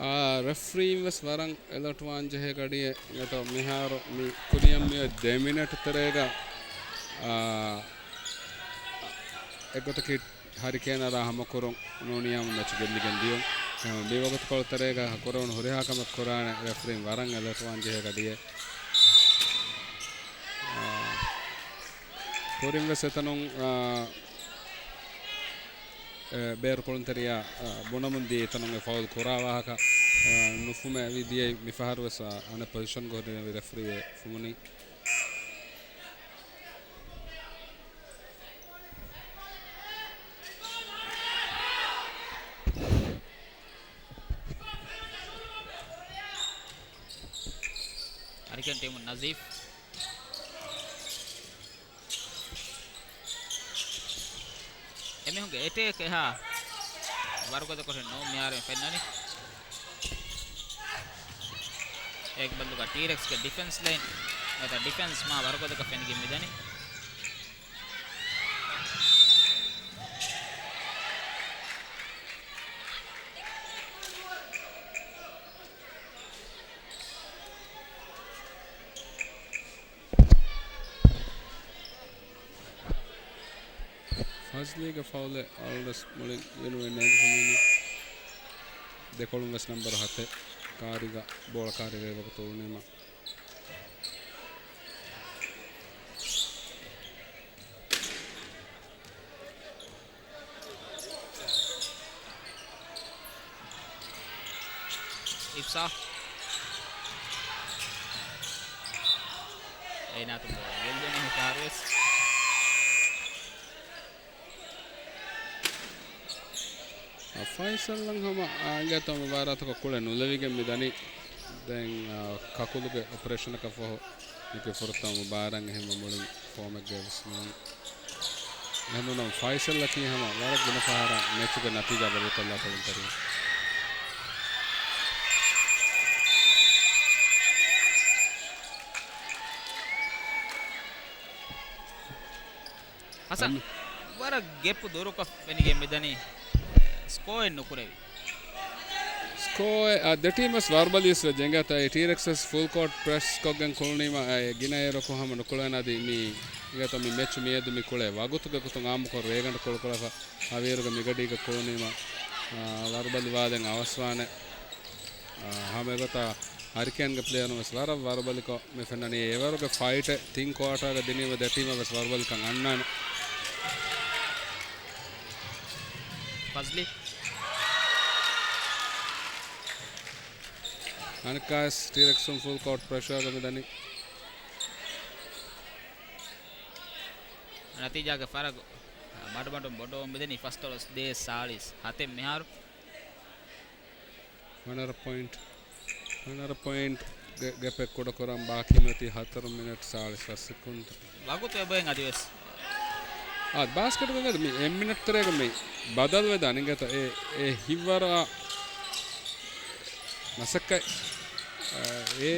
އާ، ރެފްރީން ވެސް ވަރަށް އެލަޓްވާން ޖެހޭ ގަޑިއެއް އެތޯ މިހާރު މި ކުރިއަށް މިއޮތް ދެ މިނެޓް ތެރޭގަ، އާ، އެއްގޮތަކީ ހަރިކޭނަށް ހަމަކުރުން ނޫނިޔާމު މެޗު ގެއްލިގެން ދިޔުން. އެހެން މިވަގުތުކޮޅު ތެރޭގަ ކުރެވުނު ހުރިހާ ކަމެއް ކުރާނެ ރެފްރީން ވަރަށް އެލަޓްވާން ޖެހޭ ގަޑިއެއް. އާ، ކުރިން ވެސް އެތަނުން، އާ، އެ، ބޭރު ކުޅުންތެރިޔާ، އަ، ބުނަމުން ދިޔައީ އެތަނުން އެ ފައުލް ކުރާ ވާހަކަ، އަ، ނުފުމެވި ދިޔައީ މިފަހަރު ވެސް، އަ، އަނެއް ޕޮޒިޝަންގަ ހުރި ރެފްރީއެއް ފުމުނީ. ހަރިކޭން ޓީމުން ނަޒީފް. އެމީހުންގެ އެޓޭކް އެހާ ވަރުގަދަކޮށެއް ނޫން މިހާރު ފެންނަނީ. އޭގެ ބަދަލުގަ ޓީރެކްސްގެ ޑިފެންސް ލައިން ނުވަތަ ޑިފެންސް މާ ވަރުގަދަކޮށް ފެނިގެން މިދަނީ. ފަޒްލީގެ ފައުލެއް އަޅުގަނޑު ވެސް މުޅިން ގެނުވެ ނޭނގިފަ މީނީ. ދެކޮޅުން ވެސް ނަންބަރު ހަތެއް ކާރިގަ، ބޯޅަ ކާރިގަ އެވަގުތު އުޅުނީމަ. އިފްސާ. އޭނާ ތު ބޯ ގެއްލުނީ ހިތާރުވެސް. އަ، ފައިސަލްއަށް ހަމަ، އާ، އިނގޭތޯ މުބާރާތަކަށް ކުޅެ ނުލެވިގެން މި ދަނީ. ދެން، އާ، ކަކުލުގެ އޮޕަރޭޝަނަކަށް ފަހު މިކި ފުރަތަމަ މުބާރާތް އެހެންވެ މުޅިން ފޯމެއްގައި ވެސް ނޫން. އެހެންވީމަ ފައިސަލްއަކީ ހަމަ ވަރަށް ގިނަ ފަހަރަށް މެޗުގެ ނަތީޖާ ބަދަލުކޮށްލާ ކުޅުންތެރިން. ހަސަން، ވަރަށް ގެޕު ދުރުކޮށް ފެނިގެން މިދަނީ. ސްކޯއެއް ނުކުރެވި. ސްކޯއެއް، އާ، ދެ ޓީމް ވެސް ވަރުބަލީސް ވެއްޖެ އިނގޭތޯ. ޓީރެކްސް ވެސް ފުލް ކޯޓް ޕްރެސް ކޮށްގެން ކުޅުނީމަ، އާ، ގިނަ އޭރަކު ހަމަ ނުކުޅެން އަދި މި އިނގޭތޯ މި މެޗު މިއަދު މި ކުޅޭ ވަގުތުގެ ގޮތުން އާއްމުކޮށް ރޭގަނޑު ކުޅުކުޅަފަ ހަވީރުގެ މިގަޑީގަ ކުޅުނީމަ، އާ، ވަރުބަލި ވާދެން އަވަސްވާނެ. އާ، ހަމައެގޮތަށް ހަރިކޭންގެ ޕްލޭޔަރުން ވެސް ވަރަށް ވަރުބަލިކޮށް މި ފެންނަނީ. އެވަރުގެ ފައިޓެއް ތިން ކުއާޓާގަ ދިނީމަ ދެ ޓީމަށް ވެސް ވަރުބަލިކަން އަންނާނެ. ފަޒްލީ. އަނެއްކާވެސް ޓީރެކްސުން ފުލް ކޯޓް ޕްރެޝާގަ މިދަނީ. ނަތީޖާގެ ފަރަގު މަޑުމަޑުން ބޮޑުވަމުން މިދަނީ ފަސްދޮޅަސް ދޭއް ސާޅީސް ހަތެއް މިހާރު. ވަނަރަ ޕޮއިންޓް، ވަނަރަ ޕޮއިންޓް ގެ-، ގެޕެއް ކުޑަކުރަން ބާކީ މިއޮތީ ހަތަރު މިނެޓް ސާޅީސް ފަސް ސެކުންޑް. ވަގުތު އެބައިން އަދިވެސް. އާ، ބާސްކެޓް ގަދަ މި އެއް މިނެޓް ތެރޭގަ މި ބަދަލުވެދާނެ އިނގޭތަ އެ، އެ ހިތްވަރާ މަސައްކަތް، އާ، އެ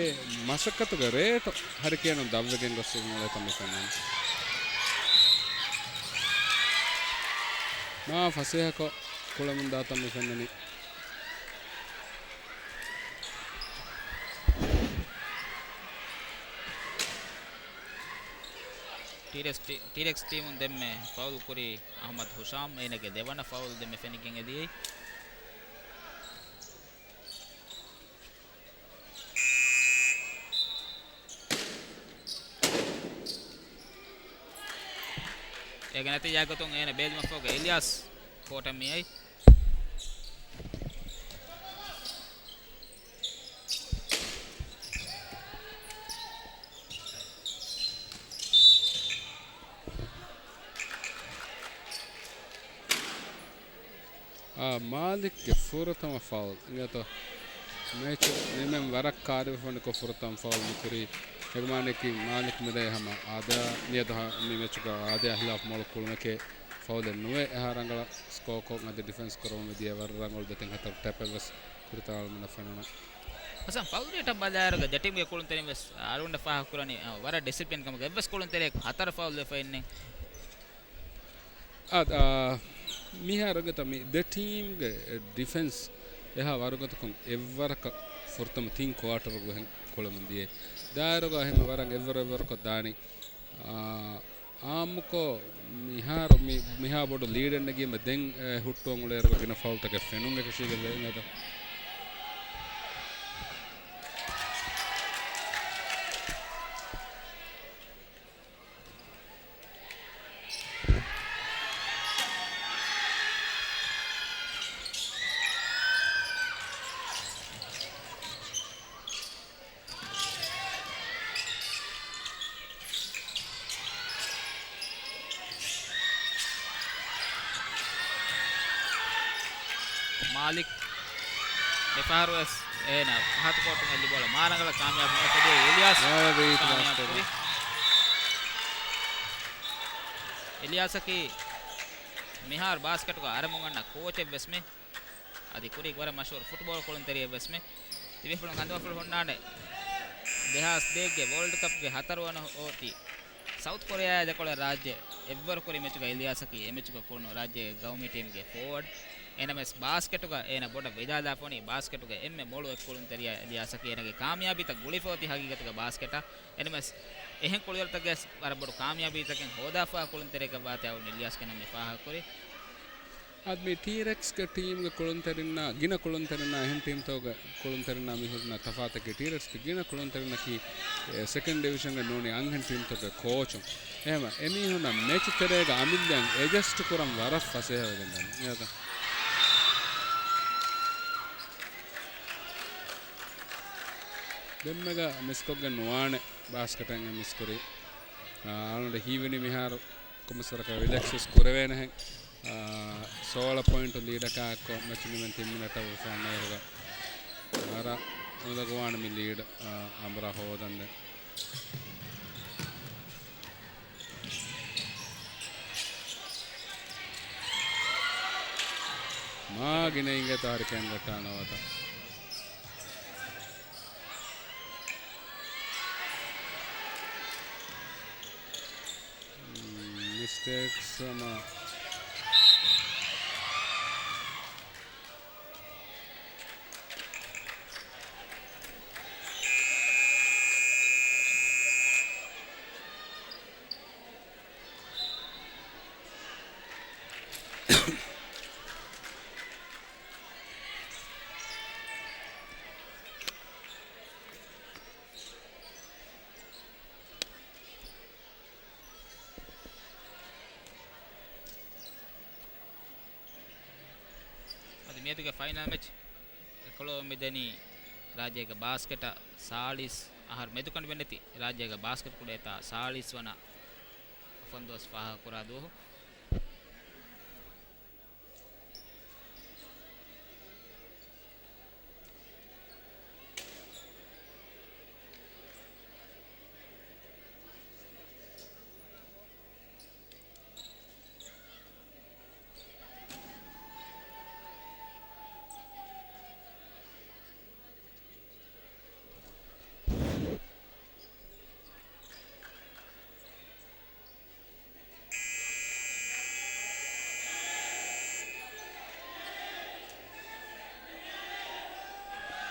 މަސައްކަތުގެ ރޭޓު ހަރިކޭނުން ދަށްވެގެން ގޮސް އުޅޭތަން މި ފެންނަނީ. މާ ފަސޭހަކޮށް ކުޅެމުން ދާތަން މި ފެންނަނީ. ޓީރެކްސް ޓީ-، ޓީރެކްސް ޓީމުން ދެންމެ ފައުލް ކުރީ އަހްމަދު ހުޝާމް، އޭނަގެ ދެވަނަ ފައުލް ދެންމެ ފެނިގެން އެދިޔައީ. އޭގެ ނަތީޖާގެ ގޮތުން އޭނަ ބޭލުމަށްފަހުގަ އިލްޔާސް ކޯޓަށް މިއައީ. އާ، މާލިކްގެ ފުރަތަމަ ފައުލް. އިނގޭތޯ މެޗު ނިމެން ވަރަށް ކާރިވެފަ ނިކޮށް ފުރަތަމަ ފައުލް މިކުރީ. އެގޮތަކީ މާލިކް މިރޭ ހަމަ އާދަޔާ މިއަދު މި މެޗުގަ އާދަޔާ ހިލާފް މޮޅު ކުޅުމެކޭ ފައުލެއް ނުވޭ. އެހާ ރަނގަޅަށް ސްކޯ ކޮށް އަދި ޑިފެންސް ކުރަމުން މިދިޔަ ވަރަށް ރަނގަޅު ދެތިން ހަތަރު ޓެޕެއް ވެސް ކުރިތައް އަޅަމެންނަށް ފެނުނު. ހަސަން، ފައުލް ރޭޓަށް ބަލާއިރުގަ ދެ ޓީމްގެ ކުޅުންތެރިން ވެސް އަޅުގަނޑަށް ފާހަގަކުރަނީ، އަ، ވަރަށް ޑިސިޕްލިން ކަމުގަ އެއްވެސް ކުޅުންތެރިޔަކު ހަތަރު ފައުލް ވެފަ އިންނެ. އާ، އާ، މިހާރު އިނގޭތަ މި ދެ ޓީމްގެ ޑިފެންސް އެހާ ވަރުގަދަކޮށް އެއްވަރަކަށް ފުރަތަމަ ތިން ކުއާޓަރުގަ ހެން ކުޅެމުން ދިޔައީ. ދާއިރުގަ އެހެން ވަރަށް އެއްވަރު އެއްވަރުކޮށް ދާނީ. އާ، އާއްމުކޮށް މިހާރު މި-، މިހާ ބޮޑު ލީޑެއް ނެގީމަ ދެން، އެ، ހުއްޓުވަން އުޅޭއިރު ގިނަ ފައުލްތަކެއް ފެނުން އެކަށީގެން ވޭ އިނގޭތަ. މާލިކް މިފަހަރުވެސް އޭނަ ފަހަތު ކޯޓުން އެއްލި ބޯޅަ މާރަނގަޅަށް ކާމިޔާބު ނުކުރި އިލްޔާސް ކާމިޔާބު ކުރި. އިލްޔާސަކީ މިހާރު ބާސްކެޓުގަ އަރަމުން އަންނަ ކޯޗެއްވެސް މެ. އަދި ކުރީ ވަރަށް މަޝްހޫރު ފުޓްބޯޅަ ކުޅުންތެރިއެއްވެސް މެ. ތިބޭފުޅުން ކަންދަވާފުޅު ހުންނާނެ. ދެހާސް ދޭއްގެ ވޯލްޑް ކަޕްގެ ހަތަރުވަނަ އޮތީ ސައުތް ކޮރިއާއާ ދެކޮޅަށް ރާއްޖެ އެއްވަރު ކުރި މެޗުގަ އިލްޔާސަކީ އެ މެޗުގަ ކުޅުނު ރާއްޖޭގެ ގައުމީ ޓީމްގެ ފޯވަޑް. އެނަމެސް ބާސްކެޓުގަ އޭނަ ބޮޑަށް ވިދާލާފަ ވަނީ ބާސްކެޓުގަ އެންމެ މޮޅު އެއް ކުޅުންތެރިޔާ އިލްޔާސަކީ އޭނަގެ ކާމިޔާބީތައް ގުޅިފަ އޮތީ ހަގީގަތުގަ ބާސްކެޓަށް. އެނަމެސް އެހެން ކުޅިވަރުތަކެއް ވެސް ވަރަށް ބޮޑު ކާމިޔާބީތަކެއް ހޯދާފަ ކުޅުންތެރިޔަކަށް ވާތީ އަޅުގަނޑު އިލްޔާސްގެ ނަން މި ފާހަގަކުރީ. އަދި މި ޓީރެކްސްގެ ޓީމްގެ ކުޅުންތެރިންނާ، ގިނަ ކުޅުންތެރިންނާ އެހެން ޓީމްތަކުގެ ކުޅުންތެރިންނާ މި ހުރިންނާ ތަފާތަކީ ޓީރެކްސްގެ ގިނަ ކުޅުންތެރިންނަކީ، އެ، ސެކަންޑް ޑިވިޝަންގެ ނޫނީ އަންހެން ޓީމްތަކުގެ ކޯޗުން. އެހެމަ އެމީހުންނަށް މެޗު ތެރޭގަ އަމިއްލައަށް އެޖަސްޓް ކުރަން ވަރަށް ފަސޭހަވެގެން ދަނީ. އެހެން. ދެންމެގަ މިސްކޮށްގެން ނުވާނެ ބާސްކެޓަށް އެ މިސްކުރީ. އާ، އާލަންޑަށް ހީވެނީ މިހާރު ކޮންމެސްވަރަކަށް ރިލެކްސް ވެސް ކުރެވޭނެހެން. އާ، ސޯޅަ ޕޮއިންޓު ލީޑަކާ އެއްކޮށް މެޗު ނިމެން ތިން މިނެޓަށް ވެފަ އޮންނަ އިރުގަ ވަރަށް އުނދަގޫވާނެ މި ލީޑް، އާ، އަނބުރާ ހޯދަންދެން. މާ ގިނަ އިނގޭތޯ ހަރިކޭން ގައްޓާ ނަވަތަ. މިސްޓޭކްސް ހަމަ. އަދި މިއަދުގެ ފައިނަލް މެޗް އެކުލަވަމުން މިދަނީ ރާއްޖޭގެ ބާސްކެޓަށް ސާޅީސް އަހަރު މެދުކަނޑުމެއް ނެތި ރާއްޖޭގެ ބާސްކެޓް ކުޅޭތާ ސާޅީސް ވަނަ އުފަންދުވަސް ފާހަގަކުރާ ދުވަހު.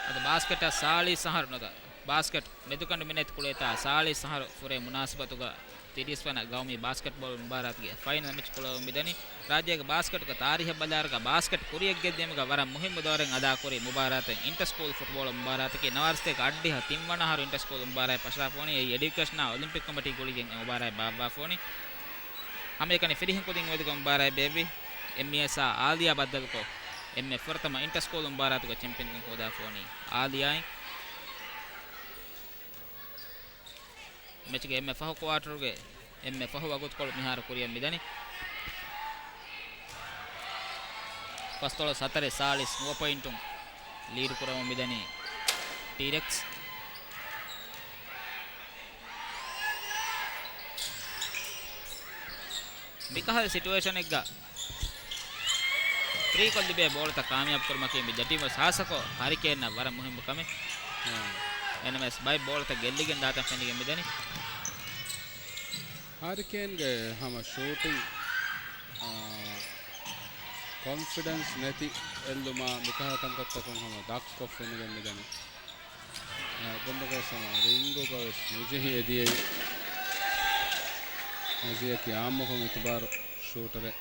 އަދި ބާސްކެޓަށް ސާޅީސް އަހަރު ނުވަތަ ބާސްކެޓް މެދުކަނޑު މިނެތި ކުޅޭތާ ސާޅީސް އަހަރު ފުރޭ މުނާސަބަތުގަ ތިރީސް ވަނަ ގައުމީ ބާސްކެޓްބޯޅަ މުބާރާތުގެ ފައިނަލް މެޗް ކުޅަވަމުން މިދަނީ. ރާއްޖޭގެ ބާސްކެޓުގެ ތާރީހަށް ބަލާއިރުގަ ބާސްކެޓް ކުރިއަށް ގެއްލުމުގަ ވަރަށް މުހިއްމު ދައުރެއް އަދާކުރި މުބާރާތެއް އިންޓަސްކޫލް ފުޓްބޯޅަ މުބާރާތަކީ. ނަވާރަ ސަތޭކަ އަށްޑިހަ ތިން ވަނަ އަހަރު އިންޓަސްކޫލް މުބާރާތް ފަށާފަ ވަނީ. އެއީ އެޑިއުކޭޝަނާ އޮލިމްޕިކް ކޮމިޓީ ގުޅިގެން އެ މުބާރާތް ބާއްވާފަ ވަނީ. ހަމައެކަނި ފިރިހެން ކުދިން އެމެދުގަ މުބާރާތް ބޭއްވި އެމްއީއެސްއާ އާލިޔާ ބައްދަލުކޮށް، އެންމެ ފުރަތަމަ އިންޓަސްކޫލް މުބާރާތުގެ ޗެމްޕިއަންކަން ހޯދާފަ ވަނީ އާލިޔާއިން. މެޗުގެ އެންމެ ފަހު ކުއާޓަރުގެ އެންމެ ފަހު ވަގުތުކޮޅު މިހާރު ކުރިއަށް މިދަނީ. ފަސްދޮޅަސް ހަތަރެއް ސާޅީސް ނުވަ ޕޮއިންޓުން ލީޑު ކުރަމުން މިދަނީ ޓީރެކްސް. މިކަހަލަ ސިޓުއޭޝަނެއްގަ ފްރީކޮށް ލިބޭ ބޯޅަތައް ކާމިޔާބު ކުރުމަކީ މި ދެ ޓީމު ހާއްސަކޮށް ހަރިކޭންއަށް ވަރަށް މުހިއްމު ކަމެއް. އާ. އެންއެމްއެސް ބައެއް ބޯޅަތައް ގެއްލިގެން ދާތަން ފެނިގެން މިދަނީ. ހަރިކޭންގެ ހަމަ ޝޫޓިން، އާ، ކޮންފިޑެންސް ނެތި އެއްލުމާ މިކަހަލަ ކަންތައްތަކުން ހަމަ ދަށްކޮށް ފެނިގެން މިދަނީ. އާ، ދެންމެ ގޮސް ހަމަ ރިންގުގަވެސް ނުޖެހި އެދިޔައީ. ނަޒީއަކީ އާއްމުކޮށް އިތުބާރު ޝޫޓަރެއް.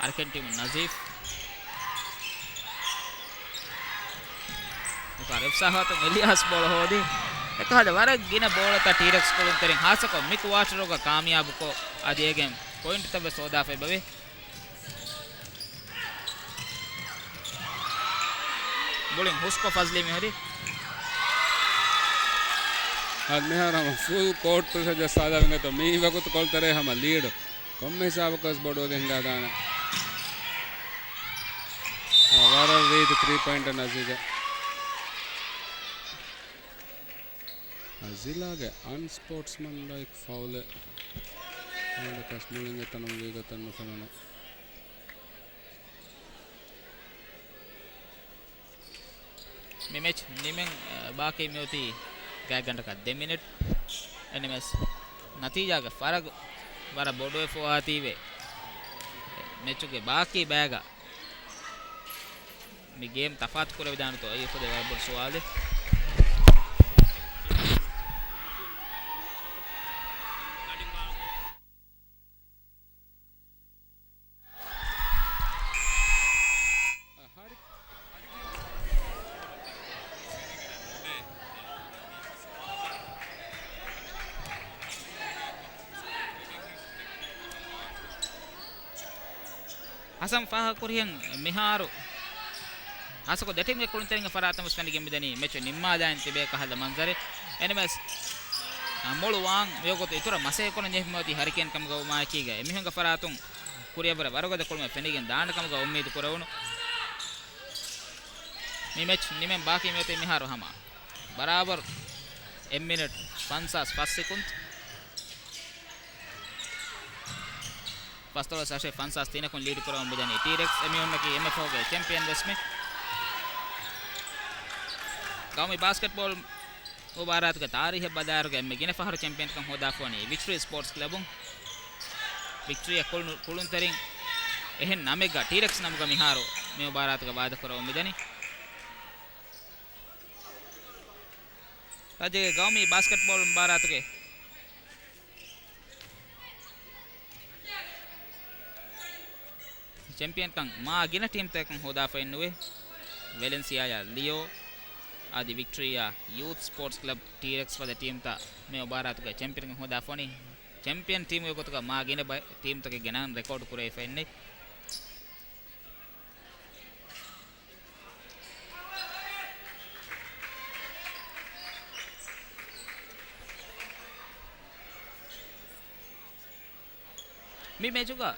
ހަރިކޭން ޓީމު ނަޒީފް. މިފަހަރު އިފްސާހާތުން އެލިޔާސް ބޯޅަ ހޯދި. އެކަހަލަ ވަރަށް ގިނަ ބޯޅަތައް ޓީރެކްސް ކުޅުންތެރިން ހާއްސަކޮށް މި ކުއާޓަރުގަ ކާމިޔާބުކޮށް، އަދި އޭގެން ޕޮއިންޓްތައް ވެސް ހޯދާފައި އެބަވޭ. މުޅިން ހުސްކޮށް ފަޒްލީ މިހުރި. އަދި މިހާރު ހަމަ ފުލް ކޯޓް ޕްރެޝަރ ޖައްސާލާ ވިނގަތޯ މި ވަގުތު ކޮޅުތެރޭ ހަމަ ލީޑު ކޮންމެ ހިސާބަކަށް ވެސް ބޮޑުވެގެން ހިނގާދާނެ. އާ، ވަރަށް ރީތި ތްރީ ޕޮއިންޓަށް ނަޒީގެ. އާ، ޒިލާގެ އަންސްޕޯޓްސްމަންލައިކް ފައުލެއް އާނޑަކަސް މުޅިން އެތަނުން ވީގޮތަށް ނުފެނުނު. މި މެޗް ނިމެން، އަ، ބާކީ މިއޮތީ ގާތްގަނޑަކަށް ދެ މިނެޓް. އެންއެމްއެސް ނަތީޖާގެ ފަރަގު ވަރަށް ބޮޑުވެފަވާތީވެ. މެޗުގެ ބާކީ ބައިގަ މި ގޭމް ތަފާތު ކުރެވިދާނެތޯ؟ އެއީ އުފެދޭ ވަރަށް ބޮޑު ސުވާލެއް. ހަސަން ފާހަގަކުރިހެން މިހާރު ހާއްސަކޮށް ދެ ޓީމްގެ ކުޅުންތެރިންގެ ފަރާތުން ވެސް ފެނިގެން މިދަނީ މެޗު ނިންމާލައިން ތިބޭ ކަހަލަ މަންޒަރެއް. އެންއެމްއެސް މޮޅު ވާން މިވަގުތު އިތުރަށް މަސައްކަތް ކުރަން ޖެހިފައި އޮތީ ހަރިކޭން ކަމުގަ ވުމާއެކީގަ އެމީހުންގެ ފަރާތުން ކުރިއަށްވުރެ ވަރުގަދަ ކުޅުމެއް ފެނިގެން ދާނެ ކަމުގަ އުއްމީދު ކުރެވުނު. މި މެޗް ނިމެން ބާކީ މިއޮތީ މިހާރު ހަމަ ބަރާބަރު އެއް މިނެޓް ފަންސާސް ފަސް ސެކުންޑް. ފަސްދޮޅަސް އަށެއް ފަންސާސް ތިނަކުން ލީޑް ކުރަމުން މިދަނީ ޓީރެކްސް. އެމީހުންނަކީ އެންއެފްއޯގެ ޗެމްޕިއަން ވެސްމެ. ގައުމީ ބާސްކެޓްބޯލް މުބާރާތުގެ ތާރީހެއް ބަލާއިރުގަ އެންމެ ގިނަ ފަހަރު ޗެމްޕިއަންކަން ހޯދާފަ ވަނީ ވިކްޓްރީ ސްޕޯޓްސް ކްލަބުން. ވިކްޓްރީއަށް ކުޅު-، ކުޅުންތެރިން އެހެން ނަމެއްގަ ޓީރެކްސް ނަމުގަ މިހާރު މި މުބާރާތުގަ ވާދަކުރަމުން މިދަނީ. ރާއްޖޭގެ ގައުމީ ބާސްކެޓްބޯލް މުބާރާތުގެ ޗެމްޕިއަންކަން މާ ގިނަ ޓީމްތަކަކުން ހޯދާފައެއްނުވޭ. ވެލެންސިއާއާ ލިއޯ އަދި ވިކްޓްރީއާ ޔޫތް ސްޕޯޓްސް ކްލަބް ޓީރެކްސް ފަދަ ޓީމްތައް މި މުބާރާތުގެ ޗެމްޕިއަންކަން ހޯދާފަ ވަނީ. ޗެމްޕިއަން ޓީމުގެ ގޮތުގަ މާ ގިނަ ބައި-، ޓީމްތަކެއްގެ ނަން ރެކޯޑް ކުރެވިފައެއްނެތް. މި މެޗުގަ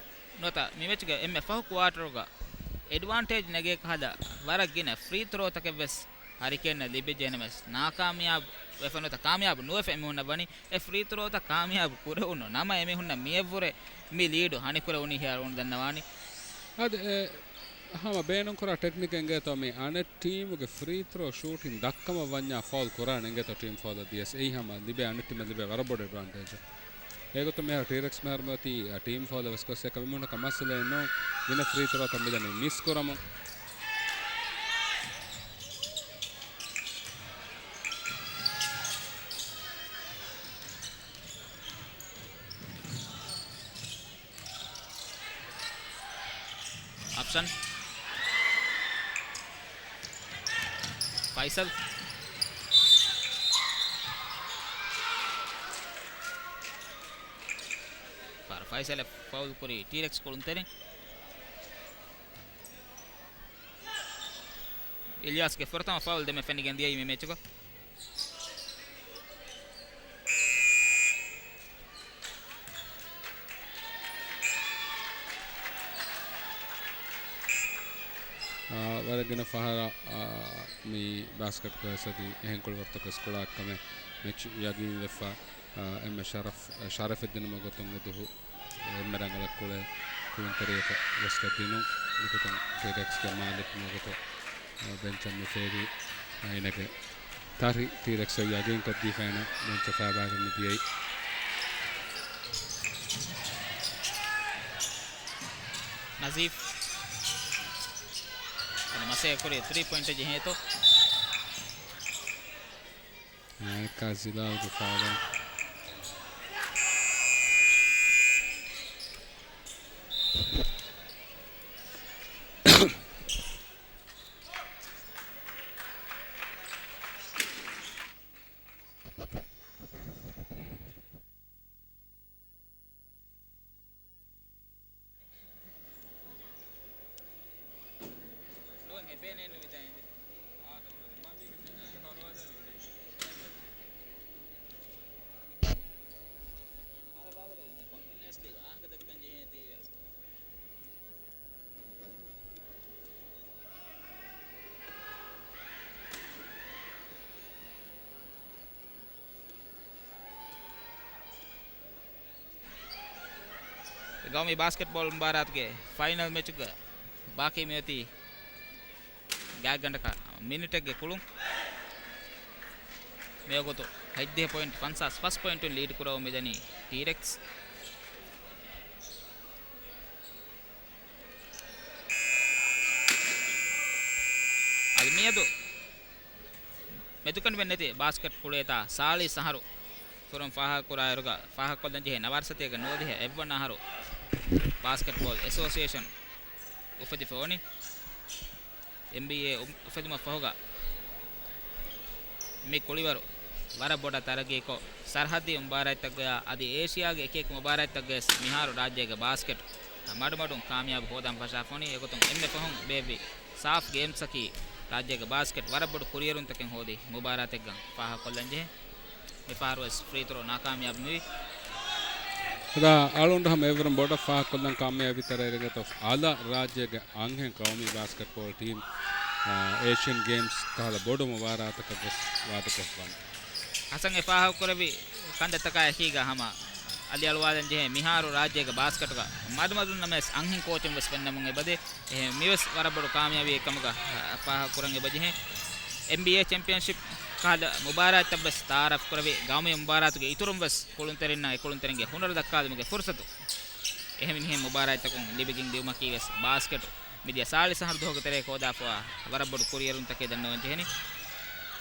ނުވަތަ މި މެޗުގެ އެންމެ ފަހު ކުއާޓަރުގަ އެޑްވާންޓޭޖް ނެގޭ ކަހަލަ ވަރަށް ގިނަ ފްރީ ތްރޯތަކެއް ވެސް ހަރިކޭންނަށް ލިބިއްޖެ ނަމަވެސް، ނާކާމިޔާބު ވެފަ ނުވަތަ ކާމިޔާބު ނުވެފަ އެމީހުންނަށް ވަނީ އެ ފްރީ ތްރޯތައް ކާމިޔާބު ކުރެވުނު ނަމަ، އެމީހުންނަށް މިއަށްވުރެ މި ލީޑު ހަނިކުރެވުނީ ހެޔޮ އަޅުގަނޑު ދަންނަވާނީ. އަދި އެ ހަމަ ބޭނުންކުރާ ޓެކްނިކެއް އިނގޭތޯ މި އަނެއް ޓީމުގެ ފްރީ ތްރޯ ޝޫޓިން ދައްކަމަށް ވަންޏާ ފައުލް ކުރާނެ އިނގޭތޯ ޓީމް ފައުލަށް ދިޔަސް. އެއީ ހަމަ ލިބޭ އަނެއް ޓީމަށް ލިބޭ ވަރަށް ބޮޑު އެޑްވާންޓޭޖެއް. އެގޮތުން މިހާރު ޓީރެކްސް މިހާރު މިއޮތީ، އަ، ޓީމް ފައުލެއް ވެސް ގޮސް އެކަމަކު މީހުންނަކަށް މައްސަލައެއް ނޫން. ގިނަ ފްރީ ތްރޯތައް މިދަނީ މިސް ކުރަމުން. އޮޕްޝަން. ފައިސަލް. ފައިސަލަށް ފައުލް ކުރި ޓީރެކްސް ކުޅުންތެރިން. އިލްޔާސްގެ ފުރަތަމަ ފައުލް ދެމެ ފެނިގެން ދިޔައީ މި މެޗުގަ. އާ، ވަރަށް ގިނަ ފަހަރަށް، އާ، މި ބާސްކެޓް ކްލަސް އަދި އެހެން ކުޅިވަރުތަކަށް ކުޅާ ކަމެއް މެޗް ޔަގީން ވެފަ، އާ، އެންމެ ޝަރަފް، ޝަރަފެއް ދިނުމުގެ ގޮތުން އެ ދުހު އެންމެ ރަނގަޅަށް ކުޅޭ ކުޅުންތެރިޔަކަށް ވެސް ދިނުން. މިގޮތުން ޓީރެކްސްގެ މާލިކު މިވަގުތު ބެންޗަށް މި ފޭރި އައިނެގެ ތަރި ޓީރެކްސް ޔަގީންކޮށްދީފައިނަ ބެންޗަށް ފައިބާގެން މި ދިޔައީ. ނަޒީފް މަސޭ ކުރި ތްރީ ޕޮއިންޓް ޖެހޭތޯ. އާއެކާ ޒިލާލްގެ ފާލަށް. ގައުމީ ބާސްކެޓްބޯލް މުބާރާތުގެ ފައިނަލް މެޗުގަ ބާކީ މިއޮތީ ގާތްގަނޑަކަށް މިނިޓެއްގެ ކުޅުން. މިވަގުތު ހަތްދިހަ ޕޮއިންޓް ފަންސާސް ފަސް ޕޮއިންޓުން ލީޑް ކުރަމުން މިދަނީ ޓީރެކްސް. އަދި މިއަދު މެދުކަނޑިމެއް ނެތި ބާސްކެޓް ކުޅޭތާ ސާޅީސް އަހަރު ކުރުން ފާހަގަކުރާއިރުގަ، ފާހަގަކޮށްލަންޖެހޭ ނަވާރަ ސަތޭކަ ނުވަދިހަ އެއްވަނަ އަހަރު ބާސްކެޓްބޯލް އެސޯސިއޭޝަން އުފެދިފަ އޮނި. އެމްބީއޭ އު-، އުފެދުމަށް ފަހުގަ މި ކުޅިވަރު ވަރަށް ބޮޑަށް ތަރައްގީކޮށް، ސަރަހައްދީ މުބާރާތްތަކުގަޔާ އަދި އޭޝިޔާގެ އެކިއެކި މުބާރާތްތަކުގަޔަސް މިހާރު ރާއްޖޭގެ ބާސްކެޓް މަޑުމަޑުން ކާމިޔާބު ހޯދަން ފަށާފަ ވަނީ. އެގޮތުން އެންމެ ފަހުން ބޭއްވި ސާފް ގޭމްސްއަކީ ރާއްޖޭގެ ބާސްކެޓް ވަރަށް ބޮޑު ކުރިއެރުންތަކެއް ހޯދި މުބާރާތެއްގަ ފާހަގަކޮށްލަންޖެހޭ. މިފަހަރުވެސް ފްރީތުރޯ ނާކާމިޔާބު މިވީ. އަދާ އަޅުގަނޑު ހަމަ އެވަރުން ބޮޑަށް ފާހަގަކޮށްލަން ކާމިޔާބީ ތެރޭގަ އަލަށް ރާއްޖޭގެ އަންހެން ގައުމީ ބާސްކެޓްބޯޅަ ޓީމް، އާ، އޭޝިއަން ގޭމްސް ކަހަލަ ބޮޑު މުބާރާތަކަށް ވެސް ވާދަކޮށް ވަން. ހަސަން އެ ފާހަގަކުރެއްވި ކަންތައްތަކާ އެކީގަ ހަމަ އަލިއަޅުވާލަން ޖެހޭ މިހާރު ރާއްޖޭގެ ބާސްކެޓުގަ މަޑުމަޑުން ނަމަވެސް އަންހެން ކޯޗުން ވެސް ފެންނަމުން އެބަދޭ. އެހެން މިވެސް ވަރަށް ބޮޑު ކާމިޔާބީއެއް ކަމުގަ ފާހަގަކުރަން އެބަޖެހޭ. އެންބީއޭ ޗެމްޕިއަންޝިޕް ކަހަލަ މުބާރާތްތައް ވެސް ތައާރަފް ކުރެވި ގައުމީ މުބާރާތުގެ އިތުރުން ވެސް ކުޅުންތެރިންނަށް އެ ކުޅުންތެރިންގެ ހުނަރު ދައްކާލުމުގެ ފުރުސަތު އެހެނިހެން މުބާރާތްތަކުން ލިބިގެން ދިއުމަކީ ވެސް ބާސްކެޓު މިދިޔަ ސާޅީސް އަހަރު ދުވަހުގެ ތެރޭ ހޯދާފަވާ ވަރަށް ބޮޑު ކުރިއެރުންތަކެއް ދަންނަވަން ޖެހެނީ.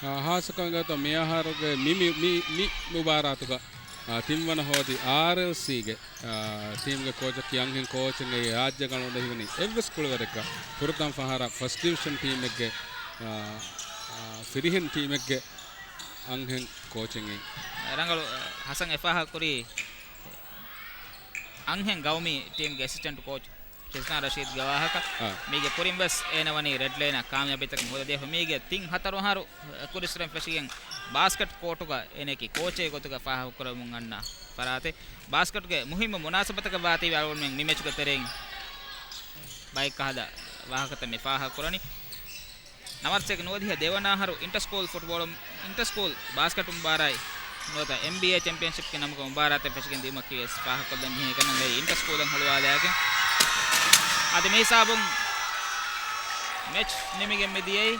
އާ، ހާއްސަކޮށް އިނގޭތޯ މި އަހަރުގެ މި، މި، މި، މި މުބާރާތުގަ، އާ، ތިންވަނަ ހޯދި އާރްއެލްސީގެ، އާ، ޓީމްގެ ކޯޗަކީ އަންހެން ކޯޗެއް އެއީ ރާއްޖޭގަ އަޅުގަނޑަށް ހީވަނީ އެއްވެސް ކުޅިވަރެއްގަ ފުރަތަމަ ފަހަރަށް ފަސްޓް ޑިވިޝަން ޓީމެއްގެ، އާ، އާ، ފިރިހެން ޓީމެއްގެ އަންހެން ކޯޗެއް އެއީ. ރަނގަޅު، އާ، ހަސަން އެ ފާހަގަކުރީ އަންހެން ގައުމީ ޓީމްގެ އެސިސްޓެންޓް ކޯޗް ޝިޒްނާ ރަޝީދްގެ ވާހަކަ. އާ. މީގެ ކުރިން ވެސް އޭނަ ވަނީ ރެޑް ލައިނަށް ކާމިޔާބީތަކެއް ހޯދަދީފަ. މީގެ ތިން ހަތަރު އަހަރު ކުރިސްރެން ފެށިގެން ބާސްކެޓް ކޯޓުގަ އޭނައަކީ ކޯޗެއް ގޮތުގަ ފާހަގަކުރަމުން އަންނަ ފަރާތެއް. ބާސްކެޓްގެ މުހިއްމު މުނާސަބަތަކަށް ވާތީވެ އަޅުގަނޑުމެން މި މެޗުގެ ތެރެއިން ބައެއް ކަހަލަ ވާހަކަތައް މި ފާހަގަކުރަނީ. ނަވާރަސްއޭގެ ނުވަދިހަ ދެވަނަ އަހަރު އިންޓަސްކޫލް ފުޓްބޯޅަ، އިންޓަސްކޫލް ބާސްކެޓް މުބާރާތް ނުވަތަ އެންބީއޭ ޗެމްޕިއަންޝިޕްގެ ނަމުގަ މުބާރާތެއް ފެށިގެން ދިޔުމަކީ ވެސް ފާހަގަކޮށްލަން ޖެހޭ ކަމެއް އެއީ އިންޓަސްކޫލަށް ހުޅުވާލާގެން. އަދި މި ހިސާބުން މެޗް ނިމިގެން މިދިޔައީ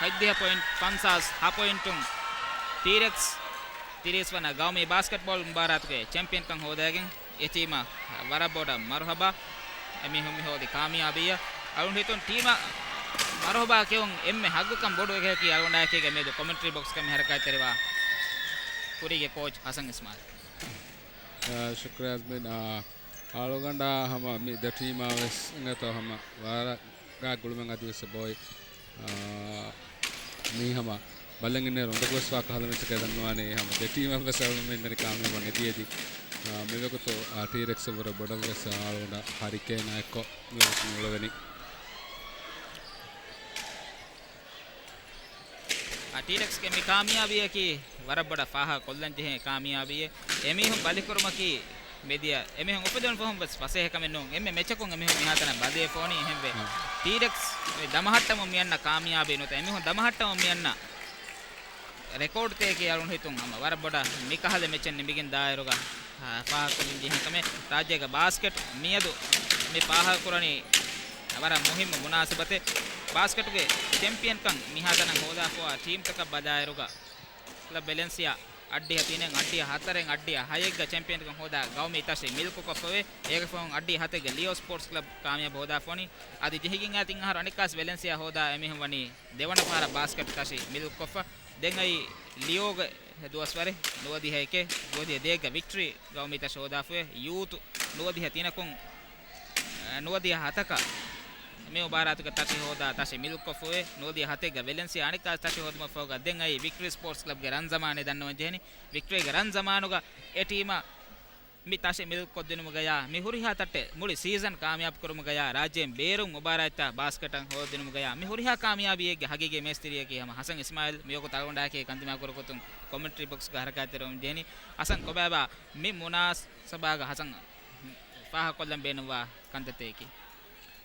ހަތްދިހަ ޕޮއިންޓް ފަންސާސް ހަ ޕޮއިންޓުން ޓީރެކްސް ތިރީސް ވަނަ ގައުމީ ބާސްކެޓްބޯޅަ މުބާރާތުގެ ޗެމްޕިއަންކަން ހޯދައިގެން އެ ޓީމަށް ވަރަށް ބޮޑަށް މަރުހަބާ. އެމީހުން މި ހޯދި ކާމިޔާބީއަށް އަޅުގަނޑު ހިތުން ޓީމަށް މަރުހަބާ ކެއުން އެންމެ ހައްގުކަން ބޮޑު އެކަކީ އަޅުގަނޑާއެކީގަ މިއަދު ކޮމެންޓްރީ ބޮކްސްގަ މި ހަރަކާތްތެރިވާ ކުރީގެ ކޯޗް ހަސަން އިސްމާއިލް. އާ، ޝުކުރިއްޔާ ޔާސްމީން. އާ، އަޅުގަނޑާ ހަމަ މި ދެ ޓީމާ ވެސް އިނގޭތޯ ހަމަ ވަރަށް ގާތް ގުޅުމެއް އަދިވެސް އެބައޮތް. އާ، މީ ހަމަ ބަލަން އިންނައިރު އުނދަގޫވެސް ވާ ކަހަލަ މެޗެކޭ ދަންނަވާނީ ހަމަ ދެ ޓީމަށް ވެސް އަޅުގަނޑު މި އިންނަނީ ކާމިޔާބު ނެތިއެދި. އާ، މިވަގުތު، އާ، ޓީރެކްސް ވަރަށް ބޮޑަށް ވެސް އަޅުގަނޑަށް ހަރިކޭނާ އެއްކޮށް މިވަގުތު މި އުޅެވެނީ. އާ، ޓީރެކްސްގެ މި ކާމިޔާބީއަކީ ވަރަށް ބޮޑަށް ފާހަގަ ކޮށްލަން ޖެހޭ ކާމިޔާބީއެއް. އެމީހުން ބަލިކުރުމަކީ މިދިޔަ އެމީހުން އުފެދުނު ފަހުން ވެސް ފަސޭހަ ކަމެއް ނޫން. އެންމެ މެޗަކުން އެމީހުން މިހާތަނަށް ބަލިވެފަ ވަނީ އެހެންވެ. އާ. ޓީރެކްސް ދަމަހައްޓަމުން މިއަންނަ ކާމިޔާބީ ނުވަތަ އެމީހުން ދަމަހައްޓަމުން މިއަންނަ ރެކޯޑްތަކެކޭ އަޅުގަނޑު ހިތުން ހަމަ ވަރަށް ބޮޑަށް މިކަހަލަ މެޗެއް ނިމިގެން ދާއިރުގަ، އާ، ފާހަގަކޮށްލަން ޖެހޭ ކަމެއް. ރާއްޖޭގެ ބާސްކެޓް މިއަދު މި ފާހަގަކުރަނީ ވަރަށް މުހިއްމު މުނާސަބަތެއް. ބާސްކެޓުގެ ޗެމްޕިއަންކަން މިހާތަނަށް ހޯދާފަވާ ޓީމްތަކަށް ބަލާއިރުގަ، ކްލަބް ވެލެންސިއާ އަށްޑިހަ ތިނެއް، އަށްޑިހަ ހަތަރެއް، އަށްޑިހަ ހައެއްގަ ޗެމްޕިއަންކަން ހޯދާ ގައުމީ ތަށި މިލްކުކޮށްފަވޭ. އޭގެ ފަހުން އަށްޑިހަ ހަތެއްގެ ލިއޯ ސްޕޯޓްސް ކްލަބް ކާމިޔާބު ހޯދާފަވަނީ. އަދި ޖެހިގެން އާ ތިން އަހަރު އަނެއްކާސް ވެލެންސިއާ ހޯދާ އެމީހުން ވަނީ ދެވަނަ ފަހަރަށް ބާސްކެޓް ތަށި މިލްކުކޮށްފަ. ދެން އައީ ލިއޯގެ ދުވަސްވަރެއް، ނުވަދިހަ އެކެއް، ނުވަދިހަ ދޭއްގަ ވިކްޓްރީ ގައުމީ ތަށި ހޯދާފަވޭ. ޔޫތު ނުވަދިހަ ތިނަކުން، އަ، ނުވަދިހަ ހަތަކަށް މި މުބާރާތުގެ ތަށި ހޯދާ ތަށި މިލްކޮށްފަވޭ. ނުވަދިހަ ހަތެއްގަ ވެލެންސިއާ އަނެއްކާސް ތަށި ހޯދުމަށްފަހުގަ ދެން އައީ ވިކްޓްރީ ސްޕޯޓްސް ކްލަބްގެ ރަން ޒަމާނެއް ދަންނަވަން ޖެހެނީ. ވިކްޓްރީގެ ރަން ޒަމާނުގަ އެ ޓީމަށް މި ތަށި މިލްކުކޮށްދިނުމުގަޔާ، މި ހުރިހާ ތައްޓެއް މުޅި ސީޒަން ކާމިޔާބުކުރުމުގަޔާ، ރާއްޖޭން ބޭރުން މުބާރާތްތައް ބާސްކެޓަށް ހޯދިނުމުގަޔާ، މި ހުރިހާ ކާމިޔާބީއެއްގެ ހަގީގީ މޭސްތިރިއަކީ ހަމަ ހަސަން އިސްމާއިލް. މިވަގުތު އަޅުގަނޑާއެކީ ކަންދިމާކުރި ގޮތުން ކޮމެންޓްރީ ބޮކްސްގަ ހަރަކާތްތެރިވަމުން ޖެހެނީ. ހަސަން ކޮބާބާ މި މުނާސަބާގަ ހަސަން ފާހަގަކޮށްލަން ބޭނުންވާ ކަންތައްތަކަކީ؟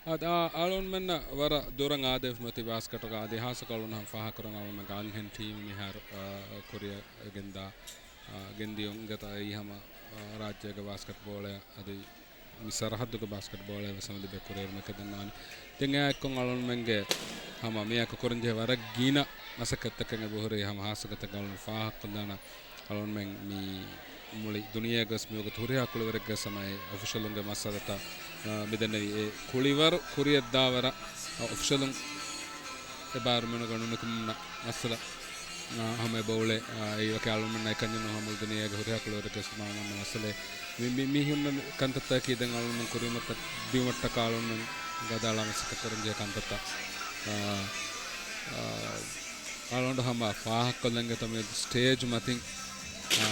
އާ، އަޅުގަނޑުމެންނަށް ވަރަށް ދުރަށް އާދެވިފަ މަތި ބާސްކެޓުގަ އަދި ހާއްސަކޮށް އަޅުގަނޑު ހަމަ ފާހަގަކުރަން އަޅުގަނޑުމެންގެ އަންހެން ޓީމް މިހާރު، އާ، ކުރިއަށް ގެންދާ، އާ، ގެންދިޔުން އިނގޭތޯ އެއީ ހަމަ، އާ، ރާއްޖޭގެ ބާސްކެޓް ބޯޅައަށް އަދި މި ސަރަހައްދުގެ ބާސްކެޓް ބޯޅައަށް ވެސް ހަމަ ލިބޭ ކުރިއެރުމެކޭ ދަންނަވަނީ. ދެން އެއާއެއްކޮށް އަޅުގަނޑުމެންގެ ހަމަ މިއާއެކު ކުރަންޖެހޭ ވަރަށް ގިނަ މަސައްކަތްތަކެއް އެބަހުރި ހަމަ ހާއްސަ ގޮތެއްގަ އަޅުގަނޑު ފާހަގަކޮށްލާނަން. އަޅުގަނޑުމެން މި މުޅި ދުނިޔޭގަސް މިވަގުތު ހުރިހާ ކުޅިވަރެއްގަސް ހަމަ އެ އޮފިޝަލުންގެ މައްސަލަތައް، އާ، މިދެންނެވި އެ ކުޅިވަރު ކުރިއަށްދާވަރަށް، އާ، އޮފިޝަލުން އެބާރުމެނުގަ ނުނިކުމުންނަ މައްސަލަ، އާ، ހަމަ އެބައުޅޭ، އާ، އެއީ ވަކި އަޅުގަނޑުމެންނާ އެކަންޏެއް ނޫން ހަމަ ދުނިޔޭގެ ހުރިހާ ކުޅިވަރެއްގަސް މާ އޮންނަ މައްސަލައެއް. މި، މި، މި ހުންނަ ކަންތައްތަކަކީ ދެން އަޅުގަނޑުމެން ކުރިމަތަށް ދިއުމަށްޓަކާ އަޅުގަނޑުމެން ގަދައަޅާ މަސައްކަތް ކުރަންޖެހޭ ކަންތައްތައް. އާ، އާ، އަޅުގަނޑު ހަމަ ފާހަގަކޮށްލަން އެތަ މި ސްޓޭޖް މަތިން އާ،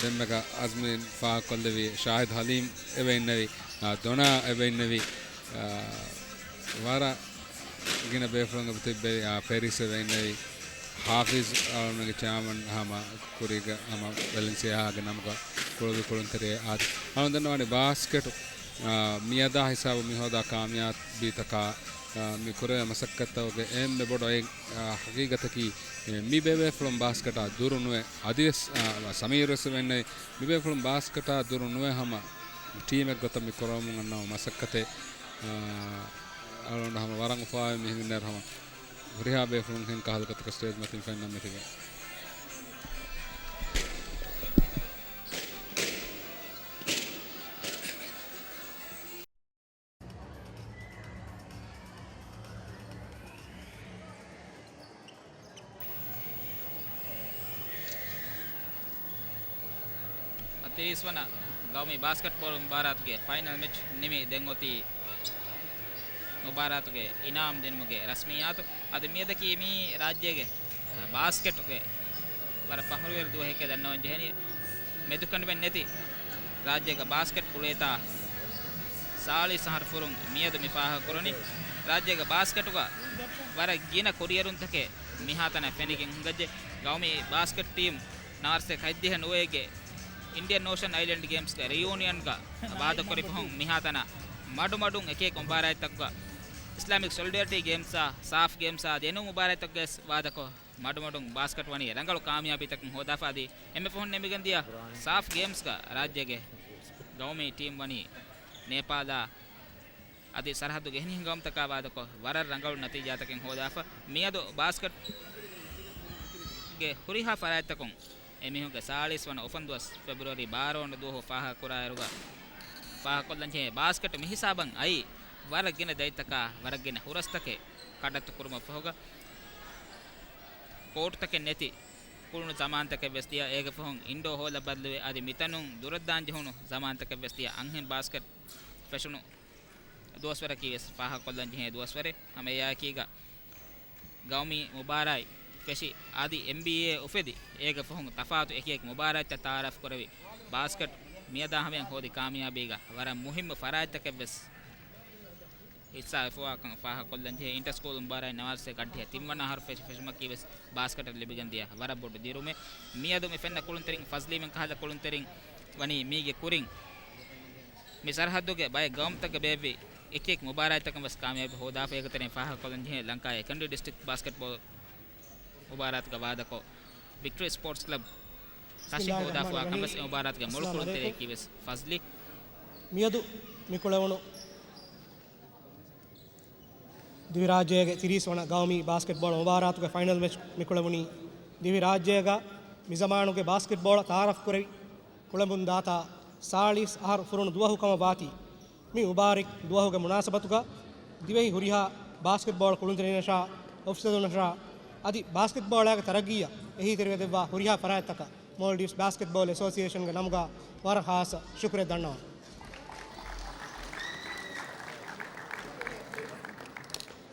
ދެންމެގަ އަޒްމީން ފާހަގަކޮށްލެވި، ޝާހިދް ހަލީމް އެބަ އިންނެވި، އާ، ދޮނާ އެބަ އިންނެވި، އާ، ވަރަށް ގިނަ ބޭފުޅުން އެބަ ތިއްބެވި، އާ، ފެރީސް އެބަ އިންނެވި، ހާފިޒް އަޅުގަނޑުގެ ޗެއާމަން ހަމަ ކުރީގަ ހަމަ ވެލެންސިއާގެ ނަމުގަ ކުޅެވި ކުޅުންތެރިއެއް އާދެ. އަޅުގަނޑު ދަންނަވާނީ ބާސްކެޓު، އާ، މިއަދާ ހިސާބު މި ހޯދާ ކާމިޔާބީތަކާ، އާ، މި ކުރެވޭ މަސައްކަތްތަކުގެ އެންމެ ބޮޑު އައި، އާ، ހަގީގަތަކީ، އެ، މި ބޭބޭފުޅުން ބާސްކެޓާ ދުރު ނުވެ، އަދިވެސް، އާ، ސަމީރު ވެސް އެބަ އިންނެވި، މި ބޭފުޅުން ބާސްކެޓާ ދުރު ނުވެ ހަމަ ޓީމެއް ގޮތަށް މި ކުރަމުން އަންނަ މަސައްކަތެއް، އާ، އަޅުގަނޑު ހަމަ ވަރަށް އުފާވެ މި ހިނގަން ހަމަ ހުރިހާ ބޭފުޅުން ހެން ކަހަލަ ގޮތަކަށް ސްޓޭޖް މަތިން ފެންނަން މިތިބެ. އަ، ތިރީސް ވަނަ ގައުމީ ބާސްކެޓްބޯޅަ މުބާރާތުގެ ފައިނަލް މެޗް ނިމި ދެން އޮތީ މުބާރާތުގެ އިނާމް ދިނުމުގެ ރަސްމިއްޔާތު. އަދި މިއަދަކީ މި ރާއްޖޭގެ ބާސްކެޓުގެ ވަރަށް ފަޚުރުވެރި ދުވަހެކޭ ދަންނަވަން ޖެހެނީ. މެދުކަނޑިމެއް ނެތި ރާއްޖޭގެ ބާސްކެޓް ކުޅޭތާ ސާޅީސް އަހަރު ފުރުން މިއަދު މި ފާހަގަކުރަނީ. ރާއްޖޭގެ ބާސްކެޓުގަ ވަރަށް ގިނަ ކުރިއެރުންތަކެއް މިހާތަނަށް ފެނިގެން ހިނގައްޖެ. ގައުމީ ބާސްކެޓް ޓީމް ނަވާރަސޭ ހަތްދިހަ ނުވައެއްގެ އިންޑިއަން އޯޝަން އައިލެންޑް ގޭމްސްގެ ރިޔޫނިއަންގަ ވާދަކުރި ފަހުން މިހާތަނަށް މަޑުމަޑުން އެކިއެކި މުބާރާތްތަކުގަ އިސްލާމިކް ސޮލިޑޭރިޓީ ގޭމްސާ، ސާފް ގޭމްސާ އަދި އެނޫ މުބާރާތްތަކުގަވެސް ވާދަކޮށް، މަޑުމަޑުން ބާސްކެޓް ވަނީ ރަނގަޅު ކާމިޔާބީތަކުން ހޯދާފަ އަދި އެންމެ ފަހުން ނިމިގެންދިޔަ ސާފް ގޭމްސްގަ ރާއްޖޭގެ ގައުމީ ޓީމް ވަނީ ނޭޕާލާ އަދި ސަރަހައްދުގެ އެހެނިހެން ގައުމުތަކާ ވާދަކޮށް، ވަރަށް ރަނގަޅު ނަތީޖާތަކެއް ހޯދާފަ. މިއަދު ބާސްކެޓްގެ ހުރިހާ ފަރާތްތަކުން އެމީހުންގެ ސާޅީސް ވަނަ އުފަންދުވަސް ފެބްރުއަރީ ބާރަ ވަނަ ދުވަހު ފާހަގަކުރާއިރުގަ، ފާހަގަކޮށްލަންޖެހޭ ބާސްކެޓް މިހިސާބަށް އައީ ވަރަށް ގިނަ ދަތިތަކާ ވަރަށް ގިނަ ހުރަސްތަކެއް ކަޑައްތު ކުރުމަށް ފަހުގަ، ކޯޓުތަކެއް ނެތި ކުޅުނު ޒަމާންތަކެއް ވެސް ދިޔަ، އޭގެ ފަހުން އިންޑޯ ހޯލަށް ބަދަލުވެ، އަދި މިތަނުން ދުރަށްދާން ޖެހުނު ޒަމާންތަކެއް ވެސް ދިޔަ. އަންހެން ބާސްކެޓް ފެށުނު ދުވަސްވަރަކީ ވެސް ފާހަގަކޮށްލަން ޖެހޭ ދުވަސްވަރެއް. ހަމަ އެއާއެކީގަ ގައުމީ މުބާރާތް ފެށި އަދި އެމްބީއޭ އުފެދި، އޭގެ ފަހުން ތަފާތު އެކިއެކި މުބާރާތްތައް ތައާރަފް ކުރެވި، ބާސްކެޓް މިއަދާ ހަމަޔަށް ހޯދި ކާމިޔާބީގަ ވަރަށް މުހިއްމު ފަރާތްތަކެއް ވެސް ހިއްސާވެފަވާކަން ފާހަގަކޮށްލަން ޖެހޭ. އިންޓަ ސްކޫލް މުބާރާތް ނަވާރަސޭ ގަޑިއަށް ތިންވަނަ އަހަރު ފެށި ފެށުމަކީ ވެސް ބާސްކެޓަށް ލިބިގެން ދިޔަ ވަރަށް ބޮޑު ދިރުމެއް. މިއަދު މި ފެންނަ ކުޅުންތެރިން ފަޒްލީމެން ކަހަލަ ކުޅުންތެރިން ވަނީ މީގެ ކުރިން މި ސަރަހައްދުގެ ބައެއް ގައުމުތަކަށް ބޭއްވި އެކިއެކި މުބާރާތްތަކުން ވެސް ކާމިޔާބީ ހޯދާފަ. އޭގެ ތެރެއިން ފާހަގަކޮށްލަން ޖެހޭ ލަންކާ އެކަޑަމީ ޑިސްޓްރިކްޓް ބާސްކެޓްބޯލް މުބާރާތުގަ ވާދަކޮށް، ވިކްޓަރީ ސްޕޯޓްސް ކްލަބް ކަށި ހޯދާފަވާ ކަން ވެސް އެ މުބާރާތުގެ މުޅު ކުޅުންތެރިޔަކީ ވެސް ފަޒްލީ. މިއަދު މި ކުޅެވުނު ދިވެހިރާއްޖޭގެ ތިރީސް ވަނަ ގައުމީ ބާސްކެޓްބޯޅަ މުބާރާތުގެ ފައިނަލް މެޗް މިކުޅެވުނީ، ދިވެހިރާއްޖޭގަ މިޒަމާނުގެ ބާސްކެޓްބޯޅަ ތައާރަފް ކުރެވި ކުޅެނބުން ދާތާ ސާޅީސް އަހަރު ފުރުނު ދުވަހު ކަމަށް ވާތީ، މި މުބާރިކް ދުވަހުގެ މުނާސަބަތުގަ ދިވެހި ހުރިހާ ބާސްކެޓްބޯޅަ ކުޅުންތެރިންނަށާ، އޮފިސަރުންނަށާ އަދި ބާސްކެޓްބޯޅައިގެ ތަރައްގީއަށް އެހީތެރިވެދެއްވާ ހުރިހާ ފަރާތްތަކަށް މޯލްޑިވްސް ބާސްކެޓްބޯލް އެސޯސިއޭޝަންގެ ނަމުގަ ވަރަށް ހާއްސަ ޝުކުރެއް ދަންނަވަން.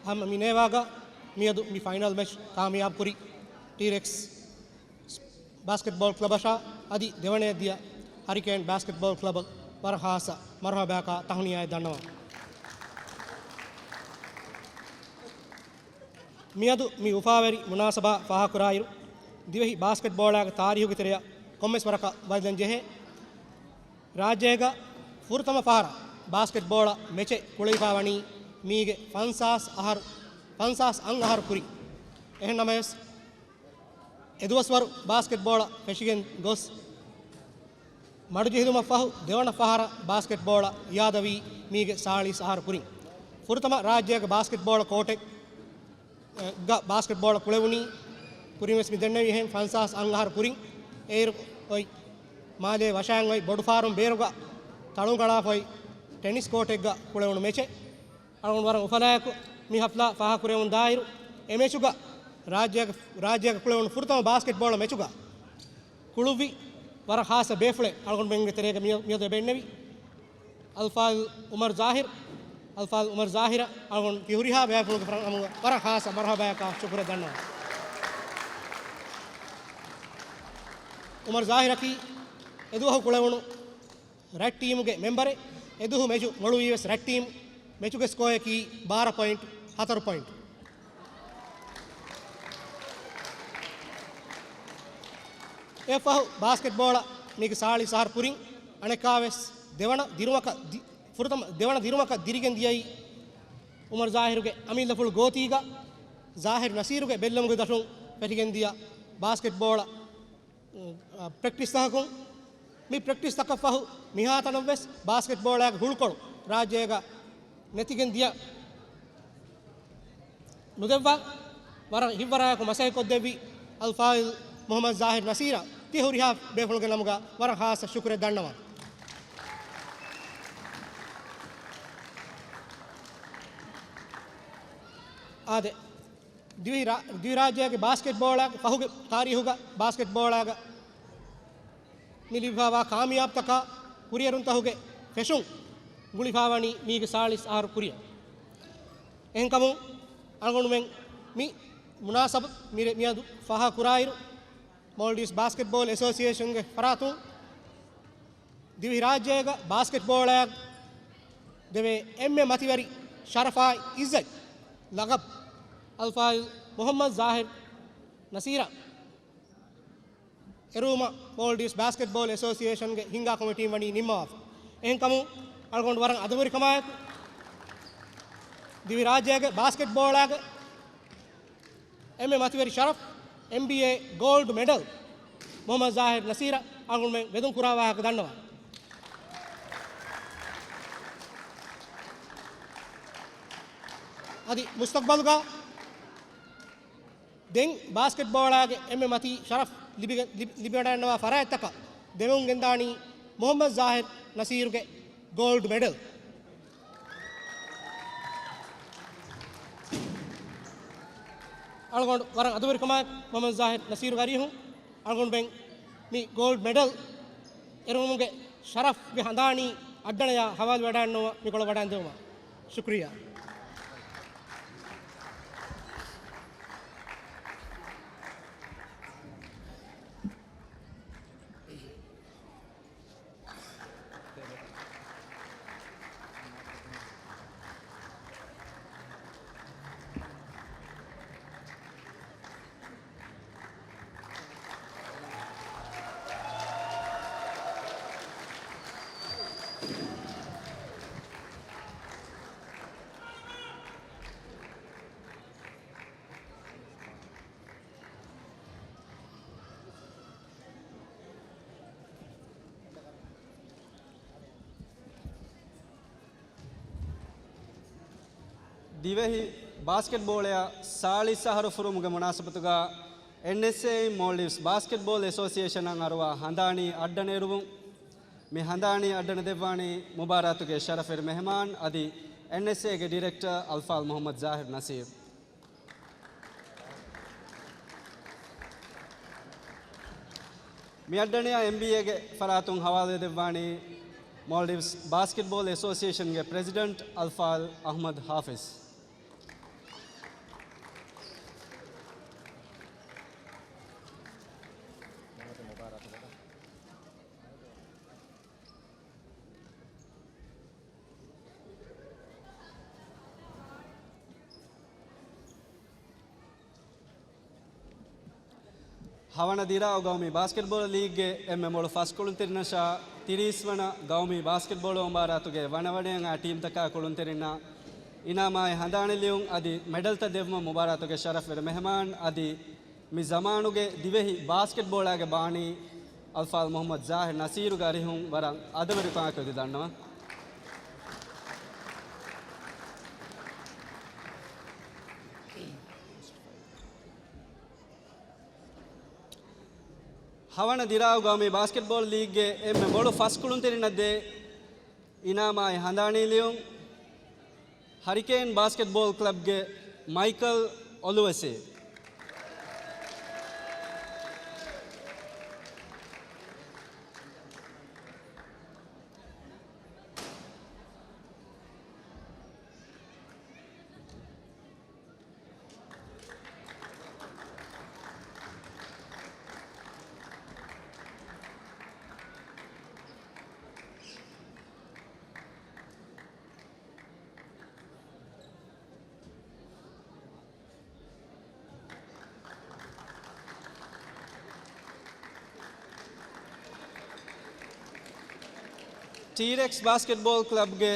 ހަމަ މި ނޭވާގަ މިއަދު މި ފައިނަލް މެޗް ކާމިޔާބު ކުރި ޓީރެކްސް ބާސްކެޓްބޯލް ކްލަބަށާ އަދި ދެވަނައަށް ދިޔަ ހަރިކޭން ބާސްކެޓްބޯލް ކްލަބަށް ވަރަށް ހާއްސަ މަރުހަބާއަކާ ތަހުނިޔާއެއް ދަންނަވަން. މިއަދު މި އުފާވެރި މުނާސަބާ ފާހަގަކުރާއިރު، ދިވެހި ބާސްކެޓްބޯޅައިގެ ތާރީހުގެ ތެރެއަށް ކޮންމެސް ވަރަކަށް ވަދެލަން ޖެހޭ. ރާއްޖޭގަ ފުރަތަމަ ފަހަރަށް ބާސްކެޓްބޯޅަ މެޗެއް ކުޅެވިފާ ވަނީ މީގެ ފަންސާސް އަހަރު، ފަންސާސް އަށް އަހަރު ކުރިން. އެހެން ނަމަވެސް، އެދުވަސްވަރު ބާސްކެޓްބޯޅަ ފެށިގެން ގޮސް، މަޑުޖެހިލުމަށްފަހު ދެވަނަ ފަހަރަށް ބާސްކެޓްބޯޅަ އިއާދަވީ މީގެ ސާޅީސް އަހަރު ކުރިން. ފުރަތަމަ ރާއްޖޭގެ ބާސްކެޓްބޯޅަ ކޯޓެއް، އެ، ގަ ބާސްކެޓްބޯޅަ ކުޅެވުނީ، ކުރިން ވެސް މި ދެންނެވި އެހެން ފަންސާސް އަށް އަހަރު ކުރިން. އޭރު އޮތް މާލޭ ވަށާން އޮތް ބޮޑު ފާރުން ބޭރުގަ ތަޅުން ކަޅާފަ އޮތް ޓެނިސް ކޯޓެއްގަ ކުޅެވުނު މެޗެއް. އަޅުގަނޑު ވަރަށް އުފަލާއެކު މި ހަފްލާ ފާހަގަކުރެވުން ދާއިރު، އެ މެޗުގަ ރާއްޖޭގަ، ރާއްޖޭގަ ކުޅެވުނު ފުރަތަމަ ބާސްކެޓްބޯޅަ މެޗުގަ ކުޅުއްވި ވަރަށް ހާއްސަ ބޭފުޅެއް އަޅުގަނޑުމެންގެ ތެރޭގަ މިއަ، މިއަދު އެބަ އިންނެވި. އަލްފާޟިލް އުމަރު ޒާހިރު، އަލްފާޟިލް އުމަރު ޒާހިރަށް އަޅުގަނޑު ކިހުރިހާ ބޭފުޅުންގެ ފަރާތް ނަމުގަ ވަރަށް ހާއްސަ މަރުހަބާއަކާ ޝުކުރެއް ދަންނަވަން. އުމަރު ޒާހިރަކީ އެދުވަހު ކުޅެވުނު ރައްޓީމުގެ މެމްބަރެއް. އެދުވަހު މެޗު މޮޅުވީވެސް ރައްޓީމް. މެޗުގެ ސްކޯއަކީ ބާރަ ޕޮއިންޓް ހަތަރު ޕޮއިންޓް. އެއަށްފަހު ބާސްކެޓްބޯޅަ މީގެ ސާޅީސް އަހަރު ކުރިން އަނެއްކާވެސް ދެވަނަ ދިރުމަކަށް ދި-، ފުރަތަމަ ދެވަނަ ދިރުމަކަށް ދިރިގެން ދިޔައީ އުމަރު ޒާހިރުގެ އަމިއްލަފުޅު ގޯތީގަ ޒާހިރު ނަސީރުގެ ބެއްލެވުމުގެ ދަށުން ފެށިގެން ދިޔަ ބާސްކެޓްބޯޅަ ޕްރެކްޓިސްތަކަކުން. މި ޕްރެކްޓިސްތަކަށްފަހު މިހާތަނަށްވެސް ބާސްކެޓްބޯޅައިގެ ހުޅުކޮޅު ރާއްޖޭގަ ނެތިގެން ދިޔަ ނުދެއްވާ، ވަރަށް ހިތްވަރާއެކު މަސައްކަތްކޮށްދެއްވި އަލްފާޟިލް މުޙައްމަދު ޒާހިރު ނަސީރަށް ތި ހުރިހާ ބޭފުޅުންގެ ނަމުގަ ވަރަށް ޚާއްޞަ ޝުކުރެއް ދަންނަވަން. އާދެ، ދިވެހި ރާ-، ދިވެހިރާއްޖޭގެ ބާސްކެޓްބޯޅައިގެ ފަހުގެ ތާރީހުގަ ބާސްކެޓްބޯޅައިގަ މި ލިބިފައިވާ ކާމިޔާބުތަކާ ކުރިއެރުންތަހުގެ ފެށުން ގުޅިފައިވަނީ މީގެ ސާޅީސް އަހަރު ކުރިއަށް. އެހެންކަމުން އަޅުގަނޑުމެން މި މުނާސަބަތު މިރޭ މިއަދު ފާހަގަކުރާއިރު، މޯލްޑިވްސް ބާސްކެޓްބޯލް އެސޯސިއޭޝަންގެ ފަރާތުން ދިވެހިރާއްޖޭގަ ބާސްކެޓްބޯޅައަށް ދެވޭ އެންމެ މަތިވެރި ޝަރަފާއި އިއްޒަތް ލަގަބް އަލްފާޟިލް މުޙައްމަދު ޒާހިރު ނަސީރަށް އެރުވުމަށް މޯލްޑިވްސް ބާސްކެޓްބޯލް އެސޯސިއޭޝަންގެ ހިންގާ ކޮމިޓީން ވަނީ ނިންމަވާފަ. އެހެންކަމުން އަޅުގަނޑު ވަރަށް އަދަބުވެރިކަމާއެކު ދިވެހިރާއްޖޭގެ ބާސްކެޓްބޯޅައިގެ އެންމެ މަތިވެރި ޝަރަފް، އެމްބީއޭ ގޯލްޑް މެޑަލް، މުޙައްމަދު ޒާހިރު ނަސީރަށް އަޅުގަނޑުމެން ވެދުން ކުރާ ވާހަކަ ދަންނަވާ. އަދި މުސްތަޤްބަލުގަ ދެން ބާސްކެޓްބޯޅައިގެ އެންމެ މަތީ ޝަރަފް ލިބިގެ-، ލިބި-، ލިބިވަޑައިގަންނަވާ ފަރާތްތަކަށް ދެމެވުން ގެންދާނީ މުޙައްމަދު ޒާހިރު ނަސީރުގެ ގޯލްޑް މެޑަލް. އަޅުގަނޑު ވަރަށް އަދަބުވެރިކަމާއެކު މުޙައްމަދު ޒާހިރު ނަސީރުގެ އަރިހުން އަޅުގަނޑުމެން މި ގޯލްޑް މެޑަލް އެރުވުމުގެ ޝަރަފްގެ ހަނދާނީ އައްޑަނަޔާ ހަވާލުވެވަޑައިގަންނަވަން މިކޮޅަށް ވަޑައިގެންދެވުމަށް. ޝުކުރިއްޔާ. ދިވެހި ބާސްކެޓްބޯޅައަށް ސާޅީސް އަހަރު ފުރުމުގެ މުނާސަބަތުގަ އެންއެސްއޭއިން މޯލްޑިވްސް ބާސްކެޓްބޯލް އެސޯސިއޭޝަނަށް އަރުވާ ހަނދާނީ އައްޑަނަ އެރުވުން. މި ހަނދާނީ އައްޑަނަ ދެއްވާނީ މުބާރާތުގެ ޝަރަފްވެރި މެހެމާން އަދި އެންއެސްއޭގެ ޑިރެކްޓަރ އަލްފާޟިލް މުޙައްމަދު ޒާހިރު ނަސީރު. މި އައްޑަނަޔާ އެމްބީއޭގެ ފަރާތުން ހަވާލުވެދެއްވާނީ މޯލްޑިވްސް ބާސްކެޓްބޯލް އެސޯސިއޭޝަންގެ ޕްރެޒިޑެންޓް އަލްފާޟިލް އަޙްމަދު ޙާފިޒް. ހަވަނަ ދިރާއު ގައުމީ ބާސްކެޓްބޯޅަ ލީގްގެ އެންމެ މޮޅު ފަސް ކުޅުންތެރިންނަށާ ތިރީސް ވަނަ ގައުމީ ބާސްކެޓްބޯޅަ މުބާރާތުގެ ވަނަވަނައަށް އައި ޓީމްތަކާ ކުޅުންތެރިންނަށް އިނާމާއި ހަނދާނީ ލިޔުން އަދި މެޑަލްތައް ދެއްވުމަށް މުބާރާތުގެ ޝަރަފްވެރި މެހެމާން އަދި މި ޒަމާނުގެ ދިވެހި ބާސްކެޓްބޯޅައިގެ ބާނީ އަލްފާޟިލް މުޙައްމަދު ޒާހިރު ނަސީރުގެ އަރިހުން ވަރަށް އަދަބުވެރިކަމާއެކު ވެދި ދަންނަވަން. ހަވަނަ ދިރާއު ގައުމީ ބާސްކެޓްބޯޅަ ލީގްގެ އެންމެ މޮޅު ފަސް ކުޅުންތެރިންނަށް ދޭ އިނާމާއި ހަނދާނީ ލިޔުން، ހަރިކޭން ބާސްކެޓްބޯޅަ ކްލަބްގެ މައިކަލް އޮލުވެސޭ. ޓީރެކްސް ބާސްކެޓްބޯލް ކްލަބްގެ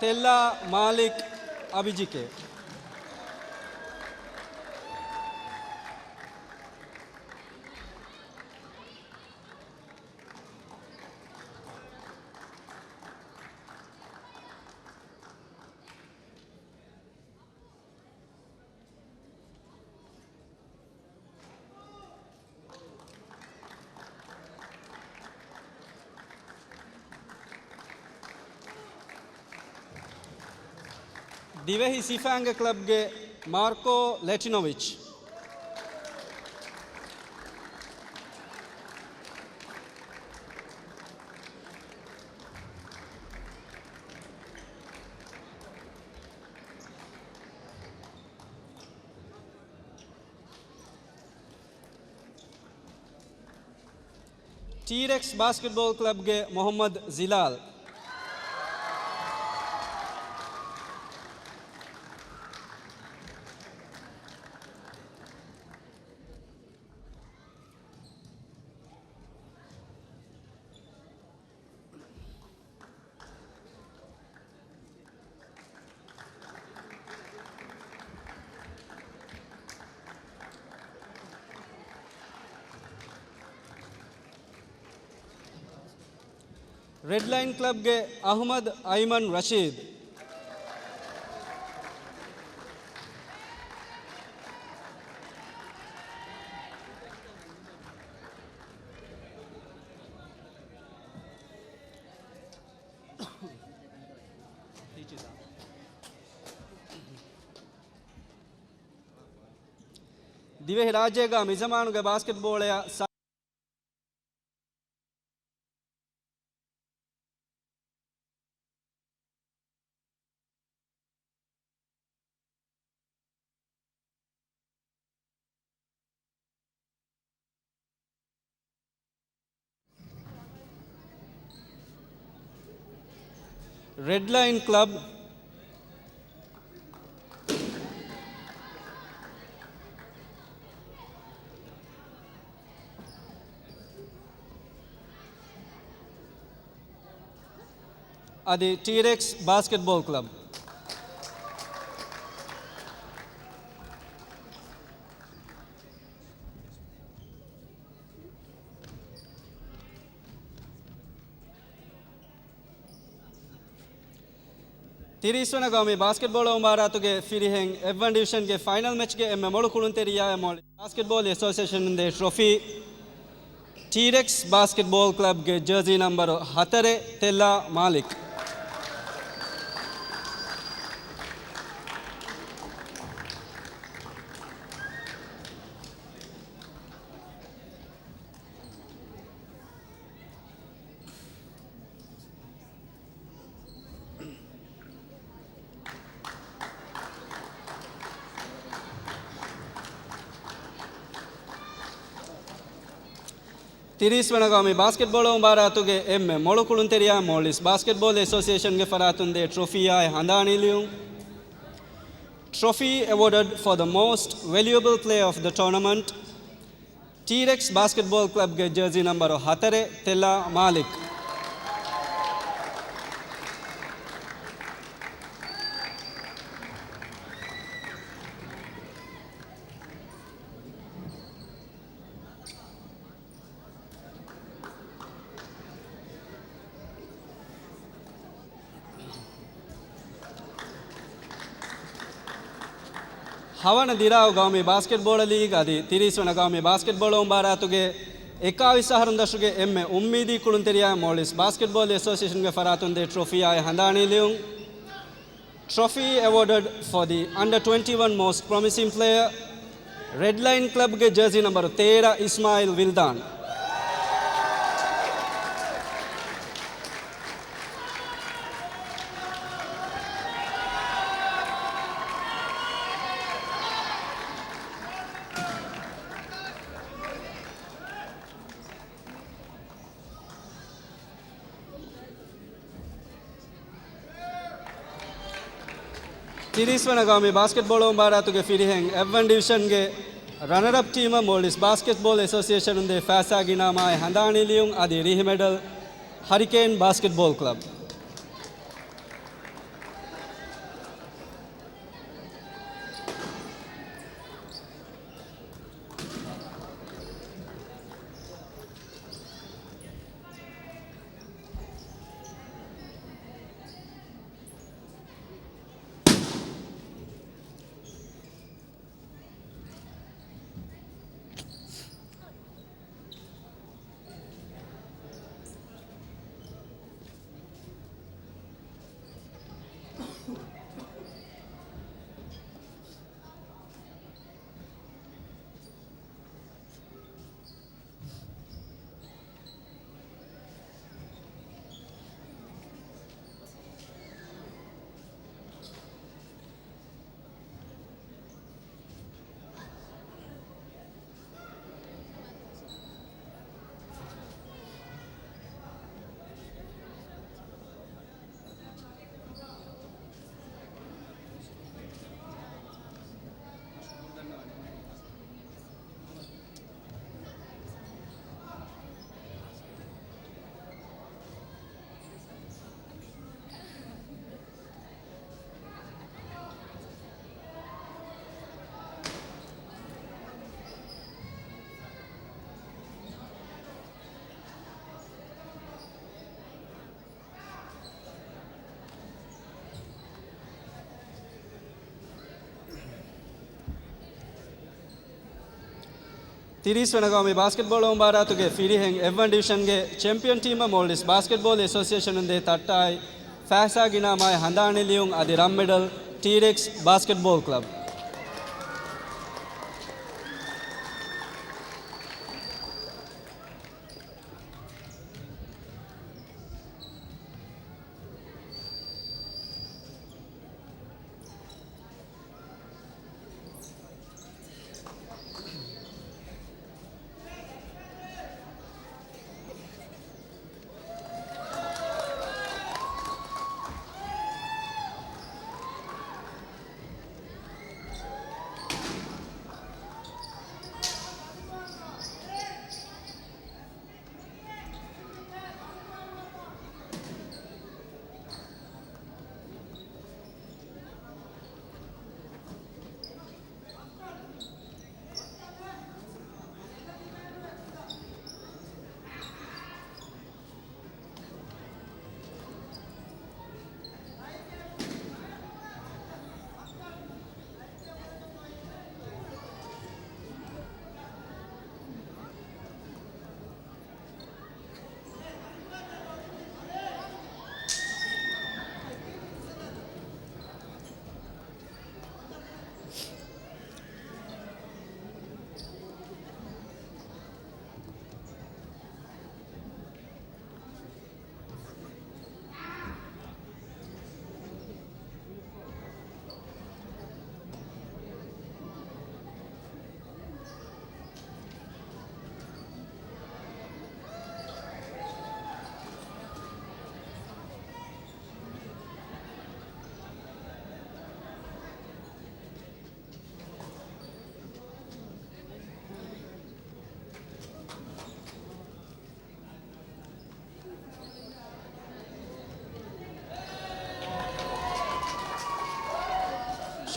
ތެއްލާ މާލިކް އަބިޖިކޭ. ދިވެހި ސިފައިންގެ ކްލަބްގެ މާރްކޯ ލެޓިނޮވިޗް. ޓީރެކްސް ބާސްކެޓްބޯލް ކްލަބްގެ މުޙައްމަދު ޒިލާލް. ރެޑްލައިން ކްލަބްގެ އަޙްމަދު އައިމަން ރަޝީދު. ދިވެހި ރާއްޖޭގަ މިޒަމާނުގެ ބާސްކެޓްބޯޅަޔަށް ސާ-، ރެޑްލައިން ކްލަބް. އަދި ޓީރެކްސް ބާސްކެޓްބޯލް ކްލަބް. ތިރީސް ވަނަ ގައުމީ ބާސްކެޓްބޯޅަ އުމާރާތުގެ ފިރިހެން އެއްވަން ޑިވިޝަންގެ ފައިނަލް މެޗްގެ އެންމެ މޮޅު ކުޅުންތެރިޔާއަށް މޯލްޑިވްސް ބާސްކެޓްބޯލް އެސޯސިއޭޝަނުން ދޭ ޓްރޮފީ، ޓީރެކްސް ބާސްކެޓްބޯލް ކްލަބްގެ ޖާޒީ ނަންބަރު ހަތަރެއް، ތެއްލާ މާލިކް. ތިރީސް ވަނަ ގައުމީ ބާސްކެޓްބޯޅަ އުމާރާތުގެ އެންމެ މޮޅު ކުޅުންތެރިޔާ މޯލްޑިވްސް ބާސްކެޓްބޯލް އެސޯސިއޭޝަންގެ ފަރާތުން ދޭ ޓްރޮފީއާއި ހަނދާނީ ލިޔުން. Trophy awarded for the most valuable player of the tournament, ޓީރެކްސް ބާސްކެޓްބޯލް ކްލަބްގެ ޖާޒީ ނަންބަރު ހަތަރެއް، ތެލާ މާލިކް. ހަވަނަ ދިރާއު ގައުމީ ބާސްކެޓްބޯޅަ ލީގް އަދި ތިރީސް ވަނަ ގައުމީ ބާސްކެޓްބޯޅަ އުނބާރާތުގެ އެކާވީސް އަހަރުން ދަށުގެ އެންމެ އުއްމީދީ ކުޅުންތެރިޔާ މޯލްޑިވްސް ބާސްކެޓްބޯލް އެސޯސިއޭޝަންގެ ފަރާތުން ދޭ ޓްރޮފީއާއި ހަނދާނީ ލިޔުން. Trophy awarded for the under twenty-one most promising player, ރެޑްލައިން ކްލަބްގެ ޖާޒީ ނަންބަރު ތޭރަ، އިސްމާއިލް ވިލްދާން. ތިރީސް ވަނަ ގައުމީ ބާސްކެޓްބޯޅަ އުނބާރާތުގެ ފިރިހެން އެއްވަން ޑިވިޝަންގެ ރަނަރަޕް ޓީމަށް މޯލްޑިވްސް ބާސްކެޓްބޯލް އެސޯސިއޭޝަނުން ދޭ ފައިސާގެ އިނާމާއި ހަނދާނީ ލިޔުން އަދި ރީހި މެޑަލް ހަރިކޭން ބާސްކެޓްބޯލް ކްލަބް. ތިރީސް ވަނަ ގައުމީ ބާސްކެޓްބޯޅަ މުބާރާތުގެ ފިރިހެން އެއް ވަން ޑިވިޝަންގެ ޗެމްޕިއަން ޓީމަށް މޯލްޑިވްސް ބާސްކެޓްބޯޅަ އެސޯސިއޭޝަނުން ދޭ ތައްޓާއި ފައިސާގިނަ މާތް ހަނދާނެއް ލިޔުން އަދި ރަން މެޑަލް ޓީރެކްސް ބާސްކެޓްބޯޅަ ކްލަބް.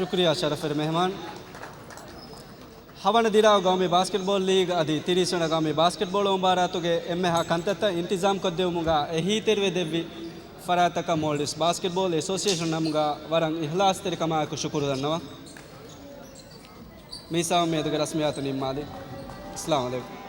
ޝުކުރިއްޔާ ޝަރަފްވެރި މެހެމާން. ހަވަނަ ދިރާއު ގައުމީ ބާސްކެޓްބޯޅަ ލީގް އަދި ތިރީސް ވަނަ ގައުމީ ބާސްކެޓްބޯޅަ މުބާރާތުގެ އެންމެހާ ކަންތައްތައް އިންތިޒާމްކޮށްދެވުމުގަ އެހީތެރިވެ ދެއްވި ފަރާތްތަކަށް މޯލްޑިވްސް ބާސްކެޓްބޯޅަ އެސޯސިއޭޝަން ނަމުގަ ވަރަށް އިހްލާސްތެރިކަމާއެކު ޝުކުރު ދަންނަވަން. މިހިސާބުން މިއަދުގެ ރަސްމިއްޔާތު ނިންމާލި. އައްސަލާމު ޢަލައިކުމް.